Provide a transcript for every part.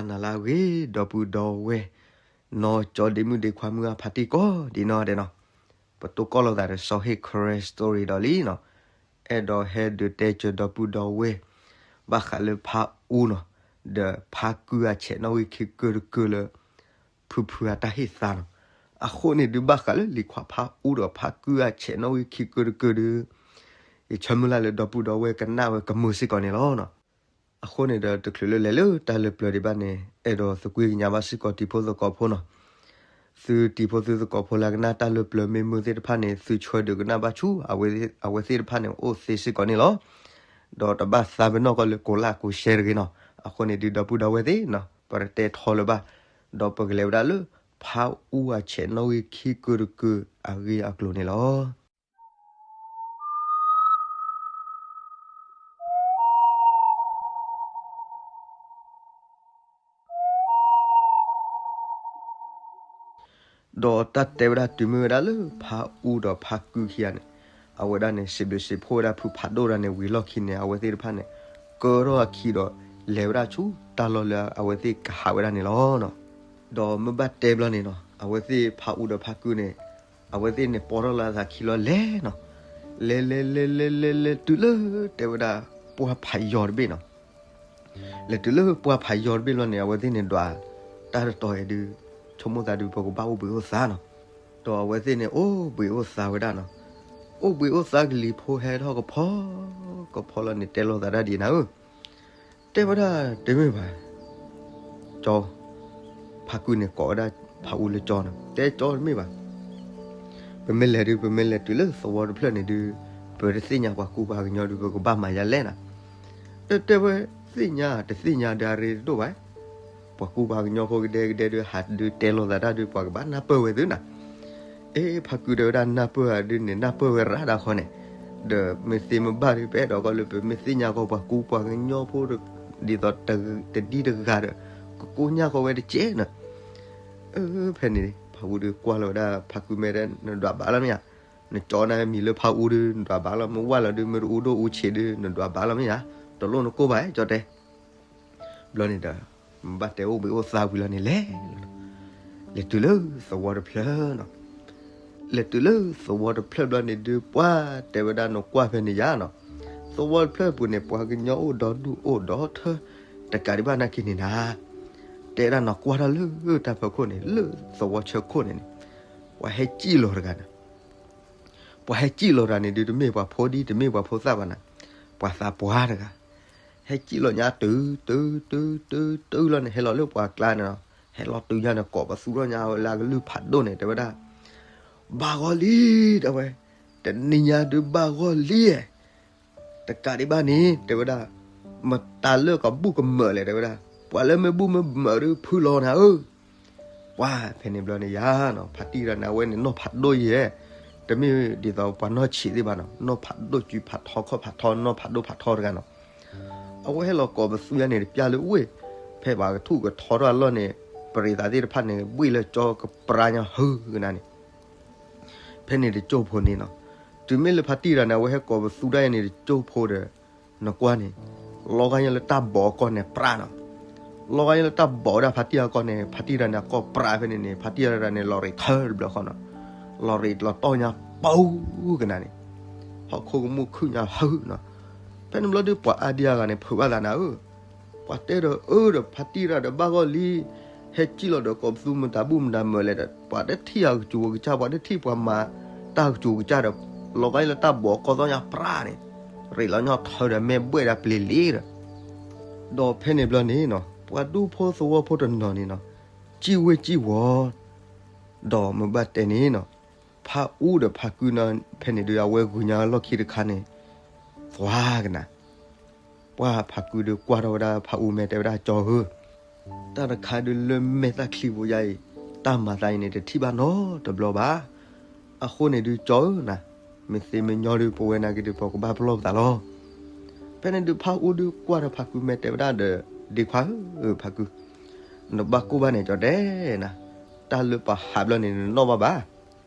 နၤလၢအဂ့ၤ ဒီပုၢ်ဒီဝဲၢ် နီၢ်ကၠီဒ့မုၣ်ဒ့ခွါမုၢ်အဖါတံၢ်ကိးဒံးနီၢ်ဒဲးနီၤ, ပတိၢ်ကီၢ်လိာ်သးဒီး စီၤဟ့ၣ် Karen Story ဒီးလံနီၤ, အဲၣ်ဒိးဟဲဒုးတဲစၢၤဒီပုၢ်ဒီဝဲၢ် ဘၣ်ဃးလၢဖါအူနီၤ, ဒီးဖါကုၢ်အဆဲးနီၣ်ဂံၢ်ခံကုၢ်တကုၢ်လၢ ဖုဖုအတၢ်ဟ့ၣ်သါနီၤ, အဃိန့ၣ်ဒုးဘၣ်ဃးလၢလံၤခွါဖါအူဒီးဖါကုၢ်အဆဲးနီၣ်ဂံၢ်ခံကုၢ်တကုၢ်ဒုး ယဆၢမုၢ်လၢ်လၢဒီပုၢ်ဒီဝဲၢ်ကနၣ်ဝဲကမုာ်စ့ၢ်ကီးန့ၣ်လီၤ. အဃိန့ၣ်ဒီးတချုးလၢလဲၤလၢတၢ်လၢပျၢၤဒံးဘၣ်န့ၣ် အဲၣ်ဒိးသကွံာ်ကညးဘၣ်စ့ၢ်ကီးတံၤဖိသကိးဖိနီၤ, သုတံၤဖိသုသကိးဖိလၢအကနၣ်တၢ်လၢပျၢၤမ့ၢ်မုာ်သ့ၣ်တဖၣ်န့ၣ် သုဆှၢဒုးကနၣ်ဘၣ်ဆူ အဝဲသ့ၣ်တဖၣ်န့ၣ်အိၣ်သ့စ့ၢ်ကီးန့ၣ်လီၤ. ဒီးတဘၣ်သးပ့ၤနီၣ်ကီးလၢကိးလၢ်ကိးရှဲတဂ့ၤနီၤ, အဃိန့ၣ်ဒုးဒီပုၢ်ဒီဝဲၢ်သ့ၣ်နီၤ ပတတဲထီလၢၤဘၣ်, ဒီးပကလဲၤဝဲဒၣ်လၢ ဖါအူအဆဲးနီၣ်ဂံၢ်ခံကုၢ်တကုၢ်အဂ့ၢ်အကျိၤန့ၣ်လီၤ. ဒီးတၢ်တဲဝဲဒၣ်တုၤမ့ၢ်ဝဲဒၣ်လၢဖါအူဒီးဖါကုၢ်ခံဂၤန့ၣ်, အဝဲဒၣ်န့ၣ် စံးဘျုးစံးဖှိၣ်ဝဲဒၣ်ဖုဖးဒိၣ်တဂၤန့ၣ် ဝံၤလီၢ်ခံန့ၣ် အဝဲသ့ၣ်တဖၣ်န့ၣ် ကၢထီၣ်အခံဒီး လဲၤဝဲဒၣ်ဆူတၢ်လီၢ်လၢအဝဲသ့ၣ်ကဟးဝဲဒၣ်န့ၣ်လီၤ. ဒီးမ့ၢ်ဘၣ်တဲဘျီန့ၣ်နီၤ အဝဲသ့ၣ်ဖါအူဒီးဖါကုၢ်န့ၣ် အဝဲသ့ၣ်န့ၣ်ပိာ်ထီၣ်လၢအသးခံလီၤလဲၤနီၤ, လဲၤလဲၤလဲၤလဲၤလဲၤလဲၤတုၤလၢတဲဝဲဒၣ် ပှၢ်ဖးယီၤတဘ့ၣ်နီၤ လဲၤတုၤလၢပှၢ်ဖးယီၤတဘ့ၣ်လီၤန့ၣ် အဝဲသ့ၣ်န့ၣ်ဒွးတၢ်တတီၤအံၤဒုး ဆိကမိၣ်သးဒုး ပကဘၣ်အိၣ်ဘှံးအိၣ်သါနီၤ, ဒီးအဝဲသ့ၣ်န့ၣ်အိၣ်ဘှံးအိၣ်သါဝဲဒၣ်နီၤ, အိၣ်ဘှံးအိၣ်သါကလံၤဖိဟဲထီၣ်ကဖီ ကဖီလီၤန့ၣ် တဲလိာ်သးဒၣ်ဒ်နၤဧၢ, တဲဝဲဒၣ်တမ့ၢ်ဘၣ် ကၠီ, ဖါကုၢ်န့ၣ်ကိးဝဲဒၣ်ဖါအူလၢကၠီနီၤ, တဲကၠီတမ့ၢ်ဘၣ်, ပမ့ၢ်လဲၤဒုး ပမ့ၢ်လဲၤတုၤလၢသဝီတဖျၢၣ်န့ၣ်ဒုး ပတသ့ၣ်ညါပှၤကူပှၤကညီဒုး ပကဘၣ်မၤယါလဲၣ်နီၤ, တဲဝဲ သ့ၣ်ညါတသ့ၣ်ညါဒုးအရ့တဒိၣ်ဘၣ်, ပှၤကူပှၤကညီဖိကဒဲကဒဲဒုး ဟးဒုးတဲလိာ်သးတၢ်ဒုး ပှၤကဘၣ်နၢ်ပၢၢ်ဝဲသုနီၤ, အ့ ဖါကုၢ်တဲဝဲဒၣ်နၢ်ပၢၢ်ဧါဒုးန့ၣ် နၢ်ပၢၢ်ဝဲရၣ်ဒၣ်ဃီန့ၣ်, ဒီးမ့ၢ်သ့မ့ၢ်ဘၣ်ဒုး ပအဲၣ်ဒိးကီးလၢပမ့ၢ်သ့ၣ်ညါကီးပှၤကူပှၤကညီဖိ ဒ်သိးတဒံတဂၤဒီး ကကိညၢ်ကီးဝဲတကဲးနီၤ, အ့ ဖဲန့ၣ် ဖါအူဒုးကွၢ်လီၤဝဲဒၣ် ဖါကုၢ်မ့ၢ်တဲ နဒွးဘၣ်လီၤမ့ၢ်ဧါ, နကၠီန့ၣ်မံၤလၢဖါအူဒုး နဒွးဘၣ်လီၤ, မ့ၢ်ဝဲလီၤဒုး မ့ၢ်တအူဒိၣ်အူဆံးဒုး နဒွးဘၣ်လီၤမ့ၢ်ဧါ, တလိၣ်နကိၢ်ဘၣ် ကၠီတဲ ဘျီန့ၣ်ဒီး ဘၣ်တဲအိၣ်ဘှံးအိၣ်သါဝံၤလီၤန့ၣ်လဲၤလီၤ, လဲၤတုၤလၢသဝီတဖျၢၣ်နီၤ, လဲၤတုၤလၢသဝီတဖျၢၣ်ဘျီန့ၣ်ဒုး ပှၢ်တဲဝဲဒၣ်နကွၢ်ဖဲန့ၣ်ယါနီၤ, သဝီတဖျၢၣ်ပူၤန့ၣ် ပှၤကညီအိၣ်ဒီဒူၣ်အိၣ်ဒီထၢ တကးဒံးဘၣ်နာ်က့န့ၣ်နၤ, တဲဒၣ်နကွၢ်ထီၣ်လၢတၢ်ဖီခိၣ်န့ၣ် လၢသဝီဆၢခိၣ်န့ၣ်န့ၣ် ပှၤဟဲစံၣ်လီၤတဂၤန့ၣ် ပှၤဟဲစံၣ်လီၤတဂၤန့ၣ်ဒုး တမ့ၢ်ပှၤဖိဒံ တမ့ၢ်ပှၤဖိသၣ်ဘၣ်နၤ, ပှၤသးပှၢ်တဂၤ, ဟဲစံၣ်လီၤညါတုၤ တုၤ တုၤ တုၤ တုၤလီၤန့ၣ် ဟဲလီၤလၢပှၤကျါန့ၣ်လီၤ, ဟဲလီၤတုၤညါန့ၣ် ကိးပသူထီၣ်ညါဝဲလၢအကလုၢ်ဖးဒိၣ်န့ၣ် တဲဝဲဒၣ်, ဘၣ်ဂီၢ်လံ တဲဝဲ, တနံၤညါဒုးဘၣ်ဂီၢ်လံ, တကးဒံးဘၣ်န့ၣ် တဲဝဲဒၣ်, မတၤလၢကဘူၣ်ကမၢးလဲၣ် တဲဝဲဒၣ်, ပှၤလၢမ့ၢ်ဘူၣ်မ့ၢ်မၢးဒုးဖုလီၤနၤဧၢ, ပှၤဖဲန့ၣ်ဘျီန့ၣ်ယါနီၤ ဖါတံၢ်တဂၤန့ၣ် အဝဲန့ၣ်နီၢ်ဖးဒိၣ်ယဲ, တမ့ၢ်ဒ်သိးပှၤနီၢ်ဆံးသ့ၣ်ဘၣ်နီၤ နီၢ်ဖးဒိၣ်စုဖးထီခီၣ်ဖးထီနီၢ်ဖးဒိၣ်ဖးထီတဂၤနီၤ, အဝဲဟဲလီၤကိးပသူယါန့ၣ်တပျၢ်လၢဝ့ၢ်, ဖဲပှၤကထူၣ်ကထီထီၣ်အလီၢ်န့ၣ် ပရံးသးသ့ၣ်တဖၣ်န့ၣ် ဘှ့ၣ်လၢကၠီကပြါညါဟုကနၤန့ၣ် ဖဲန့ၣ်တကၠိၢ်ဖိန့ၣ်နီၤ, တုၤမ့ၢ်လၢဖါတံၢ်တဂၤန့ၣ် အဝဲဟဲကိးပသူဒၣ်ယါန့ၣ်တကၠိၢ်ဖိဒီး နကွၢ်န့ၣ်, လီၤဂာ်ညါလၢတၢ်ဘီးအကီၢ်န့ၣ်ပြးနီၤ, လီၤဂာ်ညါလၢတၢ်ဘီးဝဲဒၣ်ဖါတံၢ်အကီၢ်န့ၣ် ဖါတံၢ်တဂၤန့ၣ် အကီၢ်ပြးဖဲန့ၣ်န့ၣ် ဖါတံၢ်တဂၤန့ၣ် လီၤရံးထၢတဘျီဃီနီၤ, လီၤရံးလီၤတီၢ်ညါပူကနၤန့ၣ်, ဟီၣ်ခိၣ်ကမူၣ်ခုၣ်ညါဟုနီၤ, ဖဲန့ၣ်ဘျီဒုးပှၤအါဒံအါဂၤန့ၣ် ဖုးဘၣ်သးနၤဧၢ ပှၤတဲဒီးအၢဒီးဖါတံၢ်တဂၤဒီးဘၣ်ဂီၢ်လံ, ဟဲစံၣ်လီၤဒီးကိးပသူမတၤဘူၣ်မတၤမၢးလဲၣ်ဒီး ပှၤတထံၣ်အကစူၤကစၢ် ပှၤတထံၣ်ပှၤမၤတၢ်ကစူၤကစၢ်ဒီး လီၤဂာ်လၢတၢ်ဘီးကီၢ်သီၣ်ညါပြးန့ၣ်, ရံးလီၤညီထၢဒီးမဲာ်ဘှဲၣ်ဒီးပျ့ၤလံဒီး, ဒီးဖဲန့ၣ်ဘျီန့ၣ်နီၤ ပှၤဒူဖိသဝီဖိတနီၤန့ၣ်နီၤ, စံၣ်ဝ့ၢ်စံၣ်ဝီၤ ဒီးမ့ၢ်ဘၣ်တဲန့ၣ်နီၤ, ဖါအူဒီးဖါကုၢ်နီၤ ဖဲန့ၣ်ဒုးအဝဲဂုာ်ညါလီၢ်ခံတခါန့ၣ်, သွါကနၤ, ပှၢ်ဖါကုၢ်ဒုးကွၢ်ထီၣ်ဝဲဒၣ်ဖါအူမဲာ်တဲဝဲဒၣ်ကၠီဧၢ, တၢ်တခါဒုးလၢမဲာ်သၣ်ချံဖိယါအံၤ, တၢ်မၤသးအံၤန့ၣ်တထံၣ်ဘၣ်နီတဘျီဘၣ်. အဃိန့ၣ်ဒုးကၠီဧၢနၤ, မ့ၢ်သ့မ့ၢ်ညီဒုးပဝဲနာ်က့ဒုးပကဘၣ်ပလီၢ်ပသးလီၤ. ဖဲန့ၣ်ဒုးဖါအူဒုးကွၢ်ထီၣ်ဖါကုၢ်မဲာ်တဲဝဲဒၣ်ဒီး, ဒ့ခွါဧၢ, ဖါကုၢ်, နဘၣ်ကိၢ်ဘၣ်န့ၣ်ကၠီတဲနၤ, တၢ်လၢပှၤဟးဘျီန့ၣ်နနီၣ်ဘၣ်ဘၣ်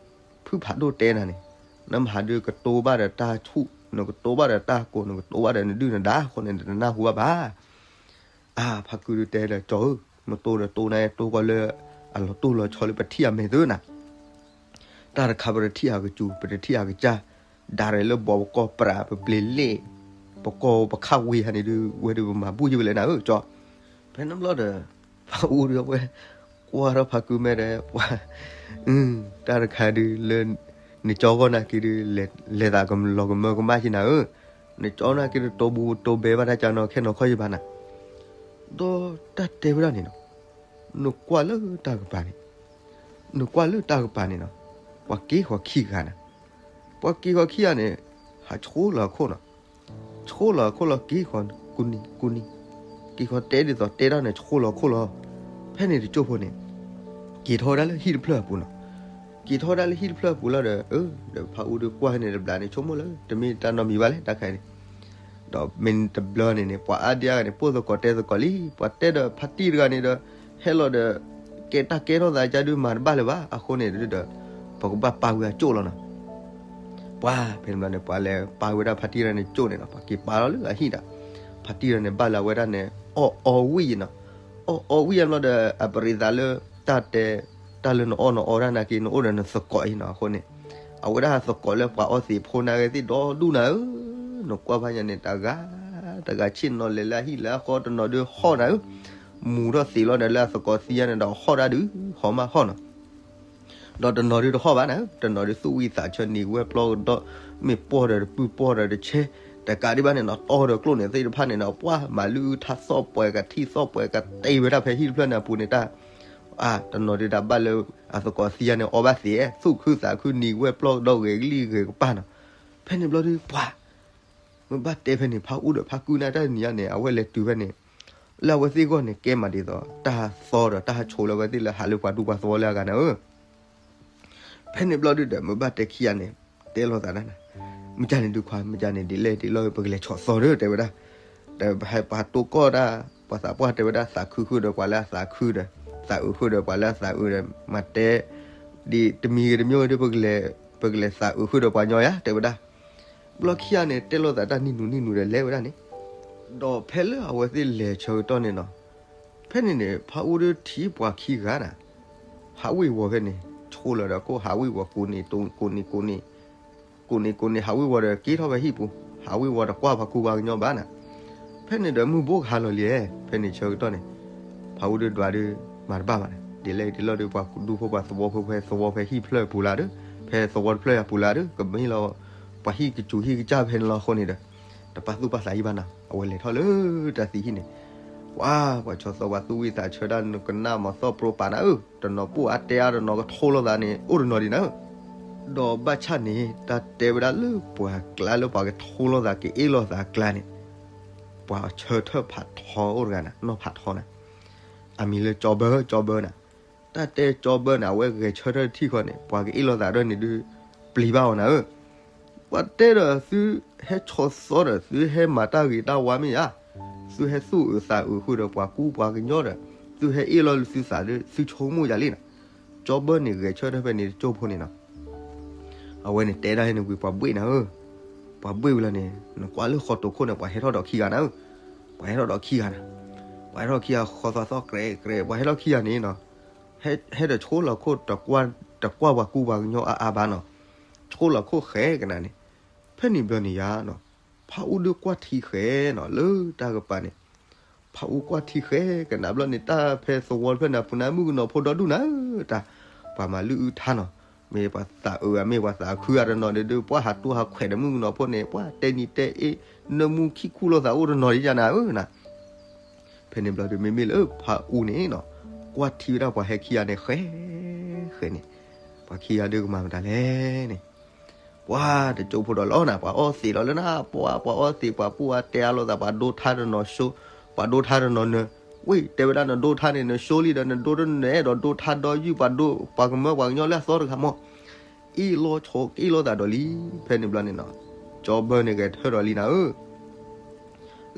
ဖုဖးဒိၣ်တဲနၤန့ၣ်, နမ့ၢ်ဟးဒုးကတိၤဘၣ်ဒီးတၢ်ဆူၣ်, နကတိၤဘၣ်ဒီးတၢ်ကိၢ်, နကတိၤဘၣ်ဒီးနဒုၣ်နဒါအဃိန့ၣ် နတနၢ်ဟူဘၣ်ဘၣ်. အါ, ဖါကုၢ်ဒုးတဲဒီးကၠီဧၢ, မ့ၢ်တိၢ်ဒီးတိၢ်န့ၣ် တိၢ်ကီးလၢအလီၤတိၢ်လီၤဆီလၢပထံၣ်အမဲာ်သ့နၤ. တၢ်တခါပတထံၣ်အကစူၤ ပတထံၣ်အကစၢ်, ဒၣ်ရဲၣ်လၢဘီပကီၢ်ပြး ပပျ့ၤလ့ၣ်, ပကီၢ်ပခးဝ့ၢ်ဟါန့ၣ်ဒုး ဝဲဒုးပမၤဘူၣ်ယံၤဝဲလဲၣ်နၤဧၢကၠီ. ဖဲန့ၣ်ဘျီဒီး ဖးအူဒုးအဝဲ ကွၢ်ထီၣ်ဖးကုမဲဒီး ပှၤ တၢ်တခါဒုးလၢ နကၠီဂီၢ်နာ်က့ဒုး လဲၤသးကလီၤကမၢကမၣ်က့နၤဧၢ, နကၠီနာ်က့ဒုး တိၢ်ဘူးတိၢ်ဘဲဘၣ်တၢ်ကၢနီၤခဲနီၤခီယံၤဘၣ်နၤ. ဒီးတၢ်တဲဝဲဒၣ်န့ၣ်နီၤ, နကွၢ်လၢတၢ်ကပၤန့ၣ်, နကွၢ်လၢတၢ်ကပၤန့ၣ်နီၤ, ပှၤက့ၤဃီၤခံဂၤနၤ, ပှၤက့ၤဃီၤခံဂၤန့ၣ် ဟးဆိလီၤအခိၣ်နီၤ, ဆိလီၤအခိၣ်လီၤ က့ၤဃီၤကူနံၤကူနံၤ, က့ၤဃီၤတဲဒ်သိးတဲတၢ်န့ၣ် ဆိလီၤအခိၣ်လီၤ. ဖဲန့ၣ်တကၠိၢ်ဖိန့ၣ် က့ၤထီၣ်ဝဲဒၣ်လၢဟံၣ်တဖျၢၣ်အပူၤနီၤ, က့ၤထီၣ်ဝဲဒၣ်လၢဟံၣ်တဖျၢၣ်အပူၤလီၤဒီး အၢ ဒီးဖးအူဒုးကွၢ်ဟဲန့ၣ်တဘျီန့ၣ် ဆိကမိၣ်လၢ တမ့ၢ်တၢ်နီတမံၤဘၣ်လဲၣ် တၢ်ခါန့ၣ်, ဒီးမ့ၢ်တဘျီန့ၣ်န့ၣ် ပှၤအါဒံအါဂၤန့ၣ် ပိၢ်သကိးတဲသကိးလံ, ပှၤတဲဒီးဖါတံၢ်တဂၤန့ၣ်ဒီး ဟဲလီၤဒီး ကဲတၢ်ကဲထီၣ်သးကဒုးမၤတဘၣ်လၢၤဘၣ်, အဃိန့ၣ်ဒီး ပကဘၣ်ပာ်ဝဲအကၠိၢ်လီၤနီၤ. ပှၤဖဲန့ၣ်ဘျီန့ၣ် ပှၤလဲၤပာ်ဝဲဒၣ်ဖါတံၢ်တဂၤန့ၣ်ကၠိၢ်န့ၣ်နီၤ, ပှၤက့ၤပာ်လီၤလၢအဟံၣ်ဒီး ဖါတံၢ်တဂၤန့ၣ် ဘၣ်လၢအဝဲဒၣ်န့ၣ် အီၣ်အီဝံၣ်အံၤနီၤ, အီၣ်အီဝံၣ်အဘျီဒီး အပရံးသးလၢ တၢ်တဲ တၢ်လၢနအီၣ်နအီတၢ်နာ်က့ နအိၣ်ဒီးနသကိးအံၤနီၤ, အဃိန့ၣ် အဝဲဒၣ်သကိးလၢပှၤအီသံးဖိနာ်က့သ့ၣ်ဒီဒူၣ်နၤဧၢ, နကွၢ်ဘၣ်ညါန့ၣ် တဂၤ တဂၤဆ့ၣ်နီၤလဲၤလၢအဟံၣ်လၢအဃီ တနီၤဒုးဟီၣ်နၤဧၢ, မူထီၣ်သံးလီၤဒီးလၢအသကိးသံယါန့ၣ်ဒီးဟီၣ်ဒၣ်ဒုး ဟီၣ်မးဟီၣ်နီၤ ဒီးတနီၤဒုးတဟီၣ်ဘၣ်နၤဧၢ, တနီၤဒုးသူၣ်ဝံၣ်သးဆၢနံၤဝဲပျီကဒီး, မ့ၢ်ပီၢ်ဒီးတပုၢ်ပီၢ်ဒီးတဆဲ, တကးဒံးဘၣ်န့ၣ်နီၤ တီဒီးကျိၣ်န့ၣ်သ့ၣ်တဖၣ်န့ၣ်နီၤ ပှၤမၤလုၢ်အုၣ်ထါသီၣ်ပှဲၤကထံၣ်သီၣ်ပှဲၤကတဲဝဲဒၣ်ဖဲဟံၣ်တဖျၢၣ်န့ၣ်အပူၤန့ၣ်တၢ်, အါ တနီၤဒုးတၢ်ဘၣ်လၢ အသကိးသံယါန့ၣ် အီဘၣ်သ့ၣ် သူၣ်ခုသးခုနံၤဝဲပျီကဒီးဂဲၤကလံၢ်ဂဲၤကပၤနီၤ, ဖဲန့ၣ်ဘျီဒုးပှၤ မ့ၢ်ဘၣ်တဲဖဲန့ၣ် ဖးအူဒီးဖးကုၢ်န့ၣ်တၢ်တနံၤညါန့ၣ် အဝဲလဲၤတုၤဖဲန့ၣ် လၢအဝဲသ့ၣ်ဂီၢ်န့ၣ် ကဲမးဒ်သိး တၢ်ဟးသီဒီးတၢ်ဟးဆိးလၢအဝဲသ့ၣ်လၢဟးလၢပှၤဒူပှၤသဝီလၢအဂၤနၤဧၢ, ဖဲန့ၣ်ဘျီဒုးဒီး မ့ၢ်ဘၣ်တဲခံဂၤန့ၣ် တဲလိာ်သးဒၣ်နၤ, မ့ၢ်ကန့ၣ်ဒုးခွါ မ့ၢ်ကန့ၣ်ဒ်လဲၣ်ဒ်လဲၣ် ပကလဲၤဆီၣ်သီဒီး တဲဝဲဒၣ်, ဒီးပှၤတိၢ်ကီၢ်တၢ် ပှၤသးပှၢ်တဲဝဲဒၣ် သးခုဃုာ်ဒီးပှၤလၢအသးခုဒီး သးအုးဃုာ်ဒီးပှၤလၢအသးအုးဒီး မၤတဲ ဒ်တမံၤဂ့ၤတမံၤဂ့ၤဒီး ပကလဲၤသးအုးဃုာ်ဒီးပှၤညီယါ တဲဝဲဒၣ်, ဘျီခံဂၤန့ၣ် တဲလိာ်သးတၢ်နံၤနူၤနံၤနူၤဒီးလဲၤဝဲဒၣ်န့ၣ်, ဒီးဖဲလၢအဝဲသ့ၣ်လဲၤဆၢကတီၢ်န့ၣ်နီၤ, ဖဲန့ၣ်န့ၣ် ဖးအူဒီးထံၣ်ပှၤခံဂၤနၤ, ဟးဝ့ၤဝီၤဖဲန့ၣ် ဆိလီၤဒီးခိၣ် ဟးဝ့ၤဝီၤကိးနံၤကိးနံၤ ကိးနံၤကိးနံၤ ဟးဝ့ၤဝီၤဒီးက့ၤထီၣ်ဖဲဟံၣ်ပူၤ ဟးဝ့ၤဝီၤတကွၢ်ပှၤကူပှၤကညီဘၣ်နၤ, ဖဲန့ၣ်ဒီးမုၢ်ဘိကဟါလီၤလံ, ဖဲန့ၣ်ဆၢကတီၢ်န့ၣ် ဖးအူဒီးဒွးဒီး မၤတဘၣ်ဘၣ်နၤ ဒ်လဲၣ်ဒ်လဲၣ်ဒီး ပှၤဒူဖိပှၤသဝီဖိ ဖဲသဝီဖဲဟံၣ်ဖျၢၣ်ပူၤလၢ်ဒီး ဖဲသဝီတဖျၢၣ်အပူၤလၢ်ဒီး ကမ့ၢ်လီၤ ပှၤဟံၣ်ကစူၤဟံၣ်ကစၢ်ဖဲန့ၣ်လီၤအဃိန့ၣ်ဒီး တပာ်သူၣ်ပာ်သးဟံၣ်ဘၣ်နၤ အဝဲလဲၤထီၣ်လၢတၢ်သံဟံၣ်န့ၣ်, ပှၤ ပှၤဆီၣ်သီပှၤသူၣ်ဝံၣ်သးဆၢဒၣ်နကနၣ်မၤသီၣ်ပြိပာ်နၤဧၢ, တနီၤပိၢ်အါတဲအါ တနီၤကထိလိာ်သးန့ၣ် အိၣ်တနီၤဒံးနၤဧၢ, ဒီးဘၣ်ဆၣ်န့ၣ် တၢ်တဲဝဲဒၣ်လၢပှၤကျါလၢပှၤကထိလိာ်သး ကအ့ၣ်လိာ်သးအကျါန့ၣ် ပှၤဆၢထၢၣ်ဖးထီအိၣ်တဂၤနၤ နီၢ်ဖးထီနၤ, အမံၤလၢကၠီဘၢ ကၠီဘၢနၤ, တၢ်တဲကၠီဘၢန့ၣ် အဝဲဂဲၤဆၢထၢၣ်တထံၣ်ဃီန့ၣ် ပှၤကအ့ၣ်လိာ်သးဒီးန့ၣ်ဒုး ပျံၤဘၣ်အီၤနၤဧၢ, ပှၤတဲဒီးသုဟဲဆီၣ်သီဒီး သုဟဲမၤတၢ်ဂ့ၤတၢ်ဝါမ့ၢ်ဧါ, သုဟဲသူၣ်အုးသးအုးဃုာ်ဒီးပှၤကူပှၤကညီဒီး သုဟဲအ့ၣ်လိာ်သုသးဒီး သုဆိကမိၣ်ယၤလံနၤ, ကၠီဘၢန့ၣ်ဂဲၤဆၢထၢၣ်ဖဲန့ၣ်တကၠိၢ်ဖိန့ၣ်နီၤ အဝဲန့ၣ်တဲဒၣ်ဟဲန့ၣ်ဝံၤ ပှၤဘှ့ၣ်နၤဧၢ, ပှၤဘှ့ၣ်ဝံၤလီၤန့ၣ် နကွၢ်လၢဃီတိာ်ခိၣ်န့ၣ် ပှၤဟဲထီၣ်ဒီးခံဂၤနၤဧၢ, ပှၤဟဲထီၣ်ဒီးခံဂၤနၤ, ပှၤဟဲထီၣ်ခံဂၤဃီသီသီ ကြဲးကြဲး ပှၤဟဲထီၣ်ခံဂၤန့ၣ်နီၤ, ဟဲဒီးဆိလီၤခိၣ် တကွၢ်ပှၤကူပှၤကညီအါအါဘၣ်နီၤ, ဆိလီၤခိၣ်ဃဲကနၤန့ၣ်, ဖဲန့ၣ်ဘျီန့ၣ်ယါနီၤ, ဖးအူဒုးကွၢ်ထံဃဲနီၤ လၢတၢ်ကပၤန့ၣ် ဖးအူကွၢ်ထံဃဲကနၤဘျီန့ၣ် တၢ်ဖဲသဝီတဖျၢၣ်န့ၣ် ပူၤန့ၣ် မုၣ်ကနီၤဖိဒီဒူၣ်နၤဧၢ, တၢ် ပှၤမၤလုၢ်အုၣ်ထါနီၤ, မ့ၢ်ပှၤသးအုးဧါ မ့ၢ်ပှၤသးခုဧါ တနီၤဒုး ပှၤဟးတူၢ်ဟးခွဲးဒီးမုၣ်ကနီၤဖိန့ၣ် ပှၤတဲနံၤတဲအ့ နၢမူခံခူၣ်လိာ်သးအိၣ်တနီၤဒ်ယါနၤဧၢနၤ, ဖဲန့ၣ်ဘျီဒုး မ့မ့ၢ်လၢဖးအူန့ၣ်နီၤ, ကွၢ်ထံဝဲဒၣ်ပှၤဟဲခံဂၤန့ၣ် ဃဲ ဃဲန့ၣ်, ပှၤခံဂၤဒုးကမၤမတၤလဲၣ်န့ၣ် ပှၤတကၠိဖိဒီးလီၤနၤ ပှၤအီသံးလီၤလၢနၤ ပှၤ ပှၤအီသံး ပှၤပူၢ်အါတဲအါလိာ်သး ပှၤဒိထါတနီၤဆိ ပှၤဒိထါတနီၤနၢၤ, ဝ့ၢ် တဲဝဲဒၣ်နဒိထါန့ၣ် နဆိလံဒီး နဒိတနၢၤအဲၣ်ဒိးဒိထါဒီးယုၢ် ပှၤဒိ ပှၤကမၢပှၤကညီလၢအသီတဂၤမီၢ်, အ့ၣ်လိာ်ဆိးက့လိာ်သးဒီးလံ, ဖဲန့ၣ်ဘျီန့ၣ်နီၤ, ကၠီဘၢန့ၣ်ဂဲၤထၢၣ်ဒီးလံနၤဧၢ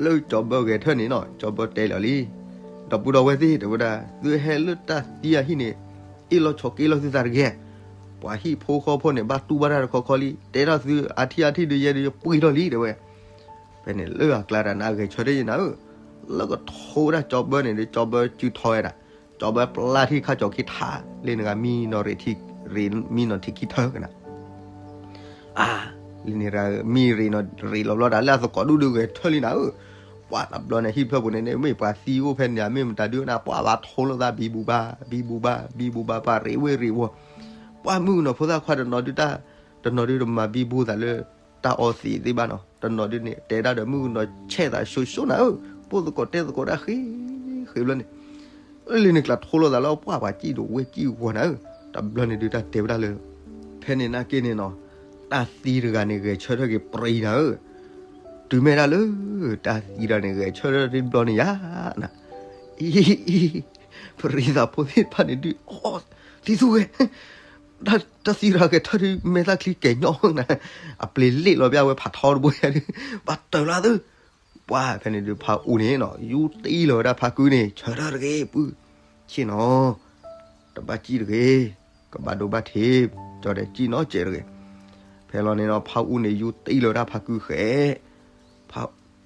လၢကၠီဘၢဂဲၤထၢၣ်န့ၣ်နီၤ ကၠီဘၢတဲလီၤလံ, ဒီပုၢ်ဒီဝဲၢ်သ့ၣ် တဲဝဲဒၣ် သုဟဲလၢတၢ်သံအဟံၣ်န့ၣ် အ့ၣ်လိာ်ဆိးက့လိာ်သုသးတဂ့ၤ, ပှၤဟံၣ်ဖိဃီဖိန့ၣ် ဘၣ်တူၢ်ဘၣ်တၢ်တခီခီလံ, တဲထီၣ်သုအါထံၣ်အါထံၣ်ဒုးယဲဒုးယပှ့ၤထီၣ်လံ တဲဝဲ, ဖဲန့ၣ်လၢအကျါတၢ်နါဂဲၤဆၢထၢၣ်ယနၤဧၢ, လၢကထိဝဲဒၣ်ကၠီဘၢန့ၣ်ဒီး ကၠီဘၢစုထီဝဲဒၣ်, ကၠီဘၢပျၢ်ထံခါကၠီခံထါ, လၢနဂၤမံနီၣ်ရံၣ်ထံ, မံနီၣ်ထံခံထၢကနၤ အါ, လၢန့ၣ်မံရံၣ်နီၣ်ရံၣ်လီၤဘျီဒၣ် လၢအသကိးဒူၣ်ဒုးဂဲၤဆၢထၢၣ်လံနၤဧၢ, ပှၤတဘျီန့ၣ် ဟံၣ်ဖျၢၣ်ပူၤန့ၣ်န့ၣ် မ့ၢ်ပှၤသံအိၣ်ဖဲန့ၣ် မ့ၢ်မတၤဒုးနၤ ပှၤဘၣ်ထိလိာ်သး ဘံဘူဘါ, ဘံဘူဘါ, ဘံဘူဘါ ပှၤရံးဝ့ၢ်ရံးဝီၤ, ပှၤမုၣ်ကနီၤဖိသၣ်ခွါတနီၤဒုးတၢ်, တနီၤဒုးတမၤဘံဘူသးလၢ တၢ်အီသံးသ့ၣ်ဘၣ်နီၤ, တနီၤဒုးန့ၣ် တဲဒၣ်ဒီးမုၣ်ကနီၤဆဲးသးၡိၣ်ၡိၣ်နၤဧၢ, ပိၢ်သကိးတဲသကိးတၢ်ဃ့, ဃ့ဘျီန့ၣ် လၢန့ၣ်ကျါထိလိာ်သးလၢပှၢ်ပှၤစံၣ်ဒိၣ်ဝဲစံၣ်ဝီၤနၤဧၢ, တဘျီန့ၣ်ဒုးတၢ်တဲဝဲဒၣ်လၢ ဖဲန့ၣ်နာ်က့န့ၣ်နီၤ, တၢ်သံတဂၤန့ၣ် ဂဲၤဆၢထၢၣ်က့ၤပြံနၤဧၢ, တုၤမ့ၢ်ဒၣ်လၢ တၢ်သံတဂၤန့ၣ် ဂဲၤဆၢထၢၣ်တဘျီန့ၣ်ယါနၤ, အံၤ ပရံသးဖိသ့ၣ်တဖၣ်န့ၣ်ဒုး အီ သံသူဝဲ တၢ်သံတဂၤဂဲၤဆၢထၢၣ်ဒုး မဲာ်သၣ်ချံကဲၤညီနၤ, အပျ့ၤလ့ၣ်လီၤဘၣ်ဝဲဖးထီတဘိယါဒုး, ဘၣ်တၢၢ်လီၤသု, ပှၤဖဲန့ၣ်ဒုးဖါအူန့ၣ်နီၤ ယူတံၢ်လီၤဝဲဒၣ်ဖါကုန့ၣ် ဆၢထၢၣ်တဂ့ၤ ပုၢ်, ဆ့ၣ်နီၤ, တဘၣ်စံၣ်တဂ့ၤ, ကဘၣ်ဒိဘၣ်ထံး, ကၠီတဲစံၣ်နီၤစဲးတဂ့ၤ, ဖဲလီၤန့ၣ်နီၤ ဖါအူန့ၣ် ယူတံၢ်လီၤဝဲဒၣ်ဖါကုဃဲ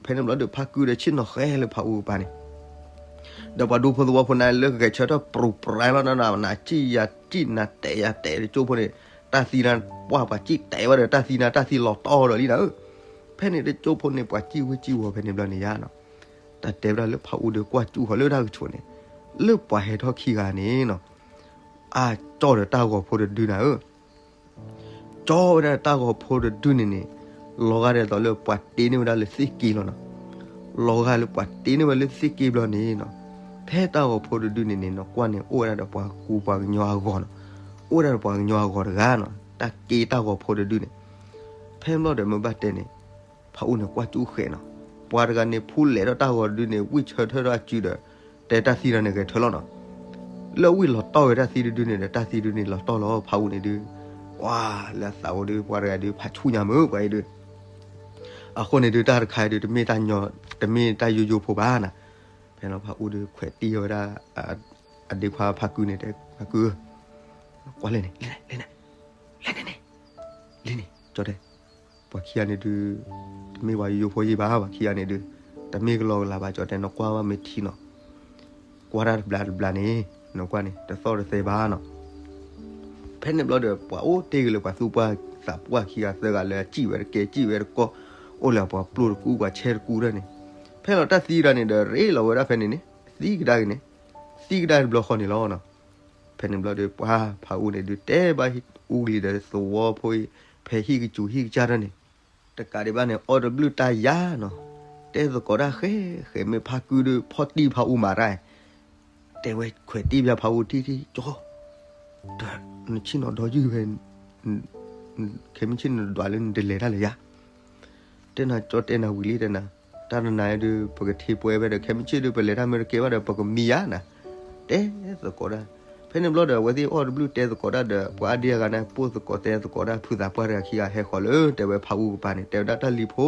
ဖဲန့ၣ်ဘျီဒီးဖါကုဒီးဆ့ၣ်နီၤဃဲလၢဖါအူကပၤန့ၣ်, ဒီးပှၤဒူဖိသဝီဖိန့ၣ် လၢကဂဲၤဆၢထၢၣ်ပြူၤပြါလီၤနီၤ နၤစံၣ်ယၤစံၣ်နၤတဲာ်ယၤတဲာ်တကၠိဖိန့ၣ်, တၢ်သံနၤပှၢ်ပှၤစံၣ်တဲာ်ဝဲဒီး တၢ်သံနၤတၢ်သံလီၤတီၢ်ဒီးလံနၤဧၢ, ဖဲန့ၣ်တကၠိဖိန့ၣ် ပှၤစံၣ်ဝ့စံၣ်ဝီၤဖဲန့ၣ်ဘျီန့ၣ်ယါနီၤ, တၢ်တဲဝဲဒၣ်လၢဖါအူဒီးကွၢ်စူၣ်ဃီၤလၢတၢ်ကဆိးန့ၣ်, လၢပှၤဟဲထီၣ်ခံဂၤန့ၣ်နီၤ, အါကၠီဒီးတၢ်ဂီၤဖိတဒုနၤဧၢ ကၠီဝဲဒၣ်တၢ်ဂီၤဖိတဒုန့ၣ်န့ၣ်, လီၤဂာ်ဒ်သိးလၢပှၤတ့န့ၢ်ဝဲဒၣ်လၢသ့ၣ်က့လီၤနီၤ, လီၤဂာ်လၢပှၤတ့န့ၢ်ဝဲလၢသ့ၣ်က့ဘျီန့ၣ်နီၤ, ဖဲတၢ်ဂီၤဖိတဒုန့ၣ်န့ၣ် နကွၢ်န့ၣ် အိၣ်ဝဲဒၣ်ဒီးပှၤကူပှၤကညီအဂီၤနီၤ, အိၣ်ဝဲဒၣ်ဒီးပှၤကညီအဂီၤတဂၤနီၤ, တၢ်က့တၢ်ဂီၤဖိတဒုန့ၣ်, ဖဲဘျီဒီးမ့ၢ်ဘၣ်တဲန့ၣ်, ဖါအူန့ၣ်ကွၢ်စူၣ်ဃဲနီၤ, ပှၤတဂၤန့ၣ် ဖူလဲၤဒီးတၢ်ဂီၤတဒုန့ၣ် ဝံၣ်ဆၢထၢၣ်ဒီးအစုဒီး, တဲတၢ်သံတဂၤန့ၣ်ဂဲၤဆၢထၢၣ်လီၤနီၤ လၢဝံၣ်လီၤတီၢ်ဝဲတၢ်သံတဒုန့ၣ်ဒီး တၢ်သံတဒုန့ၣ်လီၤတီၢ်လီၤ ဖါအူန့ၣ်ဒုး, ကွၢ်လၢအသးအိၣ်ဒုး ပှၤတဂၤဒုး ဖးဆူၣ်ညါမုၢ်ပှၤအံၤဒုး, အဃိန့ၣ်ဒုး တၢ်တခါအံၤဒုး တမ့ၢ်တၢ်ယိယိဖိဘၣ်နၤ, ဖဲလီၤဖါအူဒုး ခွဲးတံၢ်ဝဲဒၣ် အဒ့ခွါဖါကုန့ၣ် တဲ ဖါကု ကွၢ်လဲၣ်န့ၣ် လဲၣ်န့ၣ် လဲၣ်န့ၣ်န့ၣ် လံန့ၣ် ကၠီတဲ ပှၤခံဂၤန့ၣ်ဒုး တမ့ၢ်ပှၤယိယိဖိယံၤဘၣ် ပှၤခံဂၤန့ၣ်ဒုး တမ့ၢ်ကလီကလီဘၣ် ကၠီတဲ နကွၢ်ဘၣ်မ့ၢ်ထံနီၤ ကွၢ်တၢ်တဘျးတဘျးန့ၣ် နကွၢ်န့ၣ် တသီၣ်တသဲဘၣ်နီၤ. ဖဲန့ၣ်ဘျီဒီး ပှၤအိၣ်တ့ၢ်က့ၤလၢပှၤသူပှၢ်သးပှၢ်ခံဂၤသၢဂၤလၢအစံၣ်ဝဲတကဲ စံၣ်ဝဲတကီၢ် အိၣ်လၢပှၤပျိၢ်တကူပှၤဆဲတကူတၢ်န့ၣ် ဖဲလီၤတၢ်သံတၢ်န့ၣ်ဒီး ရ့လီၤဝဲဒၣ်ဖဲန့ၣ်န့ၣ် သံကဒါက့ၤန့ၣ် သံကဒါတဘျီဃီန့ၣ်လီၤ. ဖဲန့ၣ်ဘျီဒီး ပှၤဖးအူန့ၣ်ဒုး တဲဘၣ်အူလံၤဒီးသဝီဖိအံၤ ဖဲဟံၣ်ကစူၤဟံၣ်ကစၢ်တၢ်န့ၣ် တကးဒံးဘၣ်န့ၣ် အီၣ်တဘျုးတၢ်ယါနီၤ တဲသကိးတၢ်ဃဲ ဃဲမ့ၢ်ဖးကုဒုး ဖီၣ်တံၢ်ဖးအူမၤတၢ် တဲဝဲခွဲးတံၢ်ဘၣ်ဖးအူထံထံ ကၠီ နဆ့ၣ်နီၤဒီယုၢ်ဝဲ ခဲမုၢ်ဆ့ၣ်နဒွးလၢနတလဲၤတၢ်လၢၤယါ တဲနၤကၠီတဲနၤဝံၤလံတဲနၤ တၢ်တနၤဒုး ပကထံၣ်ပှဲၤဝဲဒီး ခဲမုၢ်ဆ့ၣ်ဒုး ပလဲၤတၢ်မ့ၢ်တကဲဘၣ်ဒီး ပကမံယါနၤ တဲသကိးတၢ် ဖဲန့ၣ်ဘျီဒီး အဝဲသ့ၣ်အီၣ်တဘျုးတဲသကိးတၢ်ဒီး ပှၤအါဒံအါဂၤန့ၣ် ပိၢ်သကိးတဲသကိးတၢ် ဖုသးပှၢ်တဂၤခံဂၤဟဲဃီၤလၢ တဲဝဲဖးအူကပၤန့ၣ် တဲဝဲဒၣ်တၢ်လံၤဖိ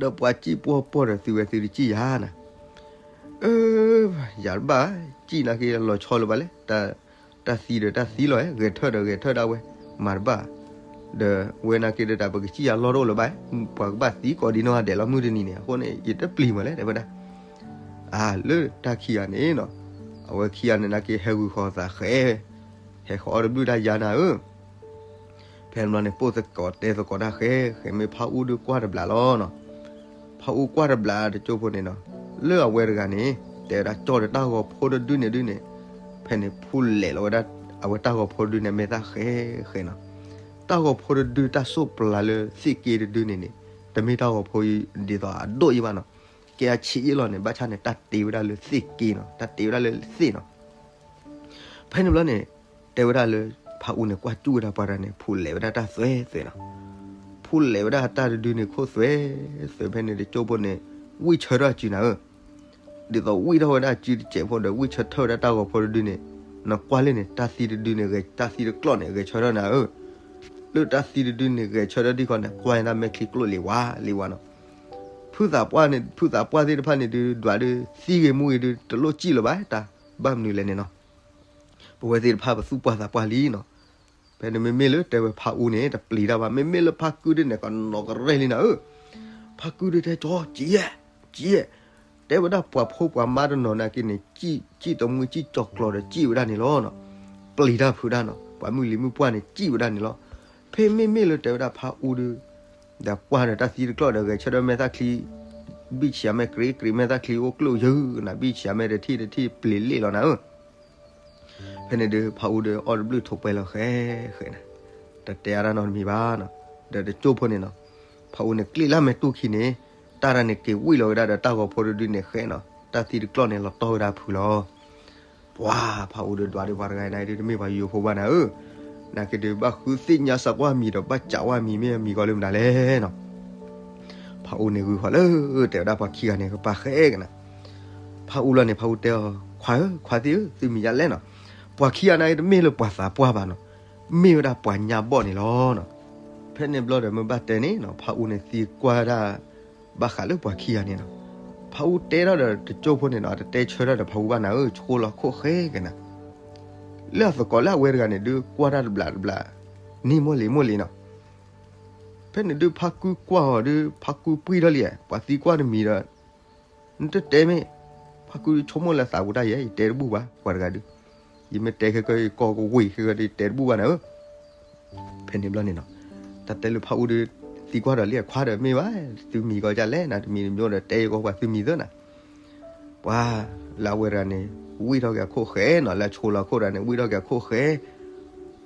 ဒီးပှၤစံၣ်ပှီၢ်ပှီၢ်ဒီးသုဝဲသုတစံၣ်ယါနၤ အၢ ယၤတဘၣ် စံၣ်နာ်က့လီၤဆီလၢၤဘၣ်လဲၣ် တၢ်သံဒီးတၢ်သံလီၤ ဂဲၤထၢၣ်ဒီးဂဲၤထၢၣ်ဒၣ်ဝဲ မၤတဘၣ် ဒီးဝဲနာ်က့ဒီးတၢ်ပကစံၣ်ယါလီၢ်တအိၣ်လၢၤဘၣ် ပှၤကဘၣ်သံကိးဒံနီၢ်ဂၤဒဲးလီၤမုၢ်တနံၤန့ၣ် အဃိန့ၣ် ယတပျံၤမးလဲၣ် တဲဝဲဒၣ် အၢ လၢတၢ်ခံဂၤန့ၣ်နီၤ အဝဲခံဂၤန့ၣ်နာ်က့ ဟဲဂုာ်ဃီၤသးဃဲ ဟဲဃီၤအီၣ်တဘျုးတၢ်ယါနၤဧၢ ဖဲန့ၣ်ဘျီန့ၣ် ပိၢ်သကိးတဲသကိးတၢ်ဃဲ ဃဲမ့ၢ်ဖးအူဒုးကွၢ်တဘျးလီၤနီၤ ဖးအူကွၢ်တဘျးတကၠိဖိန့ၣ်နီၤ လၢအဝဲတဂၤန့ၣ် တဲဝဲဒၣ်ကၠီဒီးတၢ်ဂီၤဖိတဒုန့ၣ်ဒုးန့ၣ် ဖဲန့ၣ်ဖူလဲၤလီၤဝဲဒၣ် အဝဲတၢ်ဂီၤဖိတဒုန့ၣ် မဲာ်သၣ်ဃဲဃဲနီၤ တၢ်ဂီၤဖိတဒုတၢ်စိၢ်ပျၤလၢသ့ၣ်က့တဒုန့ၣ်န့ၣ် တမ့ၢ်တၢ်ဂီၤဖိဒ်သိးအဒိၣ်အံၤဘၣ်နီၤ ကဲအဆံးအ့ၣ်လီၤန့ၣ် ဘၣ်ဆၣ်န့ၣ် တၢ်တ့ဝဲဒၣ်လၢသ့ၣ်က့နီၤ တၢ်တ့ဝဲဒၣ်လၢသ့ၣ်နီၤ ဖဲန့ၣ်ဘျီန့ၣ် တဲဝဲဒၣ်လၢ ဖးအူန့ၣ် ကွၢ်စူၣ်ဝဲဒၣ်ပှၤတဂၤန့ၣ် ဖူလဲၤဝဲဒၣ်တၢ်သွဲသွဲနီၤ. ဖူလဲၤဝဲဒၣ်တၢ်တဒုန့ၣ် ခိၣ်သွဲသွဲဖဲန့ၣ် တကၠိဖိန့ၣ် ဝံၣ်ဆၢထၢၣ်အစုနၤဧၢ. ဒ်သိးဝံၣ်ထီၣ်ဝဲဒၣ်အစုတစဲးဖိဒီး ဝံၣ်ဆၢထၢၣ်ဝဲဒၣ်တၢ်ဂီၤဖိတဒုန့ၣ် နကွၢ်လၢန့ၣ် တၢ်သံတဒုန့ၣ် ဂဲၤတၢ်သံတကျီၢ်န့ၣ် ဂဲၤဆၢထၢၣ်နၤဧၢ. လၢတၢ်သံတဒုန့ၣ် ဂဲၤဆၢထၢၣ်ဒ်ခီန့ၣ် ကွၢ်န့ၣ်တၢ်မဲာ်ချံကျိၣ်လံၤဝါလံၤဝါနီၤ. ဖုသးပှၢ်န့ၣ် ဖုသးပှၢ်သ့ၣ်တဖၣ်န့ၣ်ဒုး ဒွးဒုး သံဂ့ၤမူဂ့ၤဒုး တလိၣ်စံၣ်လၢၤဘၣ် တၢ်ဘၣ်မနုၤလဲၣ်န့ၣ်နီၤ. ပဝဲသ့ၣ်တဖၣ်ပသူၣ်ပှၢ်သးပှၢ်လံနီၤ. ဖဲန့ၣ်မ့မ့ၢ်လၢတဲဝဲဖးအူန့ၣ် တပျံၤတၢ်ဘၣ်. မ့မ့ၢ်လၢဖးကုဒုန့ၣ် ကနီၤကရဲၣ်လံနၤဧၢ. ဖးကုဒုတဲကၠီ ကံယဲၢ်, ကံယဲၢ်. တဲဝဲဒၣ်ပှၤဖိပှၤမါတနီၤနာ်က့န့ၣ် စံၣ်တမှံစံၣ်ကၠီၤကျီၤဒီးစံၣ်ဝဲဒၣ်န့ၣ်လီၤနီၤ. ပျံၤတၢ်ဖုးတၢ်နီၤ, ပှၤမုၢ်လံၤမုၢ်ပှၢ်န့ၣ် စံၣ်ဝဲဒၣ်န့ၣ်လီၤ. ဖဲမ့မ့ၢ်လၢတဲဝဲဒၣ်ဖးအူဒီး ဒီးကွၢ်ဒီးတၢ်သံတကျီၢ်ဒီး ဂဲၤဆၢထၢၣ်မဲာ်သၣ်ချံ ဘံၣ်ဆံးအမဲာ်ကြ့ကြ့မဲာ်သၣ်ချံအိၣ်ကျိၣ်ယုၢ်နၤ, ဘံၣ်ဆံးအမဲာ်တထံၣ်တထံၣ်ပျံၤလ့ၣ်လီၤနၤဧၢ. ဖဲန့ၣ်ဒုး ဖးအူဒီးအီၣ်တဘျုးထိးပှဲၤလီၤဃဲဃဲနၤ, တတဲအါတၢ်နီတမံၤဘၣ်နီၤ. ဒီးတကၠိၢ်ဖိန့ၣ်နီၤ, ဖးအူန့ၣ်ကျ့လၢမဲာ်တူၢ်ခံန့ၣ် တၢ်တၢ်န့ၣ်က့ၤဝံၣ်လီၤဝဲဒၣ်ဒီးတၢ်ဂီၤဖိတဒုန့ၣ်ဃဲနီၤ, တၢ်သံတကျီၢ်န့ၣ် လီၤတီၢ်ဝဲဒၣ်ဖုးလီၤ. ပှၤဖးအူဒီးဒွးဒီးပှၤတဂၤအံၤန့ၣ်ဒုး တမ့ၢ်ပှၤယိယိဖိဘၣ်နၤဧၢ, နာ်က့ဒုး ဘၣ်ဃုသ့ၣ်ညါစးကွၢ်မံၤဒီး ဘၣ်စးကွၢ်မံၤမ့ၢ်အမံၤကီးလၢမနုၤလဲၣ်နီၤ. ဖးအူန့ၣ်ဂုာ်ဃီၤလၢ တဲဝဲဒၣ်ပှၤခံဂၤန့ၣ် ကပာ်ဃဲကနၤ. ဖးအူလီၤန့ၣ် ဖးအူတဲအီၤ ခွါဧၢ ခွါသ့ၣ်ဧၢ သုမံၤယါလဲၣ်နီၤ. ပှၤခံဂၤန့ၣ်တမ့ၢ်လၢပှၤသးပှၢ်ဘၣ်နီၤ, မ့ၢ်ဝဲဒၣ်ပှၤညါဘီၣ်န့ၣ်လီၤနီၤ. ဖဲန့ၣ်ဘျီဒီးမ့ၢ်ဘၣ်တဲန့ၣ်နီၤ, ဖးအူန့ၣ်သံကွၢ်ဒၣ် ဘၣ်ဃးလၢပှၤခံဂၤန့ၣ်နီၤ. ဖးအူတဲထီၣ်ဒီးတကၠိၢ်ဖိန့ၣ်နီၤ, တတဲဆၢထီၣ်ဒီးဖးအူဘၣ်နၤဧၢ, ဆိလီၤခိၣ်ဃဲကနၤ. လၢအသကိးလၢအဝဲတဂၤန့ၣ်ဒုး ကွၢ်တၢ်တဘျးတဘျး န့ၢ်မိၢ်လံၤမိၢ်လံၤနီၤ. ဖဲန့ၣ်ဒုး ဖါကုကွၢ်အီၤဒီး ဖါကုပှံၢ်ထီၣ်လံ, ပှၤသံကွၢ်တမံၤဒီး နတတဲမ့ၢ်, ဖါကုဆိကမိၣ်လၢသးပူၤတၢ်ယဲ ယတဲတဘူၣ်ဘၣ် ပှၤတဂၤဒုး, ယမ့ၢ်တဲခဲကီၢ် ယကီၢ်ကဝ့ၤခဲကီၢ်ဒီး ယတဲတဘူၣ်ဘၣ်နၤဧၢ. ဖဲန့ၣ်ဘျီန့ၣ်နီၤ, တၢ်တဲလၢဖးအူဒီး သံကွၢ်ဒီးလံ အခွါဒီးမ့ၢ်ဘၣ်, သုမံၤကီးဒ်လဲၣ်နၤ, တမံၤတမံၤဒီး တဲယကီၢ်ပှၤသုမံၤသၢနၤ. ပှၤလၢအဝဲတဂၤန့ၣ် ဝံၣ်ထီၣ်က့ၤအခိၣ်ဃဲနီၤ, လၢအဆိလီၤခိၣ်တဂၤန့ၣ် ဝံၣ်ထီၣ်က့ၤအခိၣ်ဃဲ,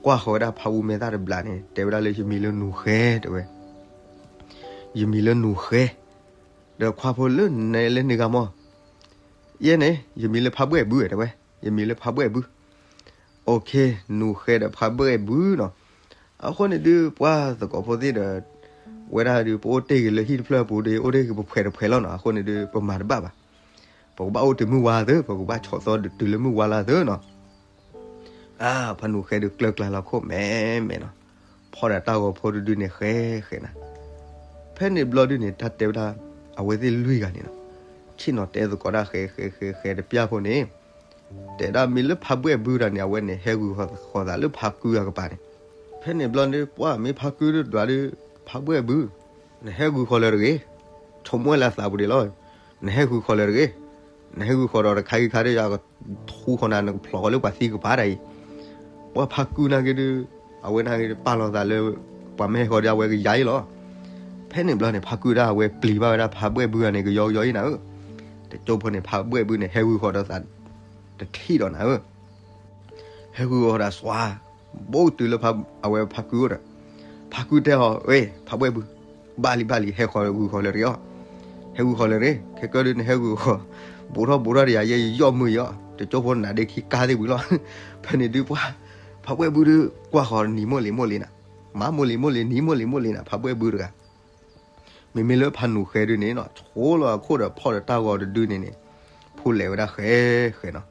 ကွၢ်ဃီၤဝဲဒၣ်ဖးအူမဲာ်သၣ်တဘျးန့ၣ် တဲဝဲဒၣ်လၢ ယမံၤလၢနူၤဃဲ တဲဝဲ, ယမံၤလၢနူၤဃဲ, ဒီးခွါဖိလၢနဲလၢန့ၣ်ဂၤမီၢ်, ယဲန့ၣ် ယမံၤလၢဖးဘှဲၣ်ဘု တဲဝဲ, ယမံၤလၢဖးဘှဲၣ်ဘု. OK, နူၤဃဲဒီးဖးဘှဲၣ်ဘုနီၤ. အဃိန့ၣ်ဒုး ပှၤသကိးဖိသ့ၣ်ဒီး ဝဲဒၣ်ဒုး ပအိၣ်တ့ၢ်ဂ့ၤလၢဟံၣ်တဖျၢၣ်ပူၤဒီး အိၣ်တ့ၢ်ဂ့ၤပဖှဲးတဖှဲးလီၤနီၤ. အဃိန့ၣ်ဒုး ပမၤတဘၣ်ဘၣ်. ပကဘၣ်အိၣ်တုၤမုၢ်ဝါသၢ, ပကဘၣ်ဆီၣ်သီတုၤလၢမုၢ်ဝါလါသၢနီၤ. အါ, ဖးနူၤဃဲဒုးကျၢၤကျါလီၤခိၣ်မဲာ်မဲာ်နီၤ, ဖီၣ်ဒီးတၢ်ဂီၤဖိတဒုန့ၣ်ဃဲဃဲနၤ. ဖဲန့ၣ်ဘျီဒုန့ၣ် တၢ်တဲဝဲဒၣ် အဝဲသ့ၣ်လွံၢ်ဂၤန့ၣ်နီၤ, ဆ့ၣ်နီၤတဲသကိးတၢ်ဃဲဃဲဃဲဃဲတပျၢ်ဖိန့ၣ်, တဲဒၣ်မ့ၢ်လၢဖးဘှဲၣ်ဘုတဂၤန့ၣ် အဝဲန့ၣ်ဟဲဂုာ်ဃီၤသးလၢဖးကုအကပၤန့ၣ်. ဖဲန့ၣ်ဘျီဒုး ပှၤမ့ၢ်ဖးကုဒုးဒွးဒုး, ဖးဘှဲၣ်ဘု, နဟဲဂုာ်ဃီၤလၢၤတဂ့ၤ, ဆိကမိၣ်လၢသးပူၤဒံးလီၤ, နဟဲဂုာ်ဃီၤလၢၤတဂ့ၤ, နဟဲဂုာ်ဃီၤဒီးတခါအံၤခါဒီး ယကထူဃီၤနၤ နကဖျိးဃီၤလၢပှၤသံကပၤဒၣ်အံၤ. ပှၤဖးကုနာ်က့ဒုး, အဝဲနာ်က့ဒုး ပာ်လီၤသးလၢ ပှၤမ့ၢ်ဟဲဃီၤဒီးအဝဲကယၤအံၤလီၤ. ဖဲန့ၣ်ဘျီန့ၣ် ဖးကုဒၣ်အဝဲပျံၤဘၣ်ဝဲဒၣ်ဖးဘှဲၣ်ဘုဂၤန့ၣ် ကယီကယီအံၤနၤဧၢ. တကၠိဖိန့ၣ် ဖးဘှဲၣ်ဘုန့ၣ် ဟဲဂုာ်ဃီၤဒီးသး တထံၣ်ဒီးနၤဧၢ. ဟဲဂုာ်ဃီၤဒီးစွါ, ဘိးတုၤလၢအဝဲဖးကုအိၣ်ဒီး, ဖးကုတဲအီၤ, ဝဲ, ဖးဘှဲၣ်ဘု, ဘၣ်လံဘၣ်လံ ဟဲဃီၤဂုာ်ဃီၤလၢၤတဂ့ၤအီၤ, ဟဲဂုာ်ဃီၤလၢၤတဂ့ၤ, ခဲကၢဒုးနဟဲဂုာ်ဃီၤ, ဘူးထီၣ်ဘူးထီၣ်ဒီးယၤ ယဲယယီၢ်မုာ်အီၤ, တကၠိဖိနးဒ့ခံကါသ့ၣ်ဝံၤလီၤ. ဖဲန့ၣ်ဒုးပှၤ, ဖးဘှဲၣ်ဘုဒုး ကွၢ်ဃီၤနံၤမိၢ်လံၤမိၢ်လံၤနၤ, မၤမိၢ်လံၤမိၢ်လံၤနံၤမိၢ်လံၤမိၢ်လံၤနၤ ဖးဘှဲၣ်ဘုတဂၤ. မ့မ့ၢ်လၢဖးနူၤဃဲဒုးန့ၣ်နီၤ ဆိလီၤအခိၣ်ဒီးဖီၣ်ဒီးတၢ်ဂီၤတဒုန့ၣ်န့ၣ်, ဖူလဲၤဝဲဒၣ်ဃဲဃဲနီၤ,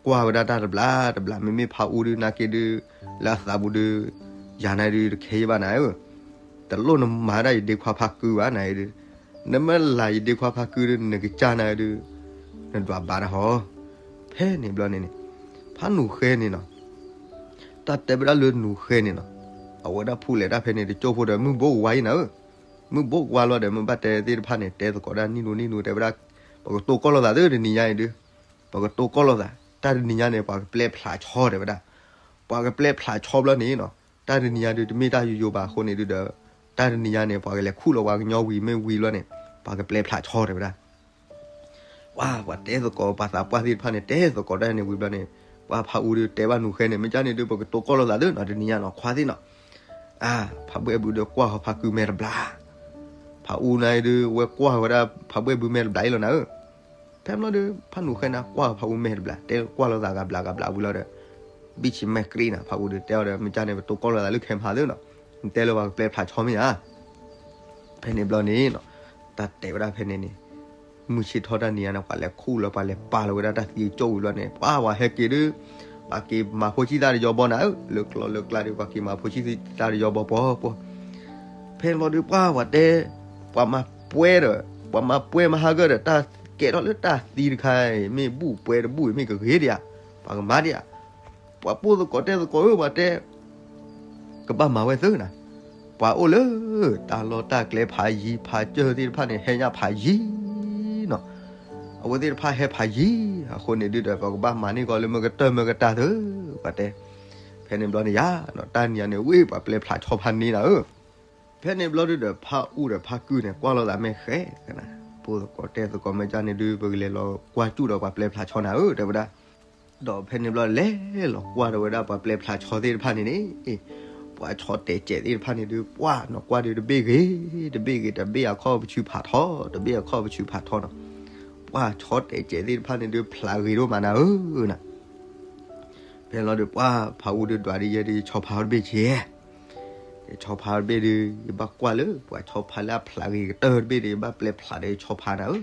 ကွၢ်ဝဲဒၣ်တၢ်တဘျးတဘျး မ့မ့ၢ်ဖးအူဒုးနာ်က့ဒုး, လၢအသးပူၤဒုး, ယၤနၤဒုးတခဲယဘၣ်နၤဧၢ, တလိၣ်နမၤဒၣ်ယဒ့ခွါဖးကုဘၣ်နၤဒုး, နမ့ၢ်လၢယဒ့ခွါဖးကုဒုး နကစၢ်နၤဒုး, နဒွးဘၣ်တၢ်ဟီ, ဖဲန့ၣ်ဘျီန့ၣ်န့ၣ်, ဖးနူၤဃဲန့ၣ်နီၤ တၢ်တဲဝဲဒၣ်လၢနူၤဃဲန့ၣ်နီၤ, အဝဲဒၣ်ဖူလဲၤတၢ်ဖဲန့ၣ် တကၠိဖိဒီး မုၢ်ဘိးကဝါအံၤနၤဧၢ, မုၢ်ဘိးကဝါလီၤဒီး မ့ၢ်ဘၣ်တဲသ့ၣ်တဖၣ်န့ၣ် တဲသကိးဒၣ်နံၣ်နူနံၣ်နူ တဲဝဲဒၣ်, ပကတိၤကီၢ်လိာ်သးသုတနံၤညါအံၤဒုး, ပကတိၤကီၢ်လိာ်သး, တၢ်တနံၤညါန့ၣ် ပှၤကပျဲဖျးဆီတဲဝဲဒၣ်, ပှၤကပျဲဖျးဆီဘျီန့ၣ်နီၤ, တၢ်တနံၤညါဒုး တမ့ၢ်တၢ်ယိယိဘၣ်အဃိန့ၣ်ဒုးဒီး, တၢ်တနံၤညါန့ၣ် ပှၤကလဲၤခူၣ်လီၤပှၤကညီဝံၤမ့ၢ်ဝံၤဘျီန့ၣ်, ပှၤကပျဲဖျးဆီတဲဝဲဒၣ် ပှၤ ပှၤတဲသကိး ပှၤသးပှၢ်သ့ၣ်တဖၣ်န့ၣ် တဲသကိးတၢ်န့ၣ်ဝံၤဘျီန့ၣ်, ပှၤဖးအူဒုးတဲဘၣ်နူၤဃဲန့ၣ် မ့ၢ်ကန့ၣ်ဒုး ပကတိၤကီၢ်လိာ်သးသုနီၤ တနံၤညါနီၤ ခွါသ့ၣ်နီၤ, အါ, ဖးဘှဲၣ်ဘုဒုးကွၢ်ဃီၤဖးကုမဲာ်တဘျး, ဖးအူနၤဒုး ဝဲကွၢ်ဝဲဒၣ်ဖးဘှဲၣ်ဘုမဲာ်တဘျးအံၤလီၤနၤဧၢ, ဖဲဘျီဒုး ဖးနူၤဃဲန့ၣ် ကွၢ်ဖးအူမဲာ်တဘျး တဲကွၢ်လိာ်သးဂၤဘျးဂၤဘျးဝံၤလီၤဒီး, ဘံၣ်ဆံးမဲာ်ကြ့နၤ ဖးအူဒုးတဲအီၤဒီး မ့ၢ်ကန့ၣ် ပတိၤကီၢ်လိာ်သးလၢခဲမဟါသုနီၤ, နတဲလၢပှၤကပျဲဖျးဆီမ့ၢ်ဧါ ဖဲန့ၣ်ဘျီန့ၣ်နီၤ, တၢ်တဲဝဲဒၣ်ဖဲန့ၣ်န့ၣ်, မုၢ်ဆ့ၣ်ထီၣ်တၢ်နံၤညါန့ၣ် ပှၤလဲၤခူၣ်လီၤ ပှၤလဲၤပာ်လီၤဝဲဒၣ်တၢ်သံကၠိၣ်ဝံၤဘျီန့ၣ် ပှၤ ပှၤဟဲက့ၤဒုး, ပှၤက့ၤမၤဖိဆံၣ်သၣ်တယီဘီနၤဧၢ, လၢကျီလၢကျါဒုး ပှၤက့ၤမၤဖိဆံၣ်သၣ်တယီဘီပှီၤပှီၤ, ဖဲန့ၣ်ဘျီဒုး ပှၤ ပှၤတဲ, ပှၤမၤပှဲၤဒီး, ပှၤမၤပှဲၤမၤဟးဂီၤဒီး တၢ်ကဲထီၣ်လၢတၢ်သံတခါအံၤ မ့ၢ်ဘူၣ်ပှဲၤတဘူၣ်အံၤ မ့ၢ်ကဂ့ၤဒံးဧါ, ပှၤကမၤဒံးဧါ ပှၤပိၢ်သကိးတဲသကိးဧၢ ပှၤတဲ, ကဘၣ်မၤဝဲသ့နၤ, ပှၤအိၣ်လၢတၢ်လီၢ်တၢ်ကျဲဖးယံၤ ဖးစၢၢ်သ့ၣ်တဖၣ်န့ၣ် ဟဲညၣ်ဖးယံၤနီၤ, အဝဲသ့ၣ်တဖၣ်ဟဲဖးယံၤ, အဃိန့ၣ်ဒုဒီး ပကဘၣ်မၤန့ၢ်ကီးလၢမ့ၢ်ကတၢၢ်မ့ၢ်ကတၢၢ်သု, ပှၤတဲ. ဖဲန့ၣ်ဘျီန့ၣ်ယါ, တၢ်နံၤအံၤန့ၣ် ဝ့ၢ်ပှၤပျဲဖျးဆီဖါန့ၢ်နၤဧၢ. ဖဲန့ၣ်ဘျီဒုဒီး ဖါအူဒီးဖါကုၢ်န့ၣ် ကွၢ်လိာ်သးမ့ၢ်ဃဲ, ဖိသကိးတဲသကိး မ့ၢ်ကန့ၣ်ဒု ပကလဲၤလီၤကွၢ်စူၣ်ဒီးပှၤပျဲဖျးဆီနၤဧၢ တဲဝဲဒၣ်. ဒီးဖဲန့ၣ်ဘျီလဲၤလီၤကွၢ်ဒီးဝဲဒၣ်ပှၤပျဲဖျးဆီသ့ၣ်တဖၣ်န့ၣ်န့ၣ်, ပှၤဆီတဲာ်ကဲးသ့ၣ်တဖၣ်န့ၣ်ဒု ပှၢ်နီၤကွၢ်ဒုတဘ့ၣ်ဂ့ၤ, တဘ့ၣ်ဂ့ၤ တဘ့ၣ်အခီၣ်ပဆူဖးထီ, တဘ့ၣ်အခီၣ်ပဆူဖးထီနီၤ. ပှၢ်ဆီတဲာ်ကဲးသ့ၣ်တဖၣ်န့ၣ်ဒု ဖျးဂ့ၤဒိၣ်မးနၤဧၢနၤ. ဖဲလီၤဒုး ပှၢ်ဖါအူဒုးဒွးဒုးယဲဒုး ယဆီဖါတဘ့ၣ်က့ၤ, ယဆီဖါတဘ့ၣ်ဒုး ယဘၣ်ကွၢ်လၢပှၤဆီဖါလၢအဖျးဂ့ၤကတၢၢ်တဘ့ၣ်ဒီး ယဘၣ်ပျဲဖျးဒီးယဆီဖါနၤဧၢ.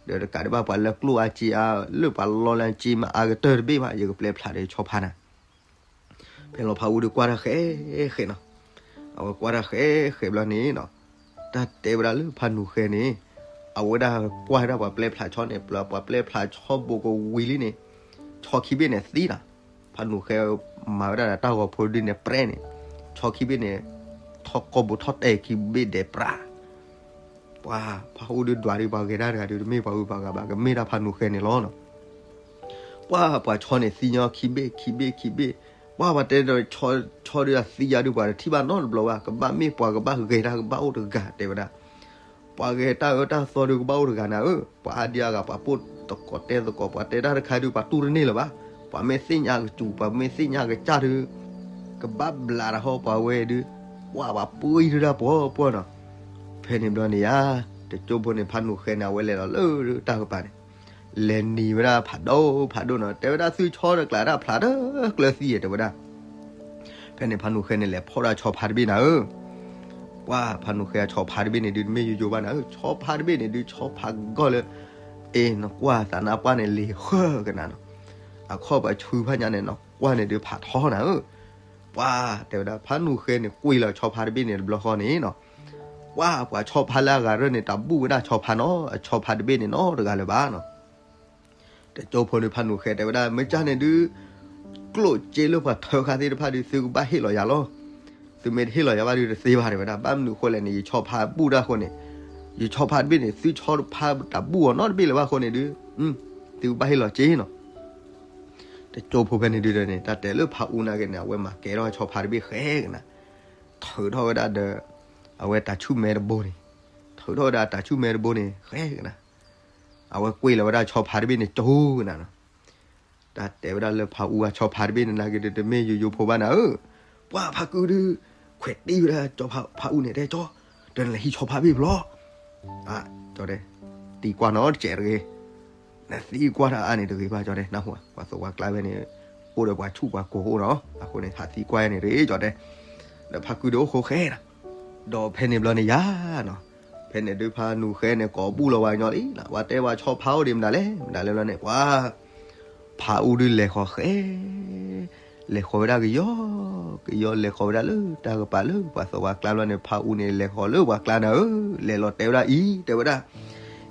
ဒီးတကးဒံးဘၣ် ပှၤလၢကျိၣ်အါစ့အါ လၢပှၤလီလၢအစ့မၤအါကတၢၢ်တဘ့ၣ်ဘၣ် ယကပျဲဖျးဒီးယဆီဖါနၤ. ဖဲလီၤဖါအူဒုးကွၢ်တၢ်ဃဲဃဲနီၤ. အဝဲကွၢ်တၢ်ဃဲဃဲဘျီန့ၣ်နီၤ, တၢ်တဲဝဲဒၣ်လၢဖါနူၤဃဲန့ၣ်, အဝဲဒၣ်ကွၢ်ဝဲဒၣ်ပှၤပျဲဖျးဆီန့ၣ် ပှၤပျဲဖျးဆီဘိးကဝံၤလံန့ၣ်, ဆီခံဘ့ၣ်န့ၣ်သံနီၤ. ဖါနူၤဃဲမၤဝဲဒၣ်တၢ်ဂီၤဖိဒုန့ၣ် ပြဲန့ၣ်, ဆီခံဘ့ၣ်န့ၣ် ထီၣ်ကိာ်ဘိးထီၣ်တဲာ်ခံဘ့ၣ်ဒဲးပြး ပှၤဖါအူဒုးဒွးဒုး ပှၤဂဲၤတၢ်တဂၤဒုး တမ့ၢ်ပှၤဂုၤပှၤဂၤဘၣ် ကမ့ၢ်တၢ်ဖါနူၤဃဲန့ၣ်လီၤနီၤ. ပှၤပှၤဆီန့ၣ်သံညီခံဘ့ၣ် ခံဘ့ၣ် ခံဘ့ၣ်, ပှၤပှၤတဲဒီး ဆီဒုးအသံယါဒုး ပှၤတထံၣ်ဘၣ်နီတဘျီဘၣ် ကဘၣ်မ့ၢ်ပှၤကဘၣ်ဂဲၤတၢ်ကဘၣ်အိၣ်တဂၤတဲဝဲဒၣ်. ပှၤဂဲၤတၢ်အၢတၢ်သီဒုးကဘၣ်အိၣ်တဂၤနၤဧၢ, ပှၤအါဒံအါဂၤ ပှၤပိၢ်သကိးတဲသကိး ပှၤတဲတၢ်တခါဒုး ပှၤတူၢ်တန့ၢ်လၢၤဘၣ်, ပှၤမ့ၢ်သ့ၣ်ညါကစူၤ ပှၤမ့ၢ်သ့ၣ်ညါကစၢ်ဒုး ကဘၣ်ဘျးတၢ်ဟီပှၤဝဲဒုး, ပှၤပှၤပှၢ်အံၤဒုးတၢ်ပှီၤပှီၤနီၤ. ဖဲန့ၣ်ဘျီန့ၣ်ယါ, တကၠိဖိန့ၣ် ဖါနူၤဃဲန့ၣ် အဝဲလဲၤလီၤလၢတၢ်ကပၤန့ၣ်, လဲၤနံၤဝဲဒၣ်ဖးဒိၣ်ဖးဒိၣ်နီၤ တဲဝဲဒၣ်သုဆီတကျးတၢ်ဖျးတကျၢၤသံဧါတဲဝဲဒၣ်. ဖဲန့ၣ်ဖါနူၤဃဲန့ၣ် လဲၤဖီၣ်ဒၣ်ဆီဖါတဘ့ၣ်နၤဧၢ. ပှၤဖါနူၤဃဲအဆီဖါတဘ့ၣ်န့ၣ်ဒုး တမ့ၢ်ယိယိဘၣ်နၤဧၢ, ဆီဖါတဘ့ၣ်န့ၣ်ဒုး ဆီဖါဂီၢ်လၢ အ့ၣ် နကွၢ်သးနါပှၢ်န့ၣ် လံၤဃၢကနၤနီၤ, အခီၣ်ပဆူဖးညါန့ၣ် နကွၢ်န့ၣ်ဒုး ဖးထီနၤဧၢ. ပှၤတဲဝဲဒၣ် ဖါနူၤဃဲန့ၣ် ကွံာ်လီၤဆီဖါတဘ့ၣ်န့ၣ်တဘျီဃီန့ၣ်နီၤ, ပှၤပှၤဆီဖါလၢအဂၤရၢၢ်န့ၣ် တၢ်ဘူၣ်ဝဲဒၣ်ဆီဖါနီၤ, အဆီဖါတဘ့ၣ်န့ၣ်နီတဂၤလၢၤဘၣ်နီၤ. တကၠိဖိန့ၣ် ဖါနူၤဃဲတဲဝဲဒၣ် မ့ၢ်ကန့ၣ်ဒုး ကျိၣ်စ့လၢပှၤထၢဃာ်သ့ၣ်တဖၣ်ဒုး သုကဘၣ်ဟ့ၣ်လီၤယၤလီၤ. သုမ့ၢ်တဟ့ၣ်လီၤယၤဘၣ်ဒုး တသ့ဘၣ်တဲဝဲဒၣ်. ဘၣ်မနုၤအဃိလဲၣ်န့ၣ် ယဆီဖါဘူၣ်တၢ်အဃိန့ၣ်, ယဆီဖါတဘ့ၣ်န့ၣ် သုဆီဖါတဘ့ၣ်လၢၤဘၣ်အဃိန့ၣ်ဒုး, သုကဘၣ်ဟ့ၣ်လီၤစ့နီၤ. တကၠိဖိဖဲန့ၣ်ဒုးန့ၣ် တၢ်တဲလၢဖါအူနာ်က့န့ၣ် အဝဲမၤကဲထီၣ်ဆီဖါတဘ့ၣ်ဃဲကနၤ, ထုးထီၣ်ဝဲဒၣ်ဒီး အဝဲတၤဆူၣ်မဲတဘိန့ၣ်, ထုးထီၣ်ဝဲဒၣ်တၤဆူၣ်မဲတဘိန့ၣ်ဃဲကနၤ, အဝဲကွံာ်လီၤဝဲဒၣ်ဆီဖါတဘ့ၣ်န့ၣ် ကၠိကနၤနီၤ. တၢ်တဲဝဲဒၣ်လၢဖါအူအဆီဖါတဘ့ၣ်န့ၣ် နာ်က့ဒုး တမ့ၢ်ယိယိဖိဘၣ်နၤဧၢ. ပှၤဖါကုဒုး ခွဲးတံၢ်ဝဲဒၣ်ကၠီဖါအူန့ၣ် တဲကၠီ, ဒီးနလဲၤဟံးဆီဖါတဘ့ၣ်ဘျီ ကၠီတဲ, တံၤကွၢ်နီတစဲးတဂ့ၤ, နသံကွၢ်တၢ်အါန့ၣ်တဂ့ၤဘၣ် ကၠီတဲ, နၢ်ဟူဧါ, ပှၤသဝီကျါဖဲန့ၣ် အိၣ်ဒီးပှၤဆူၣ်ပှၤကိာ်အိၣ်နီၤ, အဃိန့ၣ် ဟးသံကွၢ်ယါန့ၣ်တဂ့ၤ ကၠီတဲ, ဒီးဖါကုဒုးအိၣ်ဃိဃဲနီၤ, ဒီးဖဲန့ၣ်ဘျီန့ၣ်ယါနီၤ, ဖဲန့ၣ်ဒုးဖါနူၤဃဲန့ၣ် ကိးဘူၣ်လီၤဝဲညီလံ, ပှၤတဲဝဲဆီဖါအိၣ်ဒံးမနုၤလဲၣ် မနုၤလဲၣ်ဘျီန့ၣ် ပှၤ ဖါအူဒုးလဲၤဃီၤဃဲ လဲၤဃီၤဝဲဒၣ်ကယီကယီ လဲၤဃီၤဝဲဒၣ်လၢတၢ်ကပၤလၢပှၤသဝီကျါဘျီန့ၣ် ဖါအူန့ၣ် လဲၤဃီၤလၢပှၤကျါနၤဧၢ, လဲၤလီၤတဲဝဲဒၣ်အံၤ တဲဝဲဒၣ်,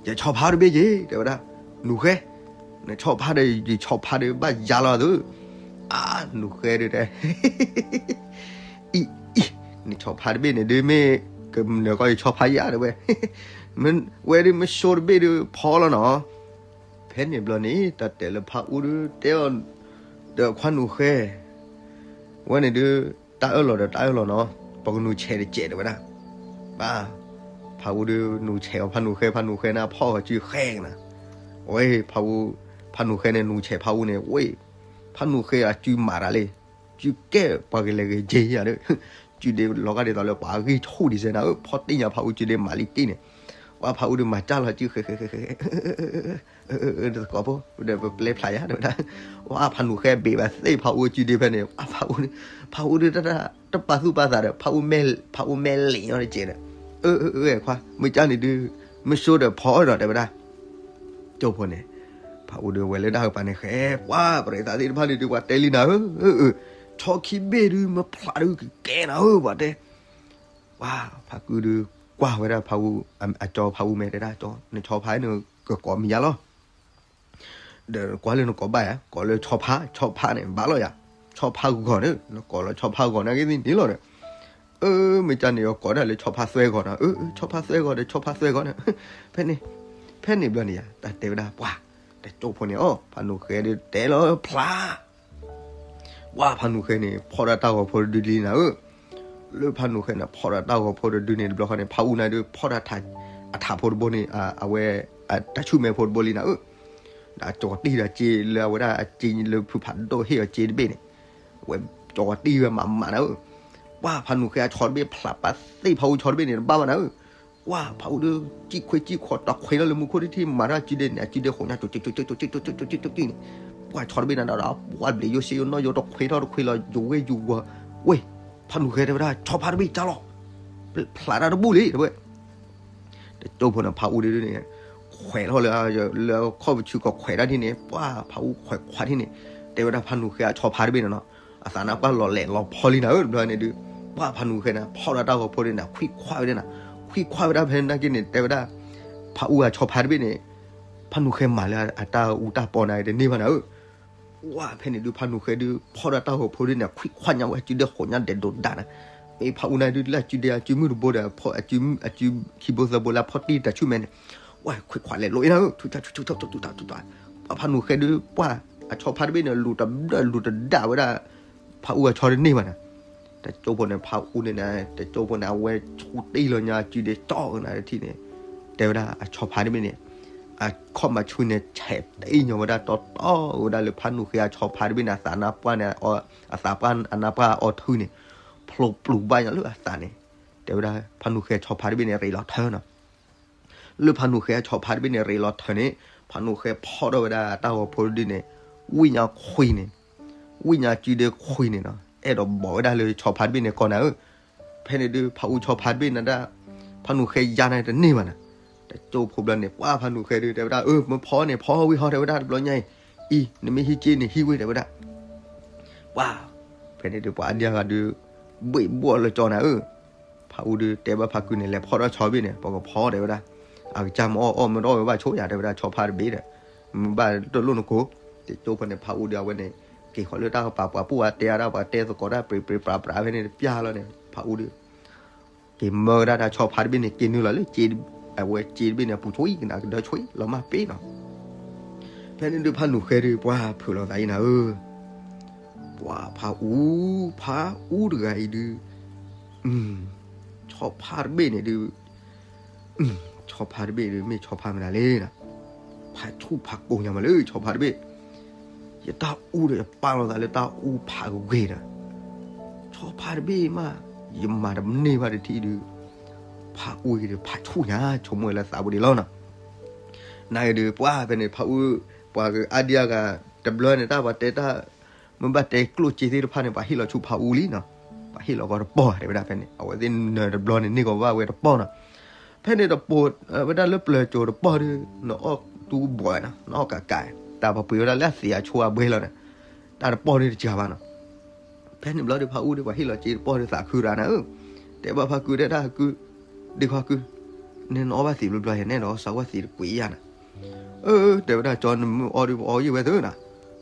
ယဆီဖါတဘ့ၣ်က့ၤ တဲဝဲဒၣ်, နူၤဃဲ, နဆီဖါဒီး ယဆီဖါဒီး ဘၣ်ယၤလီၤသု, အါ နူၤဃဲဒုးတဲ အံၤ အံၤ နဆီဖါတဘ့ၣ်န့ၣ်ဒုး မ့ၢ်ကမျၢၢ်ကီၢ် ယဆီဖါယါတဲဝဲ, ဝဲဒုးမ့ၢ်ဆိတဘ့ၣ်ဒုးဖီလီၤနီၤ, ဖဲန့ၣ်ဘျီန့ၣ် တၢ်တဲလၢဖါအူဒုးတဲအီၤ ဒီးခွါနူၤဃဲ ဝဲန့ၣ်ဒုး တၢ်အၢၣ်လီၤဒီးတၢ်အၢၣ်လီၤနီၤ, ပကနူၤဆဲးတစဲးတဲဝဲဒၣ်, ဘၣ်, ဖါအူဒုးနူၤဆဲးအီၤဖါနူၤဃဲ ဖါနူၤဃဲန့ၣ်ဖီၣ်ဃီၤစုဃဲကနၤ, ဝဲ ဖါအူ, ဖါနူၤဃဲန့ၣ် နူၤဆဲးဖါအူန့ၣ် ဝဲ, ဖါနူၤဃဲအစုမၤတၢ်လံ, စုကဲပှၤကလဲၤဂ့ၤက့ၤယၤဒီး စုဒ့လီၤဂာ်ဒ်သိးလၢပှၤအဂံၢ်ဆူၣ်ဒံးစဲနၤဧၢ, ဖီၣ်တ့ၢ်ညါဖါအူစုဒ့မၤလံတ့ၢ်န့ၣ်, ဝဲဖါအူဒုးမၤစၢ်လီၤစုဃဲဃဲဃဲဃဲ သကိးဖိ ဒီးပပျဲဖျါယါတဲဝဲဒၣ်, ဝဲဖါနူၤဃဲဘ့ၣ်ဘၣ်သ့ၣ်ဖါအူစုဒ့ ဖဲန့ၣ် ဝဲဖါအူဒုး, ဖါအူဒုးတၢ်တပာ်သူၣ်ပာ်သးဒီး ဖါအူမဲာ်လံာ်ညီတကဲးဒီး, အၢ အၢ အၢ ခွါ မ့ၢ်ကန့ၣ်ဒုး မ့ၢ်ဆိဒီးဖီအၢၣ်ဒီးတဲဝဲဒၣ်, ကၠိဖိန့ၣ်, ဖါအူဒုးဝဲလၢတၢ်ကပၤန့ၣ်ဃဲ, ပှၤပရံးသးသ့ၣ်တဖၣ်န့ၣ်ဒုး ပှၤတဲလံနၤဧၢ, ဆီခံဘ့ၣ်ဒုး မ့ၢ်ဖျးဒုးကကဲနၤဧၢ ပှၤတဲ ပှၤ ဖါကုဒုးကွၢ်ဝဲဒၣ်ဖါအူ, အကၠီဖါအူမဲာ်တဲဒၣ်ကၠီ နဆီဖါန့ၣ်ကကိးမံၤယါလီၤ, ဒီးကွၢ်လၢနကိးဘၣ်ယၤ ကိးလၢဆီဖါ, ဆီဖါန့ၣ် ဘၣ်လီၤယၤ, ဆီဖါဂီၤန့ၣ် နကိးလၢဆီဖါဂီၤန့ၣ်ကသ့န့ၣ်လီၤဒီး, အၢ မ့ၢ်ကန့ၣ် ယကိးဒၣ်လၢဆီဖါသွဲဂီၤနီၤ, အၢ ဆီဖါသွဲဂီၤဒီး ဆီဖါသွဲဂီၤန့ၣ်, ဖဲန့ၣ် ဖဲန့ၣ်ဘျီန့ၣ်ယါ တၢ်တဲဝဲဒၣ်ပှၤ တကၠိဖိန့ၣ်အီၤ ဖးနူၣ်ဃဲဒုးတဲလီၤဖျါ ပှၤဖးနူၣ်ဃဲန့ၣ် ဖီၣ်ဒၣ်တၢ်ဂီၤဖိတဒုလံနၤဧၢ, လၢဖးနူၣ်ဃဲန့ၣ် ဖီၣ်ဒၣ်တၢ်ဂီၤဖိတဒုန့ၣ် တဘျီဃီန့ၣ် ဖးအူနၤဒုး ဖီၣ်ဒၣ်အထးဖိတဘိန့ၣ် အဝဲ တၢ်ဆူၣ်မဲဖိတဘိလံနၤဧၢ, ဒီးကၠီၤတံၢ်ဒီးစ့လၢအဝဲဒၣ်အစ့လၢဖုဖးဒိၣ်ဟ့ၣ်အီၤစ့တဘ့ၣ်န့ၣ် အဝဲကၠီၤတံၢ်ဝဲမးမးနၤဧၢ, ပှၤဖးနူၣ်ဃဲအဆီတဘ့ၣ်ဖျးပာ်သ့ၣ်ဖးအူဆီတဘ့ၣ်န့ၣ် တဘၣ်ဘၣ်နၤဧၢ, ပှၤဖးအူဒုး စံၣ်ခွ့စံၣ်ခီ တခွဲးလီၤလၢမူခိၣ်တထံၣ် မၤတၢ်စုဒဲန့ၣ် အစုဒဲဃိးညါ ကၠိကၠိကၠိကၠိကၠိကၠိကၠိန့ၣ်, ပှၤဆီတဘ့ၣ်နၤဒီး ပှၤဘျံးယိၣ်စ့ယိၣ်နီၣ်ယိၣ် တခွဲးထီၣ်တခွဲးလီၤ ယိာ်ဝဲယိာ်ဝီၤ, ဝဲ ဖးနူၣ်ဃဲတဲဝဲဒၣ် ဆီဖါတဘ့ၣ်ကၢ်လီၤ, ဖျးတၢ်တဘူၣ်လံ တဲဝဲ တကၠိဖိန့ၣ် ဖးအူဒုးန့ၣ် ခွဲးထီၣ်လၢ လၢခီၣ်ပဆူၣ်ကီးခွဲးဒၣ်ဒ်န့ၣ် ပှၤဖးအူခွဲးခွါဒ်န့ၣ်, တဲဝဲဒၣ်ဖးနူၣ်ဃဲအဆီဖါတဘ့ၣ်န့ၣ်နီၤ, အသးနါပှၢ်လီၤလဲာ်လီၤဖီလံနၤဧၢ တဘျီန့ၣ်ဒုး, ပှၤဖးနူၣ်ဃဲန့ၣ် ဖီၣ်ဒၣ်တၢ်ဂီၤဖိဒ်န့ၣ် ခွံခွါဝဲဒၣ်နၤ, ခွံခွါဝဲဒၣ်ဖဲနာ်က့န့ၣ် တဲဝဲဒၣ် ဖးအူအဆီဖါတဘ့ၣ်န့ၣ် ဖးနူၣ်ဃဲမၤလၢအတၢ်အူတၢ်ပီနၤတန့ၢ်ဘၣ်နၤဧၢ ပှၤဖဲန့ၣ်ဒုး ဖးနူၣ်ဃဲဒုး ဖီၣ်ဒၣ်တၢ်ဂီၤဖိဒ်န့ၣ် ခွံခွါညါဝဲ စုဒဲဃိးညါဒဲးဒိးဒၣ်နၤ, မ့ၢ်ဖးအူနၤဒုး လၢအစုဒဲအစုမုၢ်တဘိဒီး အစုခံဘိသၢဘိလၢဖီၣ်တံၢ်တၢ်ဆူၣ်မဲန့ၣ်, ဝဲခွံခွါလဲၤလိာ်အံၤနၤဧၢ ထူထူထူထူထူထူထူ, ပှၤဖးနူၣ်ဃဲဒုး ပှၤအဆီဖါတဘ့ၣ်န့ၣ် လူၤတဒၢလူၤတဒၢဝဲဒၣ် ဖးအူအဆီတန့ၢ်ဘၣ်နၤ တကၠိဖိန့ၣ် ဖးအူန့ၣ်နၤ တကၠိဖိန့ၣ် အဝဲဆူတ့ၢ်လီၤညါ စုဒဲကၠီကနၤတထံၣ်န့ၣ်, တဲဝဲဒၣ်အဆီဖါတဘ့ၣ်န့ၣ် အခီၣ်မၤဆူၣ်န့ၣ် ဆဲးတ့ၢ်ညီဝဲဒၣ်တီတီဝဲဒၣ်လၢဖးနူၣ်ဃဲအဆီဖါတဘ့ၣ်န့ၣ် အသးနါပှၢ်န့ၣ် အသးပှၢ်အနါပှၢ်အီၤထုန့ၣ်, ဖျိးပျူၤဘၣ်ညီလၢအသးန့ၣ်, တဲဝဲဒၣ် ဖးနူၣ်ဃဲဆီဖါတဘ့ၣ်န့ၣ် ရ့းလီၤထၢနီၤ လၢဖးနူၣ်ဃဲအဆီဖါတဘ့ၣ်န့ၣ် ရ့းလီၤထၢန့ၣ်, ဖးနူၣ်ဃဲဖီၣ်ထီၣ်ဝဲဒၣ်တၢ်ဂီၤဖိဒုန့ၣ်, ဝံၣ်ညါခွံန့ၣ်, ဝံၣ်ညါစုဒဲခွံန့ၣ်နီၤ, အဲၣ်ဒိးဘီၣ်ဝဲဒၣ်လၢဆီဖါတဘ့ၣ်န့ၣ်ကီးနၤဧၢ, ဖဲန့ၣ်ဒုး ဖးအူဆီဖါတဘ့ၣ်နၤဒၣ်, ဖးနူၣ်ဃဲယါန့ၣ်တန့ၢ်ဘၣ်နၤ, တကၠိဖိဘျီန့ၣ် ပှၤဖးနူၣ်ဃဲဒုး တဲဝဲဒၣ် အၢ မ့ၢ်ဖီၣ်န့ၣ် ဖီၣ်ဝံၣ်ဟီ တဲဝဲဒၣ်တဘျီညါအံၤ, အံၤ နမ့ၢ်ဟံးက့န့ၣ် ဟံးဝံၣ် တဲဝဲဒၣ် ပှၤ, ဖဲန့ၣ်ဒုး ပှၤအါဒံအါဂၤဒုး, ဘှ့ၣ်ဘှီၣ်လၢကၠီနၤဧၢ, ဖးအူဒုး တဲဘၣ်ဖးကုန့ၣ် လဲၤဖီၣ်ထီၣ်ဆီတဘ့ၣ်န့ၣ် ပကဖီၣ် တဲဝဲဒၣ်, အကစၢ်မ့ၢ်အီၣ်အီၣ်မ့ၢ်တအီၣ်ဝဲဘၣ်ဆိညါ တဲဝဲဒၣ် ဆီဖါတဘ့ၣ်ဒီး, မ့ၢ်ဘၣ်တလိၣ်နကိး, တကၠိဖိန့ၣ် ဖးအူဒုးအဝဲန့ၣ်, က့ၤဃီၤလၢတၢ်ပာ်ပှၤပှၢ်ဝဲတဲအါဒၣ်ပှၤတဲသကိးတၢ်ပြ့ပြ့ပြးပြးဖဲန့ၣ်တပျၢ်လီၤန့ၣ် ဖးအူဒုး က့ၤမၢဝဲဒၣ်တၢ်ဆီဖါတဘ့ၣ်န့ၣ် က့ၤနုာ်လီၤလၢ အဝဲစ့တဘ့ၣ်န့ၣ် အပူၤဆိအံၤကနၣ်ကဒၢဆိအံၤ လီၤမၢ်ပ့ၤနီၤ, ဖဲန့ၣ်ဒုးဖးနူၣ်ဃဲဒုး ပှၤဖုးလိာ်သးအံၤနၤဧၢ, ပှၤဖးအူ, ဖးအူတဂၤအံၤဒုး, ဆီဖါတဘ့ၣ်န့ၣ်ဒုး, ဆီဖါတဘ့ၣ်ဒုး မ့ၢ်ဆီဖါမနုၤလဲၣ်, ဖးဆူၣ်ဖးကိာ်ညါမးလၢဆီဖါတဘ့ၣ်, ယတၢ်အူဒီးယပာ်လီၤသးလၢတၢ်အူဖးဂ့ၤဒီး, ဆီဖါတဘ့ၣ်မး, ယမၤတန့ၢ်ဘၣ်တထံၣ်ဒုး, ဖးအူအံၤဒီးဖးဆူၣ်ညါ ဆိကမိၣ်ဝဲလၢသးပူၤဒံးလီၤနီၤ, နာ်က့ဒုး ပှၤဖဲန့ၣ် ဖးအူ, ပှၤကအါဒံအါဂၤ, တဘျီန့ၣ်တၢ်ပှၤတဲတၢ်, မ့ၢ်ဘၣ်တဲကျိၣ်စ့သ့ၣ်တဖၣ်န့ၣ် ပှၤဟ့ၣ်လီၤဆူဖးအူလံနီၤ, ပှၤဟ့ၣ်လီၤပှၤတပီၢ်တဲဝဲဒၣ်ဖဲန့ၣ် အဝဲသ့ၣ်နၢၤတဘျီန့ၣ်န့ၢ်ကီးဘၣ်ဝဲတပီၢ်နီၤ, ဖဲန့ၣ်တပိာ်ဝဲဒၣ်လၢပျၢၤကၠိၤတပီၢ်ဒုး နအီၣ်တူၢ်ဘှီးနီၤ နအီၣ်ကးကး, တၢ်ပှၤပှ့ၤဝဲဒၣ်လၢအသံးအဆိအဘှဲလီၤန့ၣ်, တၢ်တပီၢ်ဒုးတစှၤဘၣ်နီၤ ဖဲန့ၣ်ဘျီဒီးဖးအူဒီး ပှၤဟ့ၣ်လီၤစ့တပီၢ်ဒီးသးခုရၤနၤဧၢ, တဲဘၣ်ဖးကုဒီးတၢ်ကု, ဒ့ခွါကု, နနအီၣ်ဘၣ်သံးဘျီဘျီယၤ နဲဒီးအီၣ်စးဝဲသံးတကွံာ်ယၤနၤ, အၢ, တဲဝဲဒၣ်ကၠီနမ့ၢ်အီၣ်ဒီးပအီၣ်ယံာ်ဝဲသၢနၤ,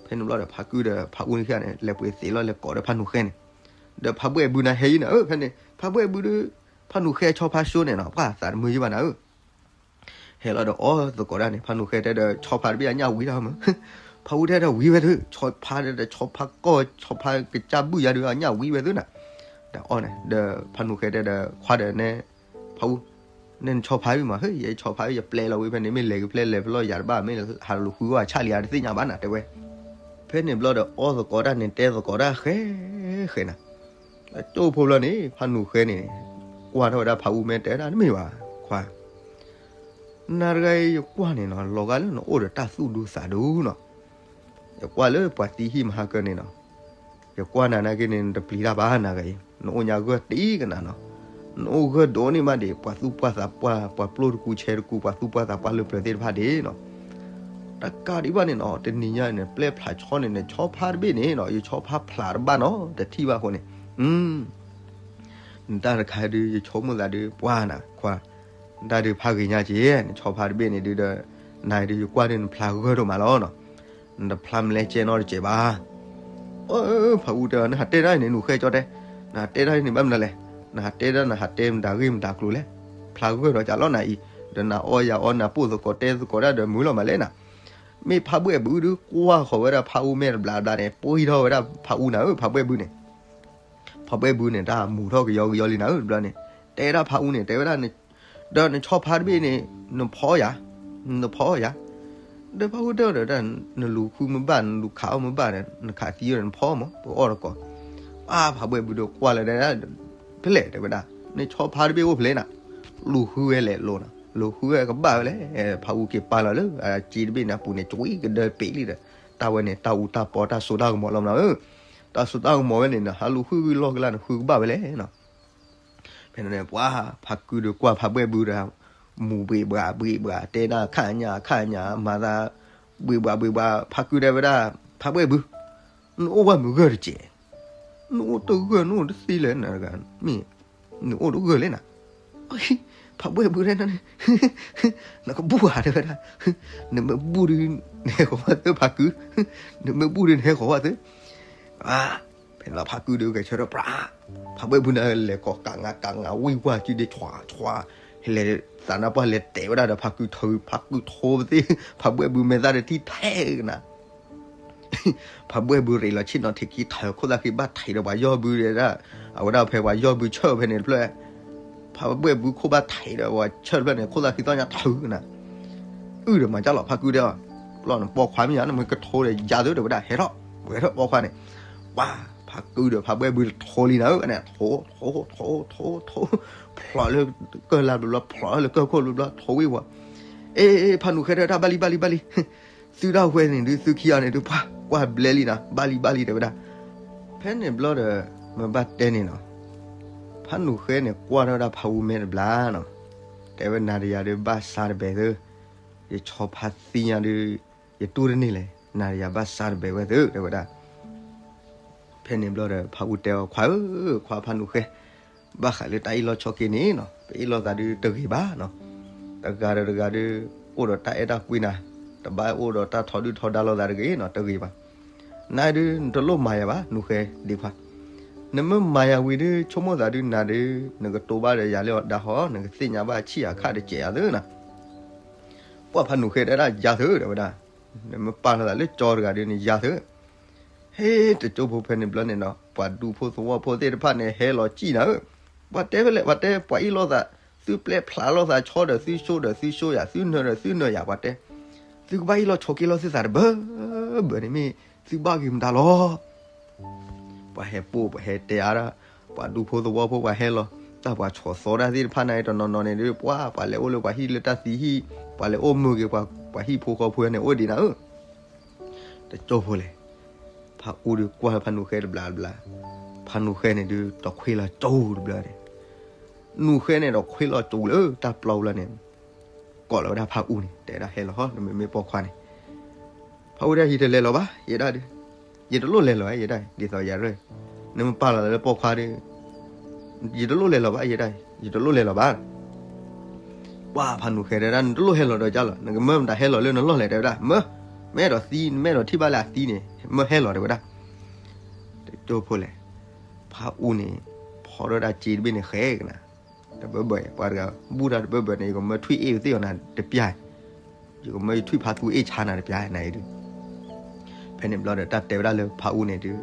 ဖဲန့ၣ်ဘျီဒီးဖးကုဒီးဖးအူန့ၣ်ခံဂၤန့ၣ် လဲၤပှ့ၤသံးလီၤလဲၤကိးဒီးဖးနူၣ်ဃဲန့ၣ်, ဒီးဖးဘှဲၣ်ဘုနၤဟဲအံၤနၤဧၢ ဖဲန့ၣ် ဖးဘှဲၣ်ဘုဒီး, ဖးနူၣ်ဃဲဆီဖါဆိန့ၣ်နီၤ ပှၤသးတမုာ်ယံာ်ဘၣ်နၤဧၢ ဟဲလီၤဒီးအီၣ်သကိးတၢ်န့ၣ် ဖးနူၣ်ဃဲတဲဒီး ဆီဖါတဘ့ၣ်အညၣ်ဝံၤတၢ်မး, ဖးအူတဲဒီးဝံၤဝဲသၢ ဆီဖါဒီးဆီဖါကီၢ် ဆီဖါကစၢ်ဘုၣ်ယါဒီးအညၣ်ဝံၤဝဲသၢနၤ, ဒီးအီၣ်န့ၣ် ဒီးဖးနူၣ်ဃဲတဲဒီးခွါဒီးနဲ, ဖးအူ, နဲနဆီဖါဝံၤမး ဟဲယဲဆီဖါဝံၤ ယပျဲလီၤဝံၤဖဲန့ၣ် မ့ၢ်လဲၤကပျဲလဲၤဖျီယၤတဘၣ် မ့ၢ်ဟးလူၤဃုအီၣ်ဆၣ်လံယၤတသ့ၣ်ညါဘၣ်နၤ တဲဝဲ, ဖဲန့ၣ်ဘျီဒီးအီၣ်သကိးတၢ်န့ၣ် တဲသကိးတၢ်ဃဲဃဲနၤ အကၠိဖိဘျီန့ၣ် ဖးနူၣ်ဃဲန့ၣ်, ကွၢ်ထီၣ်ဝဲဒၣ်ဖးအူမ့ၢ်တဲဒၣ်တမ့ၢ်ဘၣ်, ခွါ, နၤတဂၤအံၤယကွၢ်န့ၣ်နီၤ လီၤဂာ်လၢနအိၣ်ဒီးတၢ်သူၣ်ဒူသးဒူနီၤ, ယကွၢ်လၢပှၤသံဟံၣ်မဟါကၢန့ၣ်နီၤ, ယကွၢ်နၤနာ်က့န့ၣ် နတပျံၤတၢ်ဘၣ်နၤတဂၤအံၤ နအိၣ်ညါဂၢၢ်တံၢ်ကနၤနီၤ, နအိၣ်ဂၢၢ်ဒိၣ်န့ၢ်မးဒံး ပှၤသူၣ်ပှၢ်သးပှၢ် ပှၤပျိၢ်တကူဆဲတကူ ပှၤသူၣ်ပှၢ်သးပှၢ်လၢပျၢၤသ့ၣ်တဖၣ်ဒံးနီၤ တကးဒံးဘၣ်န့ၣ်နီၤ တနံၤညါန့ၣ် ပျဲဖျးဆီန့ၣ်န့ၣ် ဆီဖါတဘ့ၣ်န့ၣ်နီၤ ယဆီဖါဖျးတဘၣ်နီၤ တထံၣ်ဘၣ်အဃိန့ၣ်, နတၢ်တခါဒုး ယဆိကမိၣ်သးဒုး ပှၢ်နၤခွါ, နတၢ်ဒုးဖးဂ့ၤညါက့ၤ နဆီဖါတဘ့ၣ်န့ၣ်ဒုးဒီး, နၤဒုးယကွၢ်ဒုးနဖျးဂၢၢ်ဒိၣ်မးလီၤနီၤ, နတဖျးမလဲကဲနီတစဲးဘၣ် အၢ ဖးအူတဲ နဟးတဲဒၣ်န့ၣ် နူၢ်ဃဲကၠီတဲ, နဟးတဲဒၣ်န့ၣ်ဘၣ်မနုၤလဲၣ်, နဟးတဲဒၣ် နဟးတဲမတၤဂ့ၢ်မတၤကျိၤလဲၣ်, ဖျါဂၢၢ်ဒီးကးလီၤနၤအံၤ, ဒီးနၤအီယၤအီ နၤပိၢ်သကိးတဲသကိးတၢ်ဒီးမုာ်လီၤမးလဲၣ်နၤ. မ့ၢ်ဖးဘှဲၣ်ဘုဒုးကွၢ်ဃီၤဝဲဒၣ်ဖးအူမဲာ်တဘျီဘျီန့ၣ် ပှ့ၤထီၣ်ဝဲဒၣ်ဖးအူနၤဧၢ ဖးဘှဲၣ်ဘုန့ၣ်. ဖးဘှဲၣ်ဘုန့ၣ် တၢ်မူၤထီၣ်ကယီကယီလံနၤဧၢ တဘျီန့ၣ် တဲဒၣ်ဖးအူန့ၣ် တဲဝဲဒၣ် ဒီးနဆီဖါတဘ့ၣ်န့ၣ် နဖီယၤ, နဖီယၤ. ဒီးဖးအူတဲဒီး နလူၤဃုမ့ၢ်ဘၣ် နလူၤခးအီၣ်မ့ၢ်ဘၣ်ဒီး နခးသံဒီးနဖီမး ပအီၣ်တကိး. အါ ဖးဘှဲၣ်ဘုဒီးကွၢ်လၢဒၣ် ဖဲလဲၣ်တဲဝဲဒၣ် နဆီဖါတဘ့ၣ်အိၣ်ဖဲလဲၣ်နၤ. လူၤဃုဝဲလဲၣ်လိၤနၤ, လူၤဃုဝဲကဘၣ်ဝဲလဲၣ်. ဖးအူက့ၤပာ်လီၤလၢအစ့တဘ့ၣ်န့ၣ်အပူၤန့ၣ် ကွံကဒၢပ့ၤလံဒီး တၢ်ဝဲန့ၣ် တၢ်အူတၢ်ပီတၢ်စိတၢ်ကမီၤလီၤမးနၤဧၢ. တၢ်စိတၢ်ကမီၤဝဲန့ၣ် နဟးလူၤဃုဝဲလီၢ်ကလၢ် နဃုကဘၣ်ဝဲလဲၣ်နၤ. ဖဲန့ၣ် ပှၤဖးကုဒီးကွၢ်ဖးဘှဲၣ်ဘုဒီး မူၤဘှံးဘှးဘှံးဘှး တဲဒၣ်ခါညါခါညါ မၤသး ဘှံးဘှးဘှံးဘှး ဖးကုဒီးဝဲဒၣ် ဖးဘှဲၣ်ဘု နအိၣ်ဝဲမုာ်ဂၢၢ်တစဲး, နအိၣ်တဂၢၢ် နအိၣ်တသ့လဲၣ်နၤတဂၤ, မ့ၢ် နအိၣ်တဂၢၢ်လဲၣ်နၤ. ဖးဘှဲၣ်ဘုတဲနၤန့ၣ် နကဘူၣ်ဧါတဲဝဲဒၣ်, နမ့ၢ်ဘူၣ်ဒုး နဟဲဃီၤဝဲသ့ဖးကု, နမ့ၢ်ဘူၣ်ဒုးနဟဲဃီၤဝဲသ့. ဖဲန့ၣ်လီၤဖးကုဒီးဂဲၤဆၢထၢၣ်ပြး, ဖးဘှဲၣ်ဘုန့ၣ်လဲၤကိးကးငါကးငါဝံၣ်ဝါစုဒ့ဆွးဆွး, လဲၤသးနါပှၢ်လဲၤတဲာ်ဝဲဒၣ်ဒီးဖးကုထၢ ဖးကုထိပသ့, ဖးဘှဲၣ်ဘုမဲာ်သၣ်တထံၣ်ထဲကနၤ ဖးဘှဲၣ်ဘုရ့းလီၤဆ့ၣ်နီၤထံးခံထၢ ခိၣ်သၣ်ဃံဘၣ်ထံးဒီးပှၤယီၢ်ဘုဒၣ်, အဝဲဒၣ်ဖဲပှၤယီၢ်ဘုဆၢၣ်ဖဲန့ၣ်တဖျၢၣ်, ဖးဘှဲၣ်ဘုခိၣ်ဘၣ်ထံးဒီးပှၤဆၢၣ်တဖျၢၣ်န့ၣ် ခိၣ်သၣ်ဃံသီၣ်ညါထၢကနၤ, အုၣ်ဒီးမၤကၢ်လီၤဖးကုဒီး, ပျီၢ်နပိာ်ခွါမ့ၢ်ယါ နမ့ၢ်ကထိဒီးယၤသုဒီးဝဲဒၣ်ဟဲထီၣ်, ဝဲထီၣ်ပိာ်ခွါန့ၣ်, ပှၤ ဖးကုဒီးဖးဘှဲၣ်ဘုထိလံနၤဧၢန့ၣ် ထိ ထိ ထိ ထိ ထိ ဖျိးလၢကၢၢ်လါဘျီဘျီ ဖျိးလၢကၢၢ်ခိၣ်ဘျီဘျီ ထိဝံၣ်ဝဲ, အ့ ဖးနူၤဃဲဒီးတၢ်ဘၣ်လံဘၣ်လံဘၣ်လံ သုတၢ်ဝဲန့ၣ်ဒုး သုခံဂၤန့ၣ်ဒုး ပှၤကွၢ်ဘျဲလံနၤ ဘၣ်လံဘၣ်လံတဲဝဲဒၣ်, ဖဲန့ၣ်ဘျီဒီး မ့ၢ်ဘၣ်တဲန့ၣ်နီၤ, ဖးနူၤဃဲန့ၣ် ကွၢ်ထီၣ်ဝဲဒၣ်ဖးအူမဲာ်တဘျီနီၤ, တဲဝဲနၤဒီးယၤဒုး ဘၣ်ဆါတဘဲးသု, ယဆီဖါသံညါဒုး ယတူၢ်တန့ၢ်လဲၣ်, နၤဒီးယၤဘၣ်ဆါတဘဲးဝဲသု တဲဝဲဒၣ်. ဖဲန့ၣ်ဘျီဒီး ဖးအူတဲအီၤ ခွါဧၢ, ခွါဖးနူၤဃဲ, ဘၣ်ဃးလၢတၢ်အ့ၣ်လိာ်ဆိးက့န့ၣ်နီၤ ပအ့ၣ်လိာ်သးဒုးတဂ့ၤဘၣ်နီၤ, တဂၤဒီးတဂၤဒုး အိၣ်ဒီးတၢ်အဲၣ်တၢ်ကွံနၤ, တဘၣ်အိၣ်ဒီးတၢ်ထီဒုၣ်ထီဒါလိာ်သးတဂ့ၤနီၤ တဂ့ၤဘၣ်. နဒုး နတလိၣ်မၤယၤဘၣ် နူၤဃဲဒံးခွါ, နမ့ၢ်မၤယၤဝံၤဒုး ဆိကမိၣ်သးဒုးနၤဒုး နကတိၤဘၣ်ဒီးယၤလၢအီၤဒါဃီ နကသ့ၣ်ညါဘၣ်ဆံၣ်အခၣ်တစဲးယၤသုနီၤ. ပှၤဖးနူၤဃဲတဲဒၣ်ယၤသု တဲဝဲဒၣ်, နမ့ၢ်ပာ်လီၤသးလၢကၠီတဂၤဒုးန့ၣ်ယၤသု ဟ့ တကၠိဖိဖဲန့ၣ်ဘျီန့ၣ်နီၤ ပှၤဒူဖိသဝီဖိသ့ၣ်တဖၣ်န့ၣ် ဟဲလီၤစံၣ်နၤဧၢ, ပှၤတဲဖဲလဲၣ် ပှၤတဲ ပှၤအ့ၣ်လိာ်သး, သုပျဲဖျးလိာ်သးဆီဒီးသုဆိဒီးသုဆိယၤ သုနၢၤဒီးသုနၢၤယၤ ပှၤတဲ, သုကဘၣ်အ့ၣ်လိာ်ဆိးက့လိာ်သုသးတဘၢဘၢန့ၣ် မ့ၢ်သုဘၣ်ဂ့ၤမတၤလီၤ. ပှၤဟဲပိာ် ပှၤဟဲတဲအါဒၣ် ပှၤဒူဖိသဝီဖိ ပှၤဟဲလီၤ, တၢ်ပှၤဆီၣ်သီတၢ်သ့ၣ်တဖၣ်န့ၣ် တနီၤနီၤန့ၣ်ဒုး ပှၤ ပှၤလဲၤအိၣ်လၢပှၤဟံၣ်လၢတၢ်သံဟံၣ်, ပှၤလဲၤအိၣ်မုာ်က့ၤ ပှၤဟံၣ်ဖိဃီဖိန့ၣ် အိၣ်ဒံးနၤဧၢ တကၠိဖိလဲၣ်. ဖးအူဒုးကွၢ်ဖးနူၤဃဲတဘျီဘျီ, ဖးနူၤဃဲန့ၣ်ဒုး တခွ့လီၤကၠိတဘျီန့ၣ်, နူၤဃဲန့ၣ်ဒီးခွ့လီၤကၠိလၢတၢ်ပျီပူၤလီၤန့ၣ်, ကိးလီၤဝဲဒၣ်ဖးအူန့ၣ် တဲဒၣ်ဟဲလီၤဟီ နမ့မ့ၢ်ပိာ်ခွါန့ၣ်, ဖးအူဒၣ် ယတလဲၤလီၤဘၣ် ယဲဒၣ်ဒုး, ယတလိၣ်လဲၤလီၤ ယဲဒၣ် ဒ်သိးယၤရဲၣ်, နမ့ၢ်ပာ်လီၤသးလၢပိာ်ခွါဒုး ယတလိၣ်လဲၤလီၤဘၣ် ယဲဒၣ် ယတလိၣ်လဲၤလီၤဘၣ်. ပှၤဖးနူၤဃဲတဲဒၣ် နတလိၣ်ဟဲလီၤဒီးကၢ်လီၤ နကမၢမတၤဟဲလီၤလၢနလီၢ်လဲၣ် တဲဝဲဒၣ် မၢ, မ့ၢ်အဲၣ်ဒိးသံ မ့ၢ်အဲၣ်ဒိးထံၣ်ဘၣ်လၢအသံန့ၣ် မၢဟဲလီၤ တဲဝဲဒၣ်. တကၠိဖိလဲၣ်, ဖးအူန့ၣ် ဖီထီၣ်ဒၣ်စ့တဘ့ၣ်န့ၣ်ဃဲကနၤ, တဘၢဘၢအံၤ ပှၤတဂၤ ဘူၣ်တၢ်တဘၢဘၢန့ၣ် ယကမၢထွံၣ်အ့ၣ်သ့ၣ်အီၤနၤတပျၢ်, ယကမၢယထွံၣ်ဖးသူအ့ၣ်ဆါနၤတပျၢ်နၤအံၤဒုး ဖဲန့ၣ်ဘျီဒီး တၢ်တဲဝဲဒၣ်လၢဖးအူန့ၣ်ဒုး,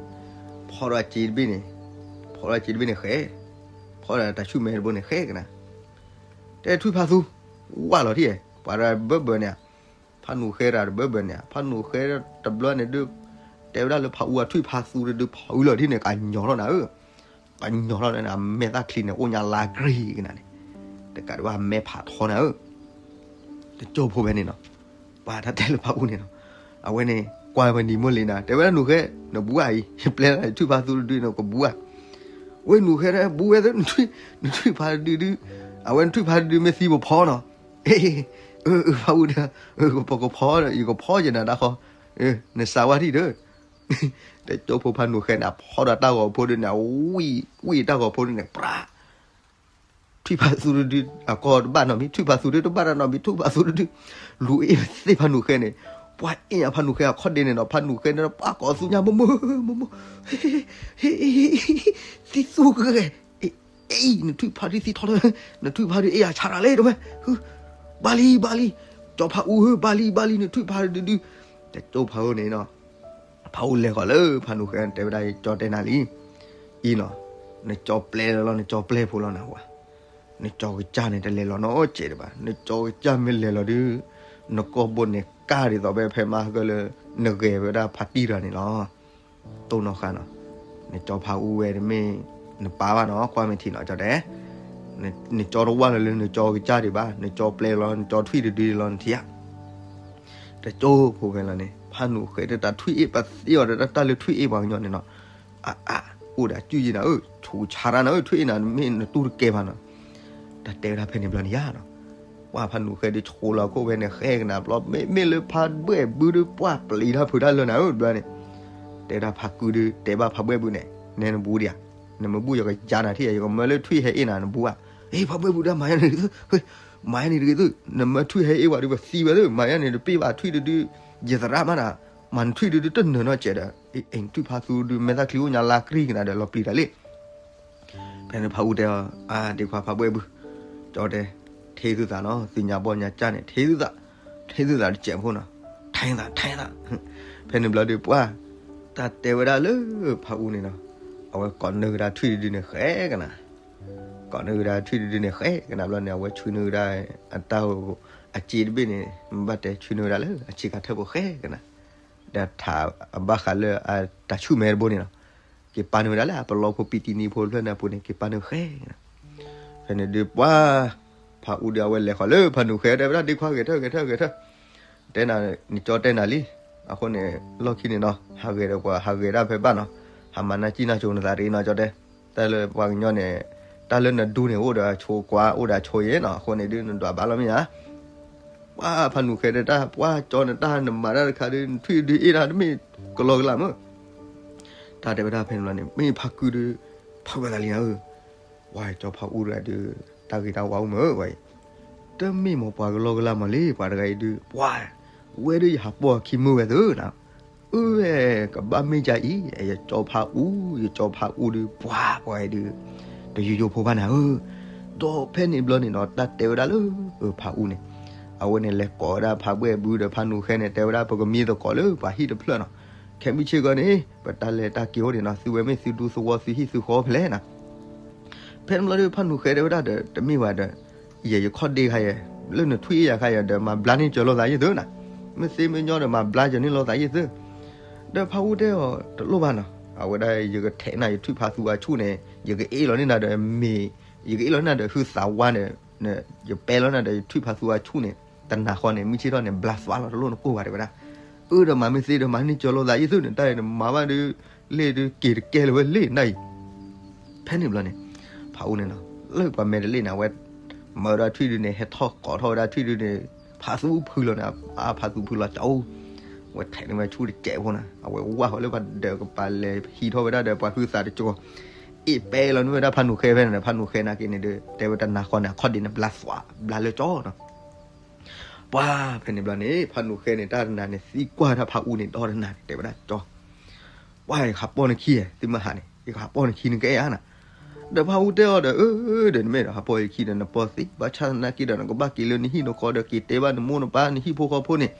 ဖီထီၣ်စ့တဘ့ၣ်န့ၣ်, ဖီထီၣ်စ့တဘ့ၣ်န့၁ဲ, ဖီထီၣ်တၢ်ဆူၣ်မဲတဘိန့ၣ်ဃဲကနၤ, တဲထွံၣ်ဖးသူ, ဝၢ်လီၤထံၣ်, ပှၤတဘၢဘၢန့ၣ်, ဖးနူၤဃဲတၢ်တဘၢဘၢန့ၣ်, ဖးနူၤဃဲတဘျီန့ၣ်ဒုး, တဲဝဲဒၣ်လၢဖးအူအထွံၣ်ဖးသူဒုး ဖးအူလီၤထံၣ်န့ၣ် ကညီၤထီၣ်နၤဧၢ ပှၤညီၤထီၣ်န့ၣ် အမဲာ်သၣ်ချံန့ၣ် အိၣ်ညါလါကြ့ကနၤန့ၣ်, တကးဒံးဘၣ်အမဲာ်ဖးထီနၤဧၢ, တကၠိဖိဖဲန့ၣ်နီၤ, ပှၤတၢ်တဲလၢဖးအူန့ၣ်နီၤ, အဝဲန့ၣ် ကွၢ်ဝဲနံၤမိၢ်လံနၤ တဲဝဲဒ၁နူၤဃဲ, နဘူးဧါအံၤ ယပျဲလၢနထွံၣ်ဖးသူတဒုန့ၣ် ကဘူးဧါ, ဝဲနူၤဃဲဒၣ် ဘူးဝဲသ့ နထွံၣ်ဖးတဒုဒု, အဝဲနထွံၣ်ဖးတဒုမ့ၢ်သံပဖီနီၤ, ဖးအူဒီး, ပကဖီဒီး ယကဖီယနၤတၢ်ဃီ, နစးဝါထံၣ်ဒီး တကၠိဖိဖးနူၤဃဲန့ၣ် အဖီဒီးတၢ်ဂီၤဖိဒုန့ၣ် ဝံၣ်ဝံၣ်တၢ်ဂီၤဖိဒုန့ၣ် ပြး, ထွံၣ်ဖးသူတဒု အကီတဘၣ်နီတမံၤ ထွံၣ်ဖးသူဒုတဘၣ်တၢ်နီတမံၤ ထွံၣ်ဖးသူတဒု, လူၤအ့ၣ်သ့ၣ်ဖးနူၤဃဲန့ၣ်, ပှၤအ့ၣ်ညါဖးနူၤဃဲအခီၣ်ဒ့န့ၣ်ဒီး ဖးနူၤဃဲန့ၣ်ဒီး ပှၤကိးသူညါမိၢ်မိၢ်မိၢ်မိၢ်, သံသူကဂဲၤ, အ့ၣ် နထွံၣ်ဖးဒုသံထီၣ်လၢ, နထွံၣ်ဖးဒုအ့ၣ်ယၤဆါတၢ်လဲၣ်တဝဲ, ဟု ဘၣ်လံ ဘၣ်လံ, ကၠီဖးအူဧၢ ဘၣ်လံ ဘၣ်လံ နထွံၣ်ဖးတဒုဒု, တကၠိဖးအူန့ၣ်နီၤ, ဖးအူလဲၤဃီၤလၢဖးနူၤဃဲ တဲဝဲဒၣ် ကၠီတဲနၤလံ, အံၤနီၤ, နကၠီပျဲလီၤလီၤ နကၠီပျဲဖိလီၤနဝၤ, နကၠီကစၢ်န့ၣ် တလဲၤလီၤနီတစဲးဒံးဘၣ်, နကၠီကစၢ်မ့ၢ်လဲၤလီၤဒုး, နကိာ်ဘိန့ၣ်ကၢ်ဒ်သိးဖဲဖဲမါကလၢ နဂဲၤဝဲဒၣ်ဖးတံၢ်တဂၤန့ၣ်လီၤ. တိၢ်နီၣ်ဃာ်နီၤ, နကၠီဖးအူဝဲတမ့ၢ် နပၢ်ဘၣ်နီၤ, ကွၢ်မ့ၢ်ထံနီၤ ကၠီတဲ, နကၠီတဝၢ်လၢၤလၢနကၠီကစၢ်ဒံးဘၣ်, နကၠီပျဲလီၤ နကၠီထွံၣ်တဒုလီၤနထံၣ်ဧါ. တကၠိဖိဖဲလီၤန့ၣ် ဖးနူၤဃဲဒီးတၢ်ထွံၣ်အ့ၣ်ပသ့အီၤဒီးတၢ်လၢထွံၣ်အ့ၣ်ပှၤကညီန့ၣ်နီၤ, အအ အိၣ်ဒီးအစုယံၤနၤဧၢ, ဆူးဆါတၢ်နၤဧၢ, ထွံၣ်အ့ၣ်နၤမ့ၢ်နတူၢ်တကဲဘၣ်နီၤ, တၢ်တဲဝဲဒၣ်ဖဲန့ၣ်ဘျီန့ၣ်ယါနီၤ, ပှၢ်ဖးနူၤဃဲဒီးဆိးလီၤခိၣ်ဖဲန့ၣ်ဃဲကနၤဘျီ, မ့မ့ၢ်လၢဖးဘှဲၣ်ဘုဒီး ပှၢ်ပျံၤတၢ်ဖုးတၢ်လၢနၤဧၢ ဘျီန့ၣ်, တဲဒၣ်ဖးကုဒီး တဲဘၣ်ဖးဘှဲၣ်ဘုန့ၣ်, နဲနဘူးဒံးဧါ, နမ့ၢ်ဘူးယကယါနၤထံၣ်ဧါ, ယကမၢလၢထွံၣ်ဟဲအ့ၣ်နၤနဘူးဧါ, အ့ ဖးဘှဲၣ်ဘုဒၣ်မၤယါန့ၣ်တဂ့ၤသု, မၤယါန့ၣ်တဂ့ၤသု, နမၢထွံၣ်ဟဲအ့ၣ်ဝဲဒီးပသံဝဲသု, မၤယါန့ၣ်တပ့ၢ်ဘၣ်ထွံၣ်တဒု, ယသရၣ်မးနၤ, မၤနထွံၣ်တဒုတနၢၤနီတစဲးဒီး, အ့ ထွံၣ်ဖးသူဒုး မဲာ်သၣ်ချံအိၣ်ညါလါကရံၣ်ကနၤဒီးလီၤပျံၤတၢ်လံ ဖဲန့ၣ်ဖးအူတဲအီၤ, အါ ဒ့ခွါဖးဘှဲၣ်ဘု, ကၠီတဲ, ထ့သုသးနီၤ, သုညါဘီၣ်ညါကၢ်န့ၣ် ထ့သုသး, ထ့သုသးတစဲးဖိနီၤ, ထဲသး ထဲသး, ဖဲန့ၣ်ဘျီဒီးပှၢ်, တၢ်တဲဝဲဒၣ်လၢဖးအူန့ၣ်နီၤ, အဝဲကိးနၢကဒါထွံၣ်တဒုန့ၣ်ဃဲကနၤ, ကိးနၢကဒါထွံၣ်တဒုန့ၣ်ဃဲကနၤဘျီန့ၣ် အဝဲဆှၢနၢကဒါ, အတၢ်, အစ့တဘ့ၣ်န့ၣ် ဘၣ်တဲဆှၢနၢကဒါလၢအဆ့ကၤထၢၣ်ဖိဃဲကနၤ, ဒီးထးအဘၣ်ဃးလၢအတၢ်ဆူၣ်မဲတဘိန့ၣ်နီၤ, က့ၤပာ်နုာ်ဝဲဒၣ်လၢအပလီၢ်ဖိပံးတံနံဖိတဖျၢၣ်န့ၣ်အပူၤန့ၣ် က့ၤပာ်နုာ်ဃဲ, ဖဲန့ၣ်ဒုးပှၢ်, ဖးအူဒီးအဝဲလဲၤဃီၤလၢဖးနူၤဃဲ တဲဝဲဒၣ်ဒ့ခွါဂဲၤထၢၣ်ဂဲၤထၢၣ်ဂဲၤထၢၣ်, တဲနၤ, နကၠီတဲနၤလံ, အဃိန့ၣ်, လီၢ်ခံန့ၣ်နီၤ ဟးဂဲၤဒီးပှၤဟးဂဲၤဒၣ်ဖဲဘၣ်နီၤ, ဟးမၤနၢ်ကံၣ်နၢ်ကိၤနသးတဂ့ၤနီၤ ကၠီတဲ, တၢ်လၢပှၤကညီန့ၣ်, တၢ်လၢနဒူန့ၣ်အိၣ်ဒီးအဆိကွၢ်အိၣ်ဒီးအဆိယဲနီၤ, အဃိန့ၣ်ဒုး နဒွးဘၣ်လီၤမ့ၢ်ဧါ ပှၢ်ဖးနူၤဃဲဒီးတၢ်ပှၢ်ကၠီန့ၣ် တၢ်နမၤတၢ်တခါဒီး နထွံၣ်ဒုးအ့ၣ်တၢ်တမ့ၢ်ကလီကလီမး, တၢ်တဲဝဲဒၣ်ဖဲန့ၣ်ဘျီန့ၣ် မ့ၢ်ဖးကုဒီး, ဖးဝဲသးလံနၤဧၢ, ပှၢ်ကၠီဖးအူတဂၤဒီး, တၢ်ဂ့ၤတၢ်ဝါအိၣ်မးဝဲအံၤ, တမ့ၢ်မ့ၢ်ပှၤကလီကလီမးလံ ပှၤတဂၤအံၤဒုး ပှၢ်, ဝဲဒၣ်ယဟးပိာ်အခံမုၢ်ဝဲသုနီၤ, အၢဝဲ, ကဘၣ်မ့ၢ်ကါအံၤ ယကၠီဖးအူ, ယကၠီဖးအူဒုး ပှၢ်ပှၤအံၤဒုး, တယိယိဖိဘၣ်နၤဧၢ, ဒီးဖဲန့ၣ်ဘျီန့ၣ်ဒီး တၢ်တဲဝဲဒၣ်လၢ, ဖးအူန့ၣ်, အဝဲန့ၣ်လဲၤကိးဝဲဒၣ်ဖးဘှဲၣ်ဘုဒီးဖးနူၤဃဲန့ၣ် တဲဝဲဒၣ်ပကမံသကိးလၢပှၤဟံၣ်တဖျၢၣ်နီၤ, ခဲမုၢ်ဆ့ၣ်ကီးန့ၣ် ပတၢ်လဲၤတၢ်က့ၤအိၣ်န့ၣ်နီၤ သုဝဲမ့ၢ်သုဒူသဝီသုဟံၣ်သုဃီဖဲလဲၣ်နီၤ ဖဲန့ၣ်ဘျီဒီး ဖးနူၤဃဲတဲဝဲဒၣ်ဒီး တမ့ၢ်ဘၣ်ဒီး, ယဲယခီၣ်ဒ့ခါယဲ, လၢနထွံၣ်အ့ၣ်ယၤခါယဲဒီး မၤဘျါန့ၢ်ကၢၤလိာ်သးယ့ၢ်သုနီၤ, မ့ၢ်သ့မ့ၢ်ညီဒီး မၤဘျါကၢၤန့ၢ်လိာ်သးယ့ၢ်သု, ဒီးဖးအူတဲအီၤ တလိၣ်ဘၣ်နီၤ, အဝဲဒၣ်ယကထဲးနၤယထွံၣ်ဖးသူအဆူၣ်န့ၣ် ယကအ့ၣ်လီၤန့ၢ်နၤဒီးမ့ၢ်, ယကအ့ၣ်လီၤန့ၢ်နၤဒီးဟုသးဝါန့ၣ်, ယပဲလီၤနၤဒီးယထွံၣ်ဖးသူအဆူၣ်န့ၣ်, တနၤဃီန့ၣ် မုၢ်ဆ့ၣ်ထီၣ်န့ၣ် ဘျါသွးလီၤတလိၣ်နကိၢ်ဘၣ်တဲဝဲဒၣ်, အၢဒီးမၤမ့ၢ်သ့ဒီးမၤန့ၢ်ကၢၤလိာ်သးယ့ၢ်သုန့ၣ် တၢ်အံၤနမၤဘၣ်ဒီး, လ့ၣ်ဒုးက့ၤတကဲလၢၤဝဲလ့ၣ်နၤအံၤ ဖဲန့ၣ်ဘျီန့ၣ်, ဖးအူန့ၣ်နီၤ, လၢပှၤမဲာ်တလ့ၣ်န့ၣ် အဝဲ, မၢဒီးထွံၣ်ဒုန့ၣ် ဟဲထီၣ်ကိးထီၣ်ဝဲဒၣ်ထွံၣ်ဒုန့ၣ်, ဖးသူဖုလီၤန့ၣ်, အဖးသူဖုလီၤကၠီ, ဝဲထဲးန့ၢ်ဝဲဆူၣ်တစဲးဖိနီၤ, အဝဲဝၢ်ဃီၤလၢပှၤဒၢးကပၤလဲၤဟံးထီၣ်ဝဲဒၣ်ဒီးပှၤဟုသးတကၠီ, အ့ၣ်ပဲလီၤန့ၢ်ဝဲဒၣ်ဖးနူၤဃဲဖဲန့ၣ်ဒီး ဖးနူၤဃဲနာ်က့န့ၣ်ဒီး တဲဝဲတနၤဃီန့ၣ် အခီၣ်ဒ့န့ၣ် ဘျါသွး, ဘျါလၢကၠီနီၤ ပှၢ်ဖဲန့ၣ်ဘျီန့ၣ် ဖးနူၤဃဲန့ၣ် တၢ်တနၤန့ၣ် သံကွၢ်တၢ်ဖးအူန့ၣ် ဒီတနၤန့ၣ် တဲဝဲဒၣ်ကၠီ, ပှၢ်ယကဟးပိာ်နခံဧါ, သုမ့ၢ်ဟးန့ၣ် ယကဟးပိာ်နခံနကအဲၣ်ဧါနၤ, ဒီးဖးအူတဲအီၤဒီး အၢ ဒီးနမ့ၢ်ဒီးဟးပိာ်ယခံဒီး နပိာ်သ့ ဘၣ်ဆၣ်သနာ်က့ဒီး နကဘၣ်က့ၤလၢနဟံၣ်နဃီဒီး က့ၤတဲဘၣ်နမိၢ်နပၢ်နဟံၣ်ဖိဃီဖိန့ၣ်,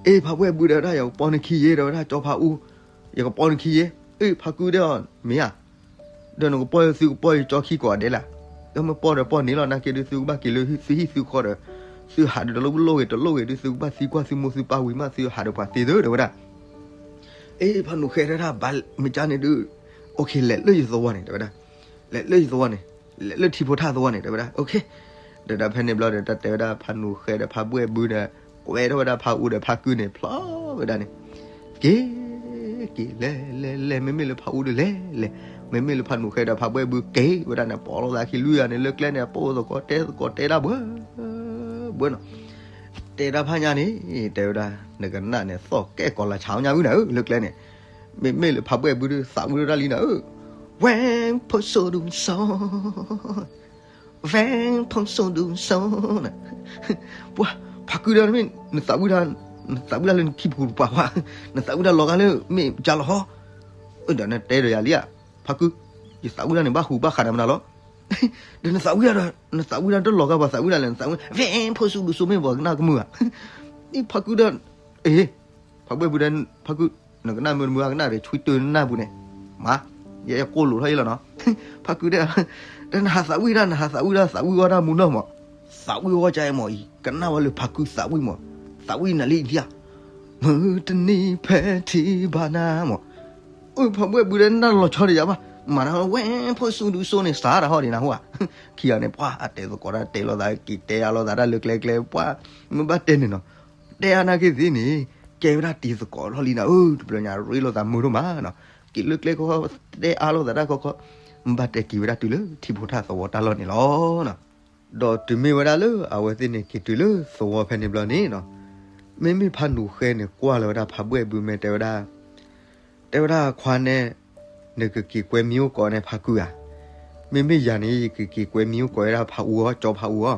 အ့ၣ် ဖးဘှဲၣ်ဘုဒီးဝဲဒၣ် ယကပိာ်နခံယဲ ဒီးဝဲဒၣ်ကၠီဖးအူ, ယကပိာ်နခံယဲ, အ့ၣ် ဖးကုဒီး မ့ၢ်ဧါ ဒီးနကပိာ်သုကပိာ်ယကၠီခံကိးဂၤဒဲးလဲၣ်, ဒီးမ့ၢ်ပိာ်ဒီးပိာ်န့ၣ်လီၤ နာ်က့ဒီးသုကဘၣ်က့ၤလၢသုဟံၣ်သုဃီဒီး, သုဟးဒီးတလိၣ်လိၣ်ဂ့ၤတလိၣ်ဂ့ၤဒုး သုကဘၣ်သံကွၢ်သုမိၢ်သုပၢ်ဝံၤမး သုဟးဒီးပှၤသ့သု တဲဝဲဒၣ်, အ့ၣ် ဖးနူၤဃဲတဲဒၣ် ဘၣ်မ့ၢ်ကါန့ၣ်ဒုး, အိၣ်ခ့ လဲၤလၢယသဝီန့ၣ် တဲဝဲဒၣ်, လဲၤလၢယသဝီန့ၣ်, လဲၤလၢထံဖိထၣ်သဝီန့ၣ် တဲဝဲဒၣ် အိၣ်ခ့, ဒီးဖဲန့ၣ်ဘျီဒီး တၢ်တဲဝဲဒၣ်ဖးနူၤဃဲဒီးဖးဘှဲၣ်ဘုဒီး, ကွဲထီၣ်ဝဲဒၣ်ဖးအူဒီးဖးကုန့ၣ် ဖျီဝဲဒၣ်န့ၣ်, က့ၤ, က့ၤ လဲၤ လဲၤ လဲၤ မ့မ့ၢ်လၢဖးအူဒီးလဲၤ လဲၤ, မ့မ့ၢ်လၢဖးနူၤဃဲဒီးဖးဘှဲၣ်ဘုက့ၤဝဲဒၣ်န့ၣ် ပိာ်လိာ်သးခံလွံၢ်ဂၤန့ၣ် လၢကျဲန့ၣ် ပိာ်သကိးတဲသကိးတဲဒၣ်ဘှဲ, ဘှဲနီၤ, တဲဒၣ်ဖးညါန့ၣ် တဲဝဲဒၣ် နကနၣ်န့ၣ် သီၣ်ကဲကီၤလၤဆါညါဝံၤနၤဧၢ လၢကျဲန့ၣ်, မ့မ့ၢ်လၢဖးဘှဲၣ်ဘုဒီးသးဝံၣ်ဒၣ်လံနၤဧၢ, ဝဲ, ဖိစိဒူစိ ဝဲ, ဖိစိဒူစိ, ပှၤ, ဖးကုဒီးမ့ၢ် နသးဝံၣ်ဒၣ်, နသးဝံၣ်ဒၣ်လၢနခံပူၤပှၤပှၤ, နသးဝံၣ်ဒၣ်လီၤဂာ်လၢမ့ၢ်ကၢ်လီၤဟီ, ဒီးနတဲဒီးယၤလံဧါ, ဖးကု, ယသးဝံၣ်ဒၣ်န့ၣ် ဘၣ်ဟူးဘၣ်ဃးနၤမနုၤလီၤ, ဒီးနသးဝံၣ်ဒီး နသးဝံၣ်ဒီးတလီၤဂာ်ပှၤသးဝံၣ်ဒၣ်လဲၣ် နသးဝံၣ် ဖဲဖိဆူဒုးစိမ့ၢ်ပှၤကနၣ်ကမုာ်ဧါ. ဖါကုဒီး အ့ ဖါဘှဲၣ်ဘုဒီး ဖါကု နကနၣ်မုာ်တမုာ်ကနၣ်ဒီး ဆွံတုၤနၢ်ပူၤန့ၣ် မၤ ယဲယကိၢ်လိာ်ထီၣ်အံၤလီၤနီၤ. ဖါကုဒီး ဒီးနဟးသးဝံၣ်ဒၣ် နဟးသးဝံၣ်ဒၣ် သးဝံၣ်ဝဲဒၣ်မူနီၢ်မး သးဝံၣ်ဝဲကအံၤမးအံၤ ကနၣ်ဝဲလၢဖါကုသးဝံၣ်မး သးဝံၣ်နၤလံဒံဧါ မုၢ်တနံၤဖဲထံဘၣ်နၤမး အဖါဘှဲၣ်ဘုဒီးနၢ်လီၤဆီတယၤဘၣ် မၤတၢ်ဝဲဖဲဆူဒုးစိန့ၣ် စးတၢ်ဟီၣ်ဒံးနဟူဧါ. ခံဂၤန့ၣ် ပှၤအတဲသကိးတၢ်တဲလိာ်သး က့ၤတဲအါလိာ်သးတၢ်လၢကျဲကျဲ ပှၤ မ့ၢ်ဘၣ်တဲန့ၣ်နီၤ တဲအါနာ်က့သ့ၣ်န့ၣ် ကဲဝဲဒၣ်တံၤသကိးထီၣ်လံနၤဧၢ တဘျီညါရ့လိာ်သးမုာ်ဒိၣ်မးနီၤ က့ၤလၢကျဲခီခီ တဲအါလိာ်သးတၢ်ခီခီ မ့ၢ်ဘၣ်တဲက့ၤဝဲဒၣ်တုၤလၢထံဖိထၣ်သဝီတၢ်လီၢ်န့ၣ်လီၤ. ဒီးတုၤမ့ၢ်ဝဲဒၣ်လၢအဝဲသ့ၣ်န့ၣ်က့ၤတုၤလၢသဝီဖဲန့ၣ်ဘျီန့ၣ်နီၤ မ့မ့ၢ်ဖါနူၤဃဲန့ၣ် ကွၢ်လီၤဝဲဒၣ်ဖါဘှဲၣ်ဘုမ့ၢ်တဲဝဲဒၣ် တဲဝဲဒၣ်ခွါန့ၣ် နကက့ၤကွဲမံအိၣ်ကိးန့ၣ်ဖါကုဧါ. မ့မ့ၢ်ယၤန့ၣ် ယကက့ၤကွဲမံအိၣ်ကိးဝဲဒၣ်ဖါအူအီၤ ကၠီဖါအူအီၤ.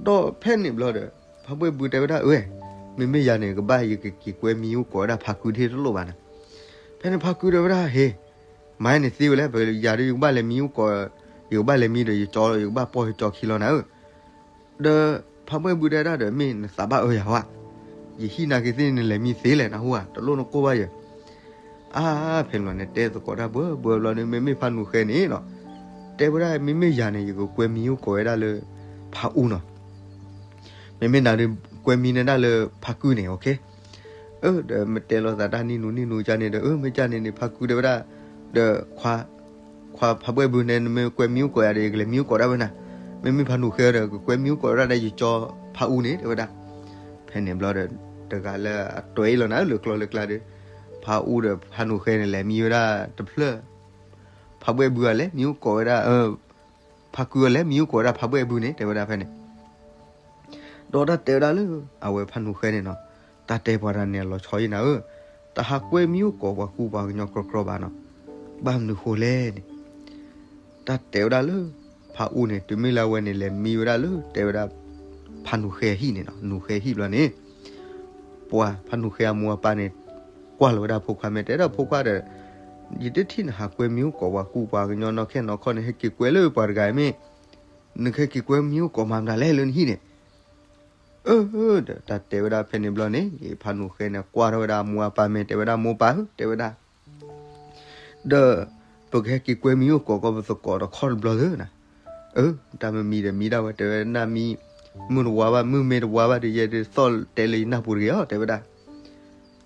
ဒီးဖဲန့ၣ်ဘျီဒီး ဖါဘှဲၣ်ဘုတဲဝဲဒၣ် အၢ မ့မ့ၢ်ယၤန့ၣ် ကဘၣ်ယကက့ၤကွဲမံအိၣ်ကိးဝဲဒၣ်ဖါကုဒ့တလိၣ်ဘၣ်နၤ. ဖဲန့ၣ်ဖါကုတဲဝဲဒၣ် ဟ့ၣ် မၤန့ၣ်သ့ဝဲလဲၣ် ပယၤဒီးယကဘၣ်လဲၤမံအိၣ်ကိး ယကဘၣ်လဲၤမံဒီးယကၠီ ယကဘၣ်ပီၢ်ယကၠီခံလီၤနၤဧၢ ဒီးဖါဘှဲၣ်ဘုတဲဒၣ်ဒီး မ့ၢ်နသးဘၣ်အၢယၤဧါ. ယဟံၣ်နာ်က့သ့ၣ်န့ၣ် နလဲၤမံသ့လဲၣ် နဟူဧါ တလိၣ်နကိၢ်ဘၣ်ယၤ. အါ ဖဲန့ၣ်ဘျီန့ၣ် တဲသကိးတၢ်ဘှဲဘှဲဘျီန့ၣ် မ့မ့ၢ်ဖါနူၤဃဲန့ၣ်နီၤ တဲဝဲဒၣ် မ့မ့ၢ်ယၤန့ၣ် ယကကွဲမံအိၣ်ကိးဝဲဒၣ်လၢ ဖါအူနီၤ မ့မ့ၢ်နၤဒီး ကွဲမံန့ၢ်ဒၣ်လၢဖါကုန့ၣ် အၢ ဒီးမ့ၢ်တဲလိာ်သးတၢ်နံၣ်နူနံၣ်နူကန့ၣ်ဒီး အၢ မ့ၢ်ကန့ၣ်န့ၣ် ဖါကုတဲဝဲဒၣ် ဒီး ခွါဖါဘှဲၣ်ဘုန့ၣ် နမ့ၢ်ကွဲမံအိၣ်ကိးယၤဒီး ယကလဲၤမံအိၣ်ကိးဒၣ်ဝဲနၤ. မ့မ့ၢ်ဖါနူၤဃဲဒီး ကကွဲမံအိၣ်ကိးဝဲဒၣ်ဒီးယကၠီဖါအူန့ၣ် တဲဝဲဒၣ်. ဖဲန့ၣ်ဘျီဒီး တဂၤလၢအတွဲအံၤလီၤနၤ လၢကျိာ်လၢကျါဒီး ဖါအူဒီးဖါနူၤဃဲန့ၣ် လဲၤမံဝဲဒၣ်တဖျၢၣ် ဖါဘှဲၣ်ဘုအလဲၤမံအိၣ်ကိးဝဲဒၣ် ဖါကုအလဲၤမံအိၣ်ကိးဝဲဒၣ်ဖါဘှဲၣ်ဘုန့ၣ် တဲဝဲဒၣ်ဖဲန့ၣ် ဒီးတၢ်တဲဝဲဒၣ်လၢ အဝဲဖါနူၤဃဲန့ၣ်နီၤ တၢ်တဲပှၤတဂၤန့ၣ် အလီၤဆီအံၤနၤဧၢ, တဟးကွဲမံအိၣ်ကိးပှၤကူပှၤကညီကြီကြီဘၣ်နီၤ, ဘၣ်မနုၤဃိလဲၣ်န့ၣ်, တၢ်တဲဝဲဒၣ်လၢ ဖါအူန့ၣ် တုၤမ့ၢ်လၢအဝဲန့ၣ် လဲၤမံဝဲဒၣ်လၢ တဲဝဲဒၣ် ဖါနူၤဃဲအဟံၣ်န့ၣ်နီၤ, နူၤဃဲဟံၣ်ဘျီန့ၣ် ပှၤဖါနူၤဃဲအမိၢ်အပၢ်န့ၣ် ကွၢ်လီၤဝဲဒၣ်ဖိခွါ မ့ၢ်တဲဒီးဖိခွါဒီး ယတထံၣ်နဟးကွဲမံအိၣ်ကိးပှၤကူပှၤကညီနီၢ်ခဲနီၢ်ခီန့ၣ် ဟဲက့ၤကွဲလၢပှၤတဂၤအံၤမ့ၢ် နကဟဲက့ၤကွဲမံအိၣ်ကိးမၤမတၤလဲၣ်လၢနဟံၣ်န့ၣ်, အၢ ဒီးတၢ်တဲဝဲဒၣ်ဖဲန့ၣ်ဘျီန့ၣ် ဖါနူၤဃဲန့ၣ် ကွၢ်ထီၣ်ဝဲဒၣ်အမိၢ်အပၢ် မ့ၢ်တဲဝဲဒၣ် မိၢ်ပၢ်ဧၢ တဲဝဲဒၣ် ဒီး ပကဟဲက့ၤကွဲမံအိၣ်ကိးကီးပသကိးတခီတဘျီသၢနၤ, အၢ တၢ်မ့ၢ်မံဒီးမံဒၣ်ဝဲ တဲဝဲဒၣ်မံ မုၢ်တဝါဘၣ် မုၢ်မ့ၢ်တဝါဘၣ်ဒီး ယဲဒ်သိးတဲလၢယနၢ်ပူၤတဂ့ၤအီၤ တဲဝဲဒၣ်.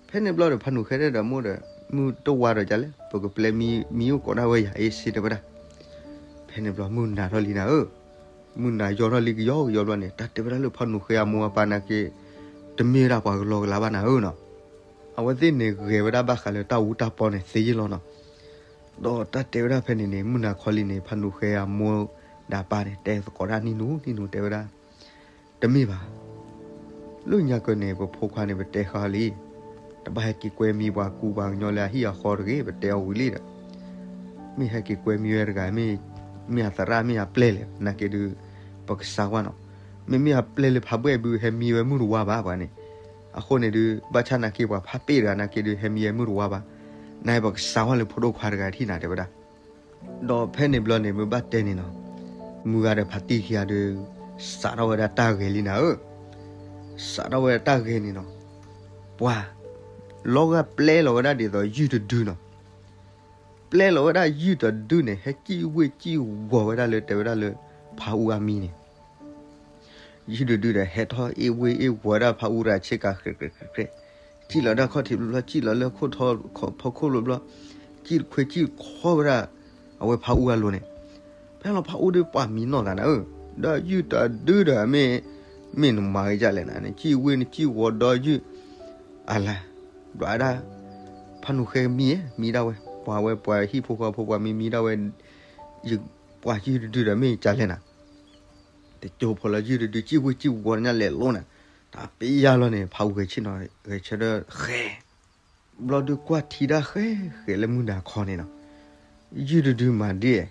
ဖဲန့ၣ်ဘျီဒီး ဖါနူၤဃဲဒီးမိၢ်ဒီး မုၢ်တဝါဒီးဒ်လဲၣ် ပကပျဲမံ မံအိၣ်ကိးဒၣ်ဝဲယၤအ့ၣ်စ့ တဲဝဲဒၣ်. ဖဲန့ၣ်ဘျီမုၢ်နၤထီၣ်လံနၤဧၢ, မုၢ်နၤယီၤထီၣ်လံကယီကယီဘျီန့ၣ် တၢ်တဲဝဲဒၣ်လၢဖါနူၤဃဲအမိၢ်အပၢ်နာ်က့ တမ့ၢ်ဝဲဒၣ်ပှၤကလီကလီဘၣ်နၤဧၢနီၤ, အဝဲသ့ၣ်န့ၣ်ဂဲၤဝဲဒၣ်ဘၣ်ဃးလၢတၢ်အူတၢ်ပီန့ၣ်သ့လီၤနီၤ. ဒီးတၢ်တဲဝဲဒၣ်ဖဲန့ၣ်န့ၣ် မုၢ်နၤခီလံန့ၣ် ဖါနူၤဃဲအမိၢ်ဒီးအပၢ်န့ၣ် တဲသကိးဒၣ်နံၣ်နူနံၣ်နူ တဲဝဲဒၣ် တမ့ၢ်ဘၣ် လၢညါကၢန့ၣ် ပဖိခွါန့ၣ် ပတဲဃာ်လံ, တဘၣ်ဟဲက့ၤကွဲမံပှၤကူပှၤကညီလၢအဟံၣ်အဃီတဂ့ၤ ပတဲအီၤဝံၤလံဒီး, မ့ၢ်ဟဲက့ၤကွဲမံဝဲတဂၤ မ့ၢ် မ့ၢ်အသရၣ်မ့ၢ်အပျဲၢ်လဲၣ် နာ်က့ဒုး ပကစးကွၢ်နီၤ, မ့မ့ၢ်အပျဲၢ်လၢဖးဘှဲၣ်ဘုဟဲမံဝဲမုၢ်တဝါဘၣ်ပှၤန့ၣ်, အဃိန့ၣ်ဒုး ဘၣ်ဆၣ်နာ်က့ပှၤဖးပ့ၢ်တဂၤနာ်က့ဒုး ဟဲမံဝဲမုၢ်တဝါဘၣ်, နာ်က့ပကစးကွၢ်လၢဖိဒိၣ်ခွါတဂၤထံၣ်နၤ တဲဝဲဒၣ်. ဒီးဖဲန့ၣ်ဘျီန့ၣ် မ့ၢ်ဘၣ်တဲန့ၣ်နီၤ, မုၢ်ဂၤဒီးဖါတံၢ်ခံဂၤဒီး စးထီၣ်ဝဲဒၣ်တၢ်ဂဲၤလံနၤဧၢ, စးထီၣ်ဝဲဒၣ်တၢ်ဂဲၤန့ၣ်နီၤ, ပှၤ လီၤဂာ်ပျဲလီၤဝဲဒၣ်ဒ်သိးယုၢ်တဒုနီၤ, ပျဲလီၤဝဲဒၣ်ယုၢ်တဒုန့ၣ် ဟဲစံၣ်ဝ့ၢ်စံၣ်ဝီၤဝဲဒၣ်လၢတဲဝဲဒၣ်လၢ ဖးအူအမံၤန့ၣ် ယုၢ်တဒုဒီး ဟဲထီၣ်အ့ၣ်ဝ့ၢ်အ့ၣ်ဝီၤဝဲဒၣ်ဖးအူတဂၤဆ့ကၤ ကြဲးကြဲးကြဲးကြဲး, စံၣ်လီၤဒၣ်ခီၣ်ထံးဘျီဘျီ စံၣ်လီၤလၢခိၣ်ထီဖီခိၣ်လိၤဘျီ, စံၣ်တခွ့စံၣ်တခီဝဲဒၣ် အဝဲဖးအူအလိၤန့ၣ်, ဖဲလီၤဖးအူဒီးပှၤမံနီၢ်သးနၤဧၢ, ဒီးယုၢ်တဒုဒီးမ့ၢ် မ့ၢ်နမၤဂ့ၤဒ်လဲၣ်နၤ, နစံၣ်ဝ့ၢ်နစံၣ်ဝီၤဒီးယုၢ်, အလၤ, ဘျးဒၣ်, ဖးနူၤဃဲမံဧါ မံဒၣ်ဝဲ, ပှၤဝဲပှၤဟံၣ်ဖိဃီဖိပှၤမံမံဒၣ်ဝဲ, ယပှၤယုၢ်တဒုဒီးမ့ၢ်ကလဲၣ်နၤ တကၠိဖိလၢယုၢ်တဒု စံၣ်ဝ့ၢ်စံၣ်ဝီၤညါလဲၤလိၤနၤ, တၢ်ပ့ယါလီၤန့ၣ် ဖးအူဂဲၤဆ့ၣ်နီၤ ဂဲၤဆၢထၢၣ်ဃဲ, ဘျီဒုးကွၢ်ထံတၢ်ဃဲဃဲလၢမုၢ်နၤခီန့ၣ်နီၤ, ယုၢ်တဒုမၤဒ်,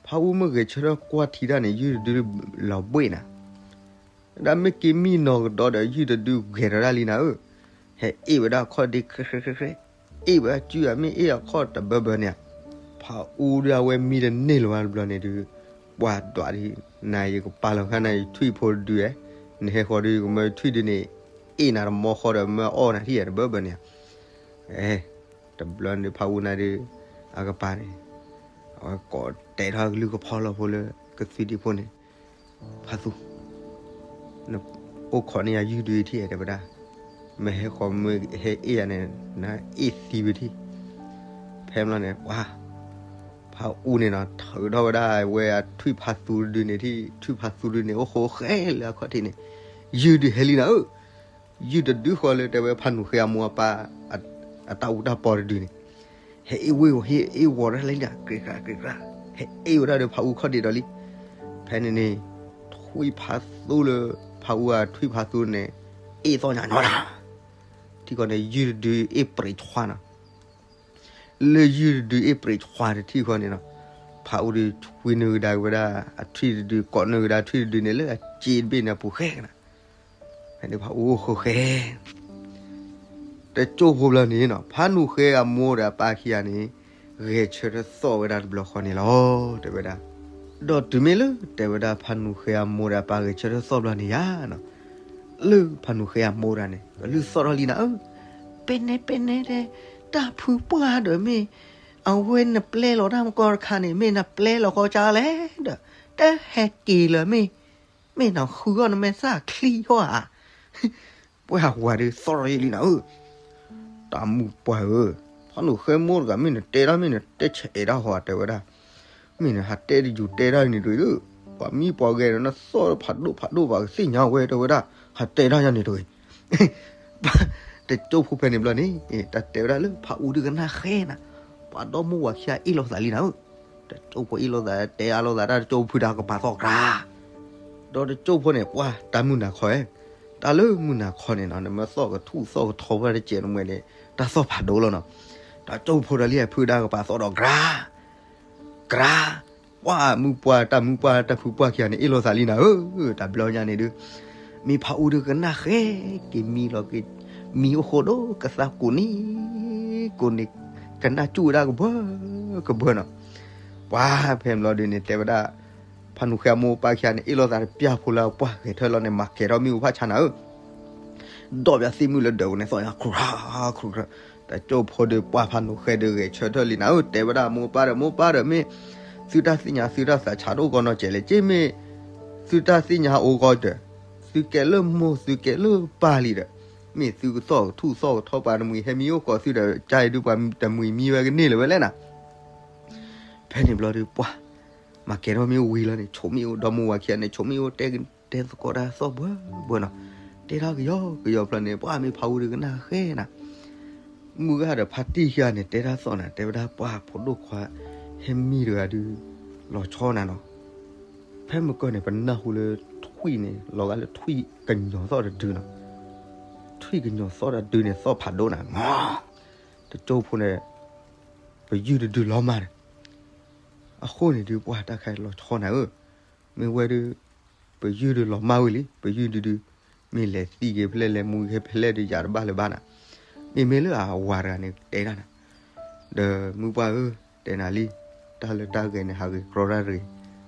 ဖးအူမ့ၢ်ဂဲၤဆၢထၢၣ်ကွၢ်ထံတၢ်န့ၣ် ယုၢ်တဒုလီၤဘှ့ၣ်နၤ ဒ်မ့ၢ်က့ၤမံနီၢ်ကဒီးဒီး ယုၢ်တဒုဂဲၤထီၣ်ဒၣ်လံနၤဧၢ, ဟဲအ့ၣ်ဝဲဒၣ်အခီၣ်ဒ့ ကြဲးကြဲးကြဲးကြဲး, အ့ၣ်ဝဲဒၣ်စုအမ့ၢ်အ့ၣ်အခီၣ်တဘၢဘၢန့ၣ်ဧါ, ဖးအူဒုးအဝဲမံတန့ၢ်လၢၤဘၣ်တဘျီန့ၣ်ဒုး, ပှၤဒွးဒ်, နၤယကပာ်လီၤခါနၤယထွံၣ်ဖိတဒုဧါ, နဟဲဃီၤဒုး ကမၢထွံၣ်ဒုးန့ၣ်, အ့ၣ်နၤတမီဃီဒီး မၢအီၣ်နၤထံၣ်ဧါတဘၢဘၢန့ၣ်ဧါ. တဘျီန့ၣ်ဒုး ဖးအူနၤဒုး, အကပၤန့ၣ်, အဝဲကိးတဲထီၣ်ကလုၢ်ကဖီလီၤဖိလၢကသံဒံဖိန့ၣ်, ဖးသူ နအိၣ်ခိးန့ၢ်ယၤယုၢ်ဒုးထံၣ်ဧါ တဲဝဲဒၣ်, မ့ၢ်ဟဲဃီၤမ့ၢ်ဟဲအ့ၣ်ယၤန့ၣ်, နအ့ၣ်သံဝဲထံၣ်. ဖဲန့ၣ်ဘျီန့ၣ် ပှၤ, ဖးအူန့ၣ်နီၤ ထုးထီၣ်ဝဲဒၣ်ဝဲအထွံၣ်ဖးသူတဒုန့ၣ်ထံၣ်, ထွံၣ်ဖးသူတဒုန့ၣ် အိၣ်ဃိဃဲလၢအခီၣ်ထံးန့ၣ်, ယုၢ်ဒုးဟဲလံနၤဧၢ, ယုၢ်တဒုဃီလၢတဲဝဲဖးနူာ်ဃဲအမိၢ်အပၢ် အတၢ်အူတၢ်ပီတဒုန့ၣ်, ဟဲအ့ၣ်ဝ့ၢ်ဝီၤ ဟဲအ့ၣ်ဝီၤတၢ်လၢလံ, ကြ့ကြၢးကြ့ကြၢး, ဟဲအ့ၣ်ဝဲဒၣ်ဒီးဖးအူခီၣ်ဒ့ဒီးလံ. ဖဲန့ၣ်န့ၣ်, ထွံၣ်ဖးသူလၢ, ဖးအူအထွံၣ်ဖးသူန့ၣ်, အ့ၣ်သီၣ်ညါညီနၤ, ထံကီၢ်န့ၣ် ယုၢ်တဒုအ့ၣ်ပြံးဆှါနီၤ. လၢယုၢ်တဒုအ့ၣ်ပြံးဆှါတထံၣ်ဃီန့ၣ်နီၤ, ဖးအူဒုးဆွံနုာ်ကဒါက့ၤဝဲဒၣ်, အထွံၣ်တဒု ကိးနုာ်ကဒါထွံၣ်တဒုန့ၣ်လၢအစ့တဘ့ၣ်န့ၣ်အပူၤဃဲကနၤ. ဖဲန့ၣ်ဖးအူအိၣ်ဃိဃဲ တကၠိၢ်ဖိဘျီန့ၣ်နီၤ ဖးနူာ်ဃဲအမိၢ်ဒီးအပၢ်ခံဂၤန့ၣ်, ဂဲၤဆၢထၢၣ်သီၣ်ဝဲဒၣ်တဘျီဃီန့ၣ်လီၤ တဲဝဲဒၣ်. ဒီးတုၤမ့ၢ်လၢတဲဝဲဒၣ်ဖးနူာ်ဃဲအမိၢ်ဒီးအပၢ်ဂဲၤဆၢထၢၣ်သီၣ်ဘျီန့ၣ်ယါနီၤ, လၢဖးနူာ်ဃဲအမိၢ်ဒၣ်န့ၣ် ကလုၢ်သီၣ်ထီၣ်လံနၤဧၢ, ပဲနဲပဲနဲတဲ, တၢ်ဖုပှၢ်ဒီးမ့ၢ်, အဝဲနပျဲလီၤတၢ်မကီတခါန့ၣ် မ့ၢ်နပျဲလီၤဃီကလဲၣ်ဒီး, တဟဲက့ၤလၢၤမ့ၢ်, မ့ၢ်နဃုအီၣ်နမဲာ်သၣ်ချံဃီဧါ. ပှၤဝၤဒုးသီၣ်ထီၣ်ယံာ်လံနၤဧၢ, တၢ်မုၢ်ပှၢ်ဧၢ, ဖးနူာ်ဃဲမိၢ်တဂၤ မ့ၢ်နတဲတၢ် မ့ၢ်နတဲဆဲးအဲၣ်တၢ်ဟီတဲဝဲဒၣ်, မ့ၢ်နဟးတဲတယူၤတဲတၢ်န့ၣ်တဂ့ၤ, ပှၤမံပှၤဂဲၤဒီး နသီၣ်ဖးဒိၣ်ဖးဒိၣ် ပှၤကသ့ၣ်ညါဝဲတဲဝဲဒၣ်, ဟးတဲတၢ်ယါန့ၣ်တဂ့ၤ. တကၠိၢ်ဖိဖဲန့ၣ်ဘျီန့ၣ်, တၢ်တဲဝဲဒၣ်လၢဖးအူဒုးကနၣ်ဃဲနၤ, ပှၤဒီမါဝၤခံဂၤအ့ၣ်လိာ်သးလံနၤဧၢ, တကၠိၢ်ဖိအ့ၣ်လိာ်သး တဲအါလိာ်သးတၢ် တကၠိၢ်ဖုတၢ်ကပၤသီၣ်ကြၤ ဒီးတကၠိၢ်ဖိန့ၣ် ပှၤတၢ်မုၢ်နၤခီ, တၢ်လၢမုၢ်နၤခီန့ၣ်နီၤ နမ့ၢ်သီၣ်ကထူၣ်သီၣ်ကထီဝဲတကဲးနမှဲန့ၣ် တၢ်သီၣ်ဖးဒိၣ်လီၤနီၤ, တၢ်ကၠိၢ်ဖိဒီးလံဖုတၢ်ကပၤသီၣ်ဒီးကြၤ ကြၤ, ပှၤမုၢ်ပှၢ်တၢ်မုၢ်ပှၢ်တၢ်ဖုပှၢ်ခံဂၤန့ၣ် အ့ၣ်လိာ်သးလံနၤဧၢ, တၢ်ဘျီညါန့ၣ်ဒုး, မ့ၢ်ဖးအူဒုးကနၣ်ဃဲက့ၤမံလီၤက့ၤ, မံအိၣ်ဃိဒိၣ်ကသးကိးနံၤ, ကိးနံၤ, ကနၣ်စူၣ်ဝဲဒၣ်ကဘၢ, ကဘၢနီၤ, ပှၤဖဲန့ၣ်ဘျီဒုးန့ၣ် တဲဝဲဒၣ်, ဖးနူာ်ဃဲအမိၢ်အပၢ်ခံဂၤန့ၣ် အ့ၣ်လိာ်သးတပျၢ်ဖိလၢအပှၢ်ဂဲၤထၢၣ်လီၤန့ၣ် မၤကဲၤထီၣ်မ့ၣ်အူဖးဆါနၤဧၢ ဒီးပၠးသ့ၣ်မုၣ်လၢဒၢးပူၤန့ၣ်သီၣ်ညါ ခရူၣ်ခရၣ်, တကၠိၢ်ဖိဒီးပှၢ်ဖးနူာ်ဃဲဒီးဂဲၤဆၢထၢၣ်လံနၤဧၢ, တဲဝဲဒၣ်မိၢ်ပၢ်ဒီး မိၢ်ပၢ်ဒီးမ့ၢ်, သုတၢ်သ့ၣ်ညါသုတၢ်သးဆးတအိၣ်ကီနီၤကဲးလဲၣ်, က့မ့ၢ်, သုတၢ်သ့ၣ်ညါအိၣ်ကီဒီး, သုကဲလၢမိၢ်သုကဲလၢပၢ်လံဒီး, မ့ၢ်သုကသီၣ်ကထူၣ်သီၣ်ကထီပှၤတမှံၤဟဲမံအိၣ်ကီသုဒီး ကါအံၤဒုးပှၤတမှံၤမံဝဲကန့ၢ်လၢၤဝဲလဲၣ်နၤ ဖဲန့ၣ်ဘျီဒုးပှၢ်, မၤကဲၤထီၣ်မ့ၣ်အူဝံၤလီၤန့ၣ် ဆိးမ့ၣ်အူဒီမါဝၤခံဂၤန့ၣ် ဆိးမ့ၣ်အူတဲ, တဲသကိးတၢ်သီၣ်ဘှၢဘှၢနီၤ, တဲထီၣ်ကယီကယီဖျီန့ၣ် ပှၢ်မ့ၢ်ဖးအူဒုးကနၣ်ဃဲနၤ, မုၢ်ဂၤဒီးဖါတံၢ်ခံဂၤန့ၣ် တဲတၢ်သီၣ်နၤ တဲဝဲဒၣ်ပှၢ်ဖိဒိၣ်ခွါ, ဟဲမံတဂၤဒုး, လီၤဆီနၤနီၤ, ဖဲမုၢ်ကီၢ်န့ၣ် ပနၢ်ဟူလၢထွံၣ်န့ၣ် လီၤဂာ်လၢထွံၣ်ကညီၤသီၣ်တဒုနီၤ, ထွံၣ်ကညီၤသီၣ်တဒုန့ၣ် သီၣ်ဖးဒိၣ်နၤ, တကၠိၢ်ဖိန့ၣ် ပယုၢ်တဒုလီၤမၢ်ဒီး, အဃိန့ၣ်ဒုးပှၢ်တၢ်ခါလီၤဆီနၤဧၢ, မ့ၢ်ဝဲဒုး, ပယုၢ်ဒုးလီၤမၢ်ဝံၤလံ ပယုၢ်ဒုဒု, မ့ၢ်လဲၤသံက့ၤဖဲလဲၣ်လဲၤမူက့ၤဖဲလဲၣ်ဒုး ယၤတဘၣ်လၢၤဘၣ်နၤ, မ့မ့ၢ်လၢအဝၤတဂၤန့ၣ်တဲဒၣ်နၤ, ဒီးမုၢ်ပှၢ်ဧၢ, တဲနၤလံ, တၢ်လၢတၢ်ဂဲၤန့ၣ် ဟးဂ့ၤကြီတၢ်တဂ့ၤ,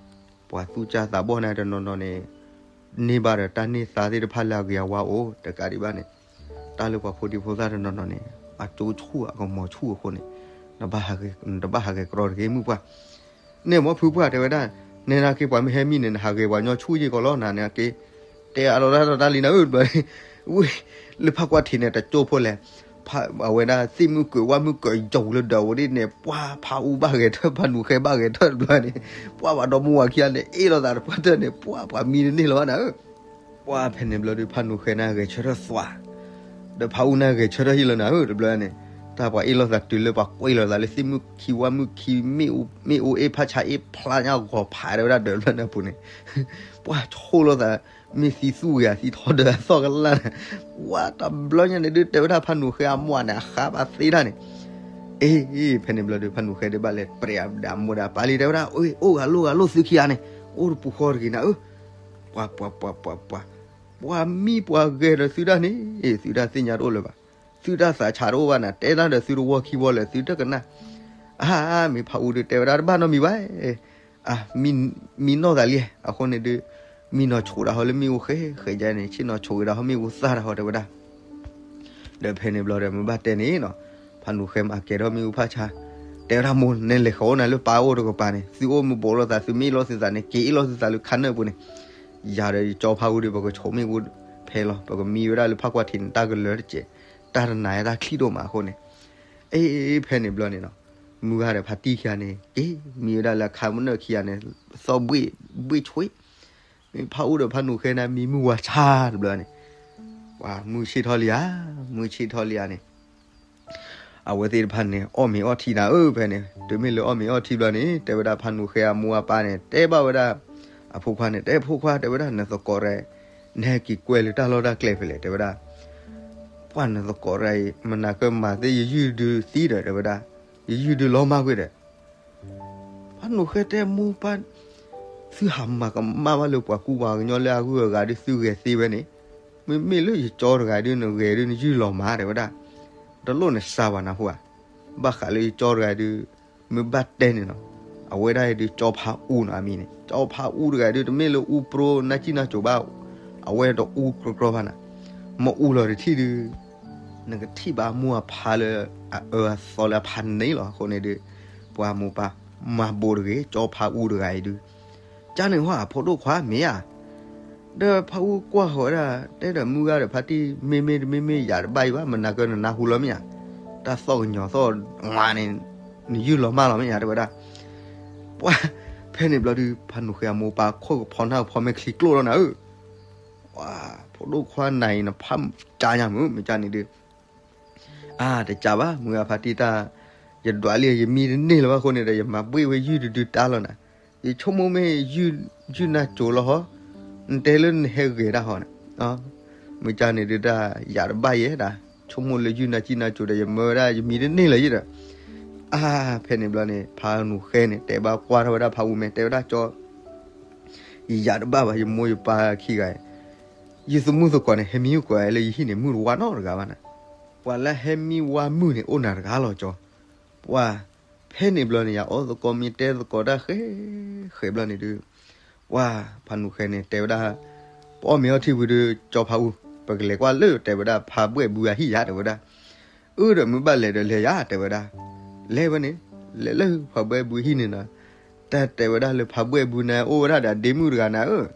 ပှၤသူၣ်စၢ်သးဘီၣ်န့ၣ်တနီၤနီၤန့ၣ်, န့ၢ်ဘၣ်ဒီးတၢ်န့ၢ်သါသ့ၣ်တဖၣ်လၢအဂ့ၤအဝါအိၣ် တကးဒံးဘၣ်န့ၣ်, တၢ်လၢပှၤဖိဒံဖိသၣ်တနီၤနီၤန့ၣ်, အကၠိဆူၣ်အကမီၤဆူၣ်အဃိန့ၣ်, နဘၣ်ဟးဂဲၤကြီတဂ့ၤမုၢ်ပှၢ်, န့ၣ်မ့ၢ်ဖုပှၢ်တဲဝဲဒၣ်, နဲနာ်က့ပှၤမ့ၢ်ဟဲမံန့ၣ် နဟးဂဲၤပှၤညီဆူၣ်ယ့ၢ်ကီးလီၤ နၤန့ၣ်က့, တဲအါလီၤတၢ်ဒီးတၢ်လံနၤဧၢဘျီ, ဝ့ၢ်, လၢဖးကွၢ်ထံးန့ၣ် တကၠိဖိလဲၣ်, အဝဲဒၣ်သ့ၣ်မုၣ်ကၢးဝၣ်မုၣ်ကၢးယိာ်လၢဒၢးဝဲဒ်န့ၣ် ပှၢ်ဖးအူဘၣ်ဂဲၤထၢၣ် ဖးနူာ်ဃဲဘၣ်ဂဲၤထၢၣ်တဘျီန့ၣ်, ပှၢ်ပှၤဒီမါဝၤခံဂၤန့ၣ် အ့ၣ်လိာ်သးတပှၢ်တၢၢ်န့ၣ် ပှၢ်ပှၤမံတန့ၢ်လၢၤဘၣ်နၤဧၢ ပှၢ်ဖဲန့ၣ်ဘျီဒုး ဖးနူာ်ဃဲန့ၣ်ဂဲၤဆၢထၢၣ်သွး, ဒီးဖးအူန့ၣ်ဂဲၤဆၢထၢၣ်ဟံၣ်လီၤနၤဧၢ တဘျီန့ၣ်, တၢ်ပှၤအ့ၣ်လိာ်သးတုၤလၢပှၤကွဲးလိာ်သးလၢသ့ၣ်မုၣ်ခံ ဝၣ်မုၣ်ခံ မ့ၣ်အူအ့ၣ်ဖးဆါအ့ၣ်ဖျါညါဂီၤဖးဒၣ်ဝဲဒၣ်ဒၢးတဘျီန့ၣ်အပူၤန့ၣ်, ပှၢ်ဆိၣ်လိာ်သး, မ့ၢ်သံသူၣ်ဂ့ၤဧါသံထီၣ်ဒၢးအသီၣ်ကလၢ်န့ၣ်, ဝၢ်တဘျီညါန့ၣ်ဒုး တဲဝဲဒၣ်ဖးနူာ်ဃဲအမိၢ်န့ၣ် အဃါဘၣ်သ့တၢ်န့ၣ်, အ့ ဖဲန့ၣ်ဘျီဒုး ဖးနူာ်ဃဲဒုးဘၣ်လဲၤပြဲးအမိၢ်ဒီးအပၢ်လံ တဲဝဲဒၣ်, အိၣ်ဂၤလိၣ်ဂၤလိၣ်သုခံဂၤန့ၣ်, အိၣ်တပူၤဃီတဂ့ၤနၤဧၢ ပှၤ, ပှၤမံပှၤဂဲၤဒီးသုတၢ်န့ၣ်, သုတၢ်သ့ၣ်ညါတအိၣ်လၢၤဘၣ်, သုတၢ်သးဆးတအိၣ်ဘၣ်နၤ, တဲတၢ်ဒီးသုတဝီခံဝီလၢၤ သုတကနၣ်, အါ မ့ၢ်ဖးအူဒုးတဲဝဲဒၣ်တဘၣ်နီတမံၤဘၣ်, အ မံနီၢ်သးလံ, အဃိန့ၣ်ဒုး မံနီၢ်ဆိးဒၣ်ဟီလၢမ့ၣ်အူဃဲဃဲယါန့ၣ် ဆ့ၣ်နီၤဆိးက့ၤဒၣ်ဟီမ့ၣ်အူသၣ်တၢ်ဟီ တဲဝဲဒၣ်. ဒီးဖဲန့ၣ်ဘျီဒီး မ့ၢ်ဘၣ်တဲန့ၣ်နီၤ, ဖးနူာ်ဃဲမၤကဲၤထီၣ်မ့ၣ်အူဖးဆါ, တဲဝဲဒၣ်မိၢ် နဲလဲၤဃီၤအိၣ်နၤလၢပၢ်အိၣ်တကပၤန့ၣ် သုအိၣ်မ့ၢ်ဘိးလိာ်သး သုမ့ၢ်အ့ၣ်လိာ်သုသးန့ၣ် က့ၤအ့ၣ်လိာ်သုသးလၢခါနၢၣ်ပူၤန့ၣ်, ယၤဒီးယကၠီဖးအူဒီး ပကဆိးမ့ၣ်အူဖဲလီၤ ပကမံဝဲဒၣ်လၢဖးကွၢ်ထံးန့ၣ် တၢ်ကလၢၤတစဲး, တၢ်တနၤယါတၢ်ချံၣ်ဒိၣ်မးအဃိန့ၣ်, အ့ ဖဲန့ၣ်ဘျီန့ၣ်နီၤ, မုၢ်ဂၤဒီးဖါတံၢ်ခံဂၤန့ၣ် က့ၤမံဝဲဒၣ်လၢခါနၢၣ်ခံဂၤန့ၣ်, သီၣ်ဘှ့ၣ်ဘှ့ၣ်ဆှ့, မ့ၢ်ဖးအူဒီးဖးနူာ်ဃဲန့ၣ် မံမုၢ်ဝါဆါတဘျီန့ၣ်, ပှၤမုၢ်ဆ့ၣ်ထီၣ်လံဧါ, မုၢ်ဆ့ၣ်ထီၣ်လံဧါန့ၣ် အဝဲသ့ၣ်တဖၣ်န့ၣ် အီၣ်မ့ၤအီထံနၤဧၢ ဖဲန့ၣ်, တုၤမ့ၢ်လၢအီၣ်မ့ၤအီထံဘျီန့ၣ် တဲဝဲဒၣ်ဖးနူာ်ဃဲအမိၢ်အပၢ်န့ၣ် တဲဘၣ်ဝဲဒၣ် အဖိခွါန့ၣ် တဲဖိခွါ တဲဝဲဒၣ် နသကိးတဂၤအံၤ နဟဲက့ၤကွဲလၢတၢ်လီၢ်တၢ်ကျဲဖဲလဲၣ် တဲဝဲဒၣ်, ပှၢ်နသကိးတဂၤအံၤ မနၤကမၤသ့ၣ် ယယုၢ်ဒုးသံဒီး တဲဝဲဒၣ်, ယယုၢ်ဒုးလီၤမၢ်ကွံာ်ဒီး ဖးနူာ်ဃဲတဲမိၢ်ပၢ်, သုဟးမၤကမၣ်ဘၣ်လၢပှၤကူပှၤကညီလၢအဂုၤအဂၤဒုး သုဂဲၤသ့ဝဲန့ၣ်, မ့မ့ၢ်လၢယကၠီတဂၤဒုး နဂဲၤဒုး နယုၢ်လီၤမၢ် တဲဝဲဒၣ်, တလိၣ်နစၢ်ဘၣ်နၢ်ဟူဧါ, ဘၣ်ဃးလၢယကၠီတဂၤဒုး မ့ၢ်ဘၣ်တဲန့ၣ်နီၤ, အဝဲဒၣ်အံၤဒုး ကၠီဖးအူနီၤ အမံၤန့ၣ် ကၠီဖးအူတဂၤဒုး တမ့ၢ်လၢအူပြိနၢ်ကံၣ်နၢ်ကိၤဘၣ်, အဝဲတအူကြီကြီဘၣ်နၤ, မ့ၢ်အူလီၤတထံၣ်ဒုး နကထံၣ်ဘၣ်မိၢ်အဖါလၢအအၢအသီလၢအဖးန့ၣ်လီၤ. အဃိန့ၣ်ဒုး ပှၤမိၢ်ပၢ်မၤဘိးတဂ့ၤ ကၠီဖးအူတဂၤအံၤဒုး, ကန့ၣ်ဟီ ဖိဒိၣ်ခွါမ့ၢ်ဧါ, ဒီးဖးအူကွၢ်ဃီၤဝဲဒၣ် တဲဒီးမုၢ်ဂၤဒီးဖါတံၢ် မ့မ့ၢ်တမ့မ့ၢ်ယၤတဘၣ်အံၤဘၣ် မနၤကၢနနၢ်ဟူလီၤမ့ၢ်ဧါ, တၢ်သီၣ်ကညီၤသီၣ်ဝါန့ၣ် နယုၢ်လီၤမၢ်လီၤမ့ၢ်ဧါ တဲဝဲဒၣ်. ပှၢ် ဖဲန့ၣ်ဘျီဒုး ဖးနူာ်ဃဲအမိၢ်ပၢ်ခိၣ်ကဖီနၢ်ကဖီမဲာ်ချံကျိၣ်လီၤနၤဧၢ, ပှၢ် ဖိဒိၣ်ခွါနၤအံၤ နဖးကၢ်ညါမုၢ် မ့ၢ်ကန့ၣ်ဒုး အါ တကးဘၣ် မုၢ်ဂၤဖါတံၢ်တၢ်, ယဒွးလံ ယမံတန့ၢ်လၢၤဘၣ်အဃိန့ၣ်ဒီး ယမၤဘှ့ၣ်ဝဲယုၢ်တဒုတၢ်လီၤနၤ, ယဆိကမိၣ်မ့ၢ် ယုၢ်နၢ်ကိၤလီၤဟီ, နတဲလၢနဟဲဂဲၤတၢ်ဟီနၤ, မုၢ်ကန့ၣ်ဒုးတၢ် ယၤတဘၣ်ယဲဒၣ်, ဆိကမိၣ်လၢယုၢ်နၢ်ကံၣ်နၢ်ကိၤဒီး ယမၢဝဲဒၣ် ယမံတန့ၢ်လၢၤယဲဒီး, အါ ဖဲန့ၣ်ဘျီန့ၣ် ဖးနူာ်ဃဲန့ၣ် တဲဘၣ်ကွၢ်ထီၣ်ဝဲဒၣ်ဖးအူမဲာ် တဲဝဲဒၣ်ကၠီ ယၤတဘၣ်ဘၣ် ယမိၢ်ယပၢ်ခံဂၤ, ယသမုၣ်သကိးန့ၣ် ဟဲမံမုၢ်ကိးလၢယဟံၣ်န့ၣ် မုၢ်တဝါနီတဂၤဘၣ်နၤ, ပှၤလၢဟဲမံဝါမုၢ်န့ၣ် အိၣ်နၤတဂၤလီၤကၠီ, ပှၢ် ဖဲန့ၣ်ဘျီန့ၣ် ယၤအီၣ်သကိးမ့ၢ်တဲသကိးတၢ်ဃဲ ဃဲဘျီန့ၣ်ဒုး, ပှၢ် ဖးနူာ်ဃဲန့ၣ် တဲဝဲဒၣ်, ပအီၣ်မ့ၤအီထံဝံၤဒုး ကၠီဖးအူ, ပကလဲၤကွၢ်လၢတဲဝဲဒၣ် ဖးဘှဲၣ်ဘုအဟံၣ်ယၤ တဲဝဲဒၣ်, အၢ ဒီးမ့ၢ်ဘၣ်လဲၤဒီးလဲၤယၤ တဲဝဲဒၣ်, လဲၤဝဲန့ၣ်, လဲၤလၢဖးဘှဲၣ်ဘုဟံၣ်န့ၣ်နီၤ, တၢ်တဲဝဲဒၣ်လၢဖးဘှဲၣ်ဘုန့ၣ် အိၣ်ဝဲဒၣ်ဒီးအဒ့မုၣ်တဂၤနၤဧၢ,